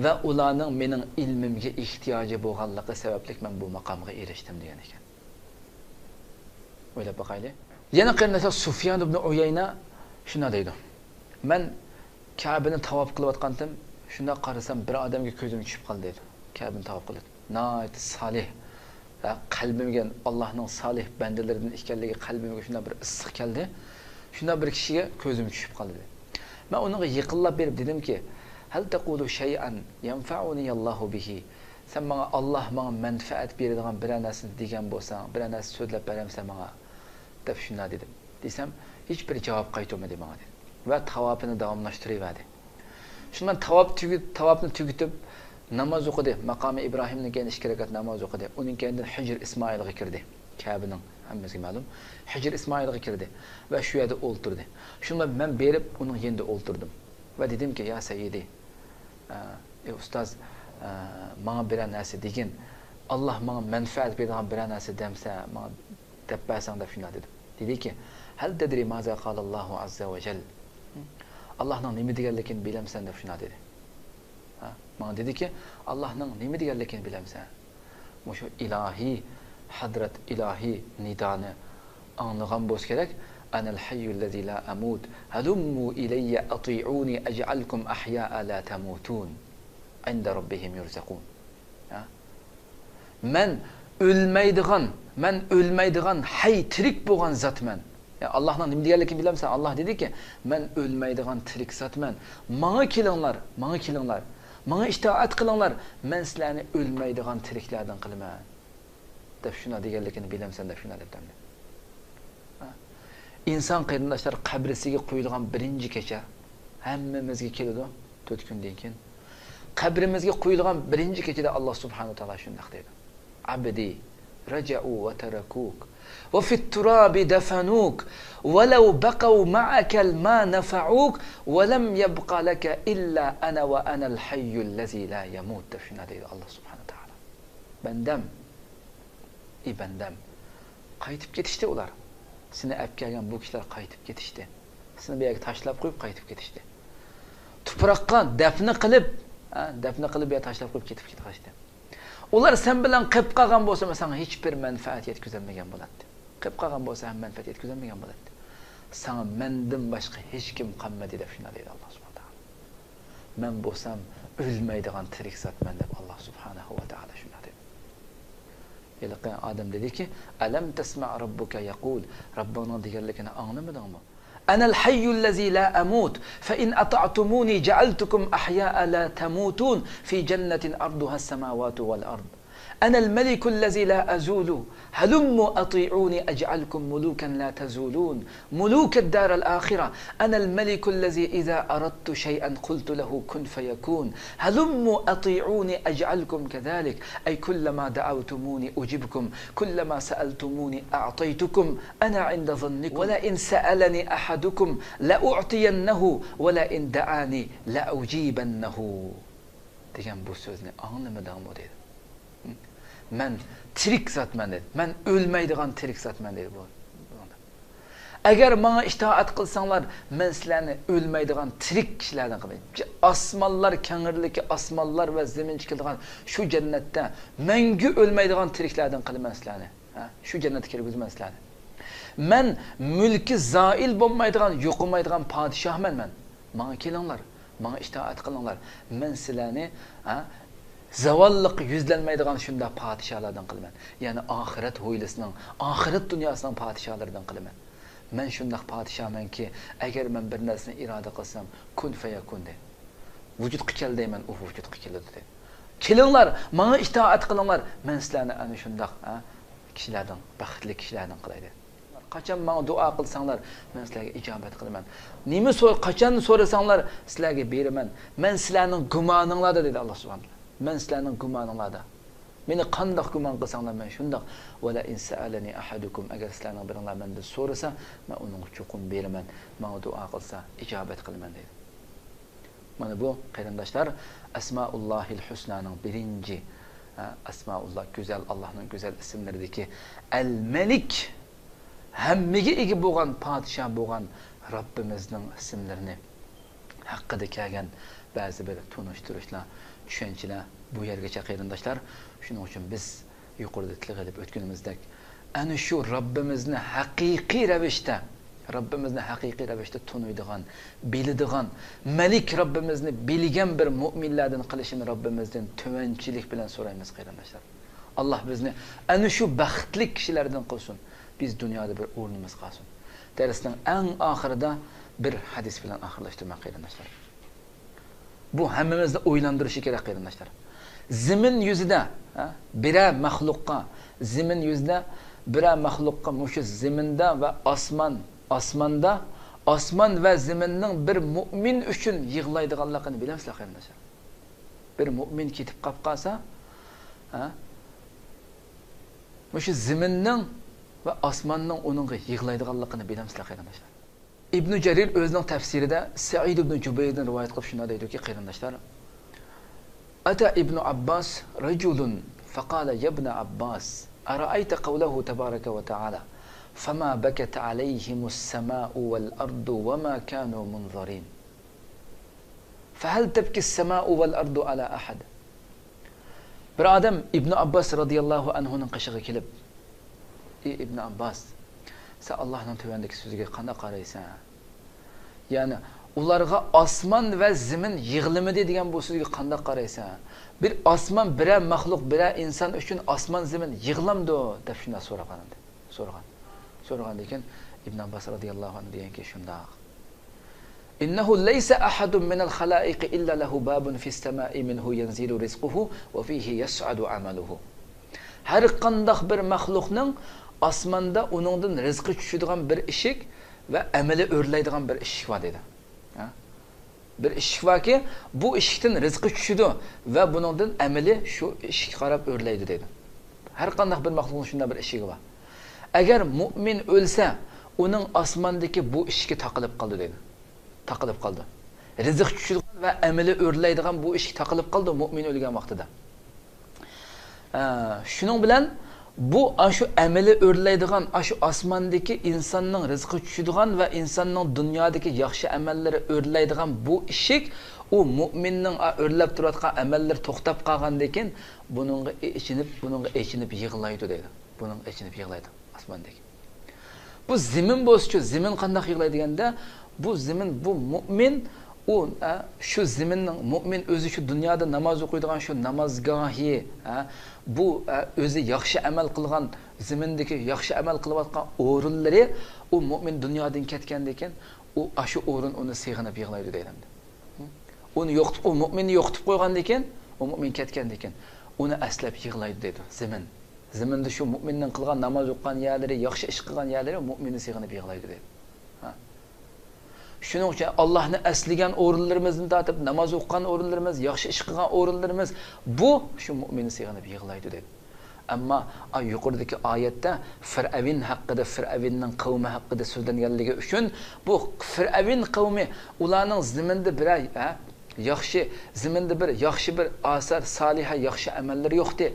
ۋە ئۇلارنىڭ مېنىڭ ئىلمىمگە ئېھتىياجى بولغانلىقى سەۋەبلىك مەن بۇ ماقامغا ئېرىشتىم دېگەن ئىكەن. ئويلاپ باقايلى. يەنە قېرىنداشلار، سۇفيان ئىبنى ئۇيەينە شۇنداق دەيدۇ. مەن كەبىنى تاۋاپ قىلىۋاتقانتىم، شۇنداق قارىسام، بىر ئادەمگە كۆزۈم چۈشۈپ قالدى دەيدۇ. كەبىنى تاۋاپ قىلىۋاتىدۇ. ناھايىتى سالىھ ۋە قەلبىمگە ئاللاھنىڭ سالىھ بەندىلىرىدىن ئىكەنلىكى قەلبىمگە شۇنداق بىر ئىسسىق كەلدى. شۇنداق بىر كىشىگە كۆزۈم چۈشۈپ قالدى. مەن ئۇنىڭغا يېقىنلاپ بېرىپ دېدىمكى، ھەل تەقۇلۇ شەيئەن يەنفەئۇنى ئاللاھۇ بىھى. سەن ماڭا، ئاللاھ ماڭا مەنپەئەت بېرىدىغان بىرەر نەرسىنى دېگەن بولساڭ، بىرەر نەرسە سۆزلەپ بېرەمسەن ماڭا؟ دەپ شۇنداق دېدىم. دېسەم، ھېچبىر جاۋاب قايتۇرمىدى ماڭا دېدى. ۋە تاۋاپىنى داۋاملاشتۇرۇۋەردى. شۇنىڭ بىلەن تاۋاپ تۈگىتىپ، تاۋاپنى تۈگىتىپ، ناماز ئوقۇدى. ماقامى ئىبراھىمدىن كېيىن ئىككى رەكەت ناماز ئوقۇدى. ئۇنىڭ كەينىدىن ھىجر ئىسمائىلغا كىردى. كەبىنىڭ ھەممىمىزگە مەلۇم. ھىجر ئىسمائىلغا كىردى ۋە شۇ يەردە ئولتۇردى. شۇنىڭ بىلەن مەن بېرىپ ئۇنىڭ يېنىدا ئولتۇردۇم. ۋە دېدىمكى، يا سەييىدى، ئە، ئەي ئۇستاز، ئە، ماڭا بىرەر نەرسە دېگىن. ئاللاھ ماڭا مەنپەئەت بېرىدىغان بىرەر نەرسە دەمسە، ماڭا دەپ بەرسەڭ دەپ شۇنداق دېدىم. دېدىكى، ھەل تەدرى مازا قالاللاھۇ ئەززە ۋە جەل؟ ئاللاھنىڭ نېمە دېگەنلىكىنى بىلەمسەن دەپ شۇنداق دېدى. ھە، ماڭا دېدىكى، ئاللاھنىڭ نېمە دېگەنلىكىنى بىلەمسەن؟ مۇشۇ ئىلاھىي، ھەزرەت ئىلاھىي نىدانى ئاڭلىغان بولسا كېرەك، ئەنەل ھەييۇللەزى لا ئەمۇت، ھەلۇممۇ ئىلەييە ئەتىئۇنى ئەجئەلكۇم ئەھيائە لا تەمۇتۇن، ئىندە رەببىھىم يۇرزەقۇن. ھە؟ مەن ئۆلمەيدىغان، مەن ئۆلمەيدىغان ھەي تىرىك بولغان زاتمەن. يا، ئاللاھنىڭ نېمە دېگەنلىكىنى بىلەمسەن؟ ئاللاھ دېدىكى، مەن ئۆلمەيدىغان تىرىك زاتمەن. ماڭا كېلىڭلار، ماڭا كېلىڭلار. ماڭا ئىتائەت قىلىڭلار. مەن سىلەرنى ئۆلمەيدىغان تىرىكلەردىن قىلىمەن. دەپ شۇنداق دېگەنلىكىنى بىلەمسەن دەپ شۇنداق دەپتۇ ئەمدى. ھە؟ ئىنسان قېرىنداشلار قەبرىسىگە قويۇلغان بىرىنچى كېچە ھەممىمىزگە كېلىدۇ، تۆت كۈندىن كېيىن. قەبرىمىزگە قويۇلغان بىرىنچى كېچىدە ئاللاھ سۇبھانەھۇ ۋە تائالا شۇنداق دەيدۇ. عبدي رجعوا وتركوك وفي التراب دفنوك ولو بقوا معك ما نفعوك ولم يبق لك إلا أنا وأنا الحي الذي لا يموت دەپ شۇنداق دەيدۇ ئاللاھ سۇبھانەھۇ ۋە تائالا. بەندەم، ئى بەندەم، قايتىپ كېتىشتى ئۇلار. سېنى ئەپ كەلگەن بۇ كىشىلەر قايتىپ كېتىشتى. سېنى بۇ يەرگە تاشلاپ قويۇپ قايتىپ كېتىشتى. تۇپراققا دەپنە قىلىپ، ھە، دەپنە قىلىپ يا تاشلاپ قويۇپ كېتىپ كېتىشتى. ئۇلار سەن بىلەن قېلىپ قالغان بولسىمۇ، ساڭا ھېچبىر مەنپەئەت يەتكۈزەلمىگەن بولاتتى. قېلىپ قالغان بولسا ھەم مەنپەئەت يەتكۈزەلمىگەن بولاتتى. ساڭا مەندىن باشقا ھېچكىم قالمىدى دەپ شۇنداق دەيدۇ ئاللاھ سۇبھانەھۇ ۋە تائالا. مەن بولسام ئۆلمەيدىغان تىرىك زاتمەن دەپ ئاللاھ سۇبھانەھۇ ۋە تائالا شۇنداق دەيدۇ. ھېلىقى ئادەم دېدىكى، ئەلەم تەسمەئ رەببۇكە يەقۇل، رەببىڭنىڭ دېگەنلىكىنى ئاڭلىمىدىڭمۇ؟ أنا الحي الذي لا أموت، فإن أطعتموني جعلتكم أحياء لا تموتون، في جنة عرضها السماوات والأرض. أنا الملك الذي لا أزول، هلموا أطيعوني أجعلكم ملوكا لا تزولون، ملوك الدار الآخرة. أنا الملك الذي إذا أردت شيئا قلت له كن فيكون، هلموا أطيعوني أجعلكم كذلك، أي كلما دعوتموني أجبكم، كلما سألتموني أعطيتكم، أنا عند ظنكم، ولئن سألني أحدكم لأعطينه، ولئن دعاني لأجيبنه. دېگەن بۇ سۆزنى ئاڭلىمىدىڭمۇ دېدى. مەن تىرىك زاتمەن دېدى. مەن ئۆلمەيدىغان تىرىك زاتمەن دېدى بۇ. ئەگەر ماڭا ئىتائەت قىلساڭلار، مەن سىلەرنى ئۆلمەيدىغان تىرىك كىشىلەردىن قىلىمەن. ئاسمانلار كەڭرىلىكى، ئاسمانلار ۋە زېمىن چېكىلىدىغان شۇ جەننەتتە مەڭگۈ ئۆلمەيدىغان تىرىكلەردىن قىلىمەن سىلەرنى. ھە؟ شۇ جەننەتكە كىرگۈزىمەن سىلەرنى. مەن مۈلكى زائىل بولمايدىغان، يوقىمايدىغان پادىشاھمەن مەن. ماڭا كېلىڭلار، ماڭا ئىتائەت قىلىڭلار. مەن سىلەرنى، ھە، زاۋاللىققا يۈزلەنمەيدىغان شۇنداق پادىشاھلاردىن قىلىمەن. يەنى ئاخىرەت ھويلىسىنىڭ، ئاخىرەت دۇنياسىنىڭ پادىشاھلىرىدىن قىلىمەن. مەن شۇنداق پادىشاھمەنكى، ئەگەر مەن بىر نەرسىنى ئىرادە قىلسام، كۇن فەيەكۇن دەي. ۋۇجۇدقا كەل دەيمەن، ئۇ ۋۇجۇدقا كېلىدۇ دەي. كېلىڭلار، ماڭا ئىتائەت قىلىڭلار، مەن سىلەرنى ئەنە شۇنداق، ھە، كىشىلەردىن، بەختلىك كىشىلەردىن قىلاي دەي. قاچان ماڭا دۇئا قىلساڭلار، مەن سىلەرگە ئىجابەت قىلىمەن. نېمە سور-، قاچان سورىساڭلار، سىلەرگە بېرىمەن. مەن سىلەرنىڭ گۇمانىڭلاردا، دېدى ئاللا سۇبھانەھۇ ۋە تائالا. مەن سىلەرنىڭ گۇمانىڭلاردا. مېنى قانداق گۇمان قىلساڭلار، مەن شۇنداق. ۋەلەئىن سەئەلەنى ئەھەدۇكۇم، ئەگەر سىلەرنىڭ بىرىڭلار مەندىن سورىسا، مەن ئۇنىڭغا چوقۇم بېرىمەن. ماڭا دۇئا قىلسا، ئىجابەت قىلىمەن، دېدى. مانا بۇ، قېرىنداشلار، ئەسمائۇللاھىل ھۇسنانىڭ بىرىنچى، ھە، ئەسمائۇللا، گۈزەل، ئاللاھنىڭ گۈزەل ئىسىملىرىدىكى ئەل مەلىك، ھەممىگە ئىگە بولغان، پادىشاھ بولغان رەببىمىزنىڭ ئىسىملىرىنى ھەققىدە كەلگەن بەزى بىر تونۇشتۇرۇشلار، چۈشەنچىلەر بۇ يەرگىچە، قېرىنداشلار. شۇنىڭ ئۈچۈن بىز يۇقىرىدا تىلغا ئېلىپ ئۆتكىنىمىزدەك، ئەنە شۇ رەببىمىزنى ھەقىقىي رەۋىشتە، رەببىمىزنى ھەقىقىي رەۋىشتە تونۇيدىغان، بىلىدىغان، مەلىك رەببىمىزنى بىلگەن بىر مۇئمىنلەردىن قىلىشىنى رەببىمىزدىن تۆۋەنچىلىك بىلەن سورايمىز، قېرىنداشلار. ئاللا بىزنى ئەنە شۇ بەختلىك كىشىلەردىن قىلسۇن. بىز دۇنيادا بىر ئورنىمىز قالسۇن. دەرسنىڭ ئەڭ ئاخىرىدا بىر ھەدىس بىلەن ئاخىرلاشتۇرىمەن، قېرىنداشلار. بۇ ھەممىمىزنى ئويلاندۇرۇشى كېرەك، قېرىنداشلار. زېمىن يۈزىدە، ھە، بىرەر مەخلۇققا، زېمىن يۈزىدە بىرەر مەخلۇققا مۇشۇ زېمىندا ۋە ئاسمان، ئاسماندا، ئاسمان ۋە زېمىننىڭ بىر مۇئمىن ئۈچۈن يىغلايدىغانلىقىنى بىلەمسىلەر، قېرىنداشلار؟ بىر مۇئمىن كېتىپ قاپ قالسا، ھە، مۇشۇ زېمىننىڭ ۋە ئاسماننىڭ ئۇنىڭغا يىغلايدىغانلىقىنى بىلەمسىلەر، قېرىنداشلار؟ ئىبنى جەرىر ئۆزىنىڭ تەپسىرىدە سەئىد ئىبنى جۇبەيردىن رىۋايەت قىلىپ شۇنداق دەيدۇكى، قېرىنداشلار، أتى ابن عباس رجل فقال يا ابن عباس أرأيت قوله تبارك وتعالى فما بكت عليهم السماء والأرض وما كانوا منظرين فهل تبكي السماء والأرض على أحد؟ بىر ئادەم ئىبنى ئابباس رازىياللاھۇ ئەنھۇنىڭ قېشىغا كېلىپ، ئى ئىبنى ئابباس، سەن ئاللاھنىڭ تۆۋەندىكى سۆزىگە قانداق قارايسەن؟ يەنى ئۇلارغا ئاسمان ۋە زېمىن يىغلىمىدى دېگەن بۇ سۆزگە قانداق قارايسەن؟ بىر ئاسمان، بىرەر مەخلۇق، بىرەر ئىنسان ئۈچۈن ئاسمان زېمىن يىغلامدۇ؟ دەپ شۇنداق سورىغان ئىدى. سورىغان. سورىغاندىن كېيىن ئىبن ئابباس رازىياللاھۇ ئەنھۇ دېگەنكى، شۇنداق. إنه ليس أحد من الخلائق إلا له باب في السماء منه ينزل رزقه وفيه يصعد عمله. ھەر قانداق بىر مەخلۇقنىڭ ئاسماندا ئۇنىڭدىن رىزقى چۈشىدىغان بىر ئىشىك ۋە ئەمىلى ئۆرلەيدىغان بىر ئىشىك بار دەيدۇ. ھە؟ بىر ئىشىك باركى، بۇ ئىشىكتىن رىزقى چۈشىدۇ ۋە بۇنىڭدىن ئەمىلى شۇ ئىشىككە قاراپ ئۆرلەيدۇ دەيدۇ. ھەر قانداق بىر مەخلۇقنىڭ شۇنداق بىر ئىشىكى بار. ئەگەر مۇئمىن ئۆلسە، ئۇنىڭ ئاسماندىكى بۇ ئىشىكى تاقىلىپ قالىدۇ دەيدۇ. تاقىلىپ قالىدۇ. رىزىق چۈشىدىغان ۋە ئەمىلى ئۆرلەيدىغان بۇ ئىشىك تاقىلىپ قالىدۇ مۇئمىن ئۆلگەن ۋاقتىدا. ئە، شۇنىڭ بىلەن بۇ، ئاشۇ ئەمىلى ئۆرلەيدىغان، ئاشۇ ئاسماندىكى ئىنساننىڭ رىزقى چۈشىدىغان ۋە ئىنساننىڭ دۇنيادىكى ياخشى ئەمەللىرى ئۆرلەيدىغان بۇ ئىشىك، ئۇ مۇئمىننىڭ، ئا، ئۆرلەپ تۇرۇۋاتقان ئەمەللىرى توختاپ قالغاندىن كېيىن، بۇنىڭغا ئېچىنىپ، بۇنىڭغا ئېچىنىپ يىغلايدۇ دەيدۇ. بۇنىڭغا ئېچىنىپ يىغلايدۇ ئاسماندىكى. بۇ زېمىن بولسىچۇ، زېمىن قانداق يىغلايدۇ دېگەندە، بۇ زېمىن، بۇ مۇئمىن ئۇ، ئە، شۇ زېمىننىڭ، مۆمىن ئۆزى شۇ دۇنيادا ناماز ئوقۇيدىغان شۇ نامازگاھى، ئە، بۇ، ئە، ئۆزى ياخشى ئەمەل قىلغان زېمىندىكى ياخشى ئەمەل قىلىۋاتقان ئورۇنلىرى، ئۇ مۆمىن دۇنيادىن كەتكەندىن كېيىن، ئۇ، ئاشۇ ئورۇن ئۇنى سېغىنىپ يىغلايدۇ دەيدۇ. ئۇنى يوقىتىپ، ئۇ مۆمىننى يوقىتىپ قويغاندىن كېيىن، ئۇ مۆمىن كەتكەندىن كېيىن، ئۇنى ئەسلەپ يىغلايدۇ دەيدۇ، زېمىن. زېمىندا شۇ مۆمىننىڭ قىلغان، ناماز ئوقۇغان يەرلىرى، ياخشى ئىش قىلغان يەرلىرى مۆمىننى سېغىنىپ يىغلايدۇ دەيدۇ. ھە. شۇنىڭ ئۈچۈن ئاللاھنى ئەسلىگەن ئورۇنلىرىمىزدىن تارتىپ، ناماز ئوقۇغان ئورۇنلىرىمىز، ياخشى ئىش قىلغان ئورۇنلىرىمىز، بۇ شۇ مۆمىننى سېغىنىپ يىغلايدۇ دەيدۇ. ئەمما، ئا، يۇقىرىدىكى ئايەتتە فىرئەۋن ھەققىدە، فىرئەۋننىڭ قەۋمى ھەققىدە سۆزلەنگەنلىكى ئۈچۈن، بۇ فىرئەۋن قەۋمى، ئۇلارنىڭ زېمىندا بىرەر، ھە، ياخشى، زېمىندا بىر ياخشى، بىر ئاسار سالىھە، ياخشى ئەمەللىرى يوقتى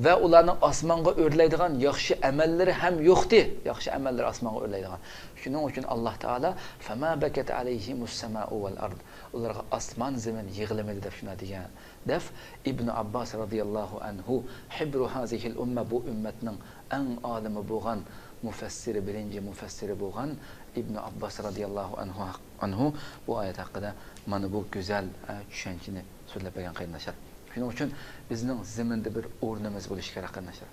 ۋە ئۇلارنىڭ ئاسمانغا ئۆرلەيدىغان ياخشى ئەمەللىرى ھەم يوقتى، ياخشى ئەمەللىرى ئاسمانغا ئۆرلەيدىغان. شۇنىڭ ئۈچۈن ئاللاھ تائالا، فما بكت عليهم السماء والأرض، ئۇلارغا ئاسمان زېمىن يىغلىمىدى دەپ شۇنداق دېگەن. دەپ ئىبن ئابباس رازىياللاھۇ ئەنھۇ، حبر هذه الأمة، بۇ ئۈممەتنىڭ ئەڭ ئالىمى بولغان مۇفەسسىرى، بىرىنچى مۇفەسسىرى بولغان ئىبن ئابباس رازىياللاھۇ ئەنھۇ، ئەنھۇ بۇ ئايەت ھەققىدە مانا بۇ گۈزەل، ئە، چۈشەنچىنى سۆزلەپ بەرگەن قېرىنداشلار. شۇنىڭ ئۈچۈن بىزنىڭ زېمىندا بىر ئورنىمىز بولۇشى كېرەك قېرىنداشلار.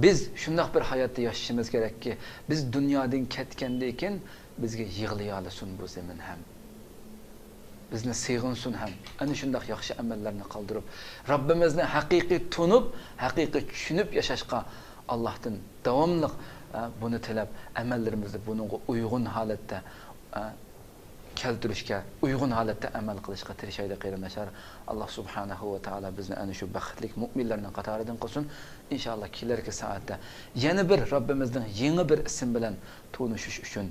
بىز شۇنداق بىر ھاياتتا ياشىشىمىز كېرەككى، بىز دۇنيادىن كەتكەندىن كېيىن بىزگە يىغلىيالىسۇن بۇ زېمىن ھەم. بىزنى سېغىنسۇن ھەم. ئەنە شۇنداق ياخشى ئەمەللەرنى قالدۇرۇپ، رەببىمىزنى ھەقىقىي تونۇپ، ھەقىقىي چۈشىنىپ ياشاشقا ئاللاھتىن داۋاملىق، ئە، بۇنى تىلەپ، ئەمەللىرىمىزنى بۇنىڭغا ئۇيغۇن ھالەتتە، ئە، كەلتۈرۈشكە، ئۇيغۇن ھالەتتە ئەمەل قىلىشقا تىرىشايلى قېرىنداشلار. ئاللاھ سۇبھانەھۇ ۋە تائالا بىزنى ئەنە شۇ بەختلىك مۆمىنلەرنىڭ قاتارىدىن قىلسۇن. ئىنشائاللاھ كېلەركى سائەتتە يەنە بىر رەببىمىزنىڭ يېڭى بىر ئىسمى بىلەن تونۇشۇش ئۈچۈن،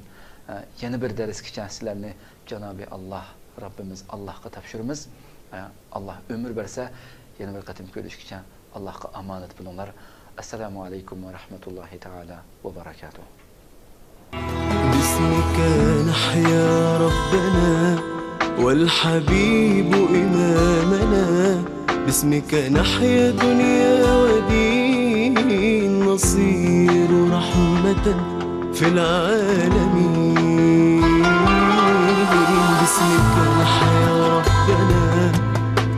ئە، يەنە بىر دەرسكىچە سىلەرنى جانابى ئاللاھ رەببىمىز ئاللاھقا تاپشۇرىمىز. ئە، ئاللاھ ئۆمۈر بەرسە، يەنە بىر قېتىم كۆرۈشكىچە ئاللاھقا ئامانەت بولۇڭلار. ئەسسالامۇ ئەلەيكۇم ۋە رەھمەتۇللاھى تائالا ۋە بەرەكاتۇھ. باسمك نحيا ربنا والحبيب إمامنا، باسمك نحيا دنيا ودين، نصير رحمة في العالمين. باسمك نحيا ربنا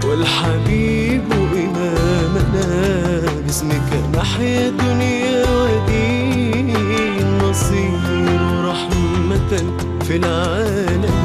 والحبيب إمامنا، باسمك نحيا دنيا ودين، نصير رحمة في العالمين.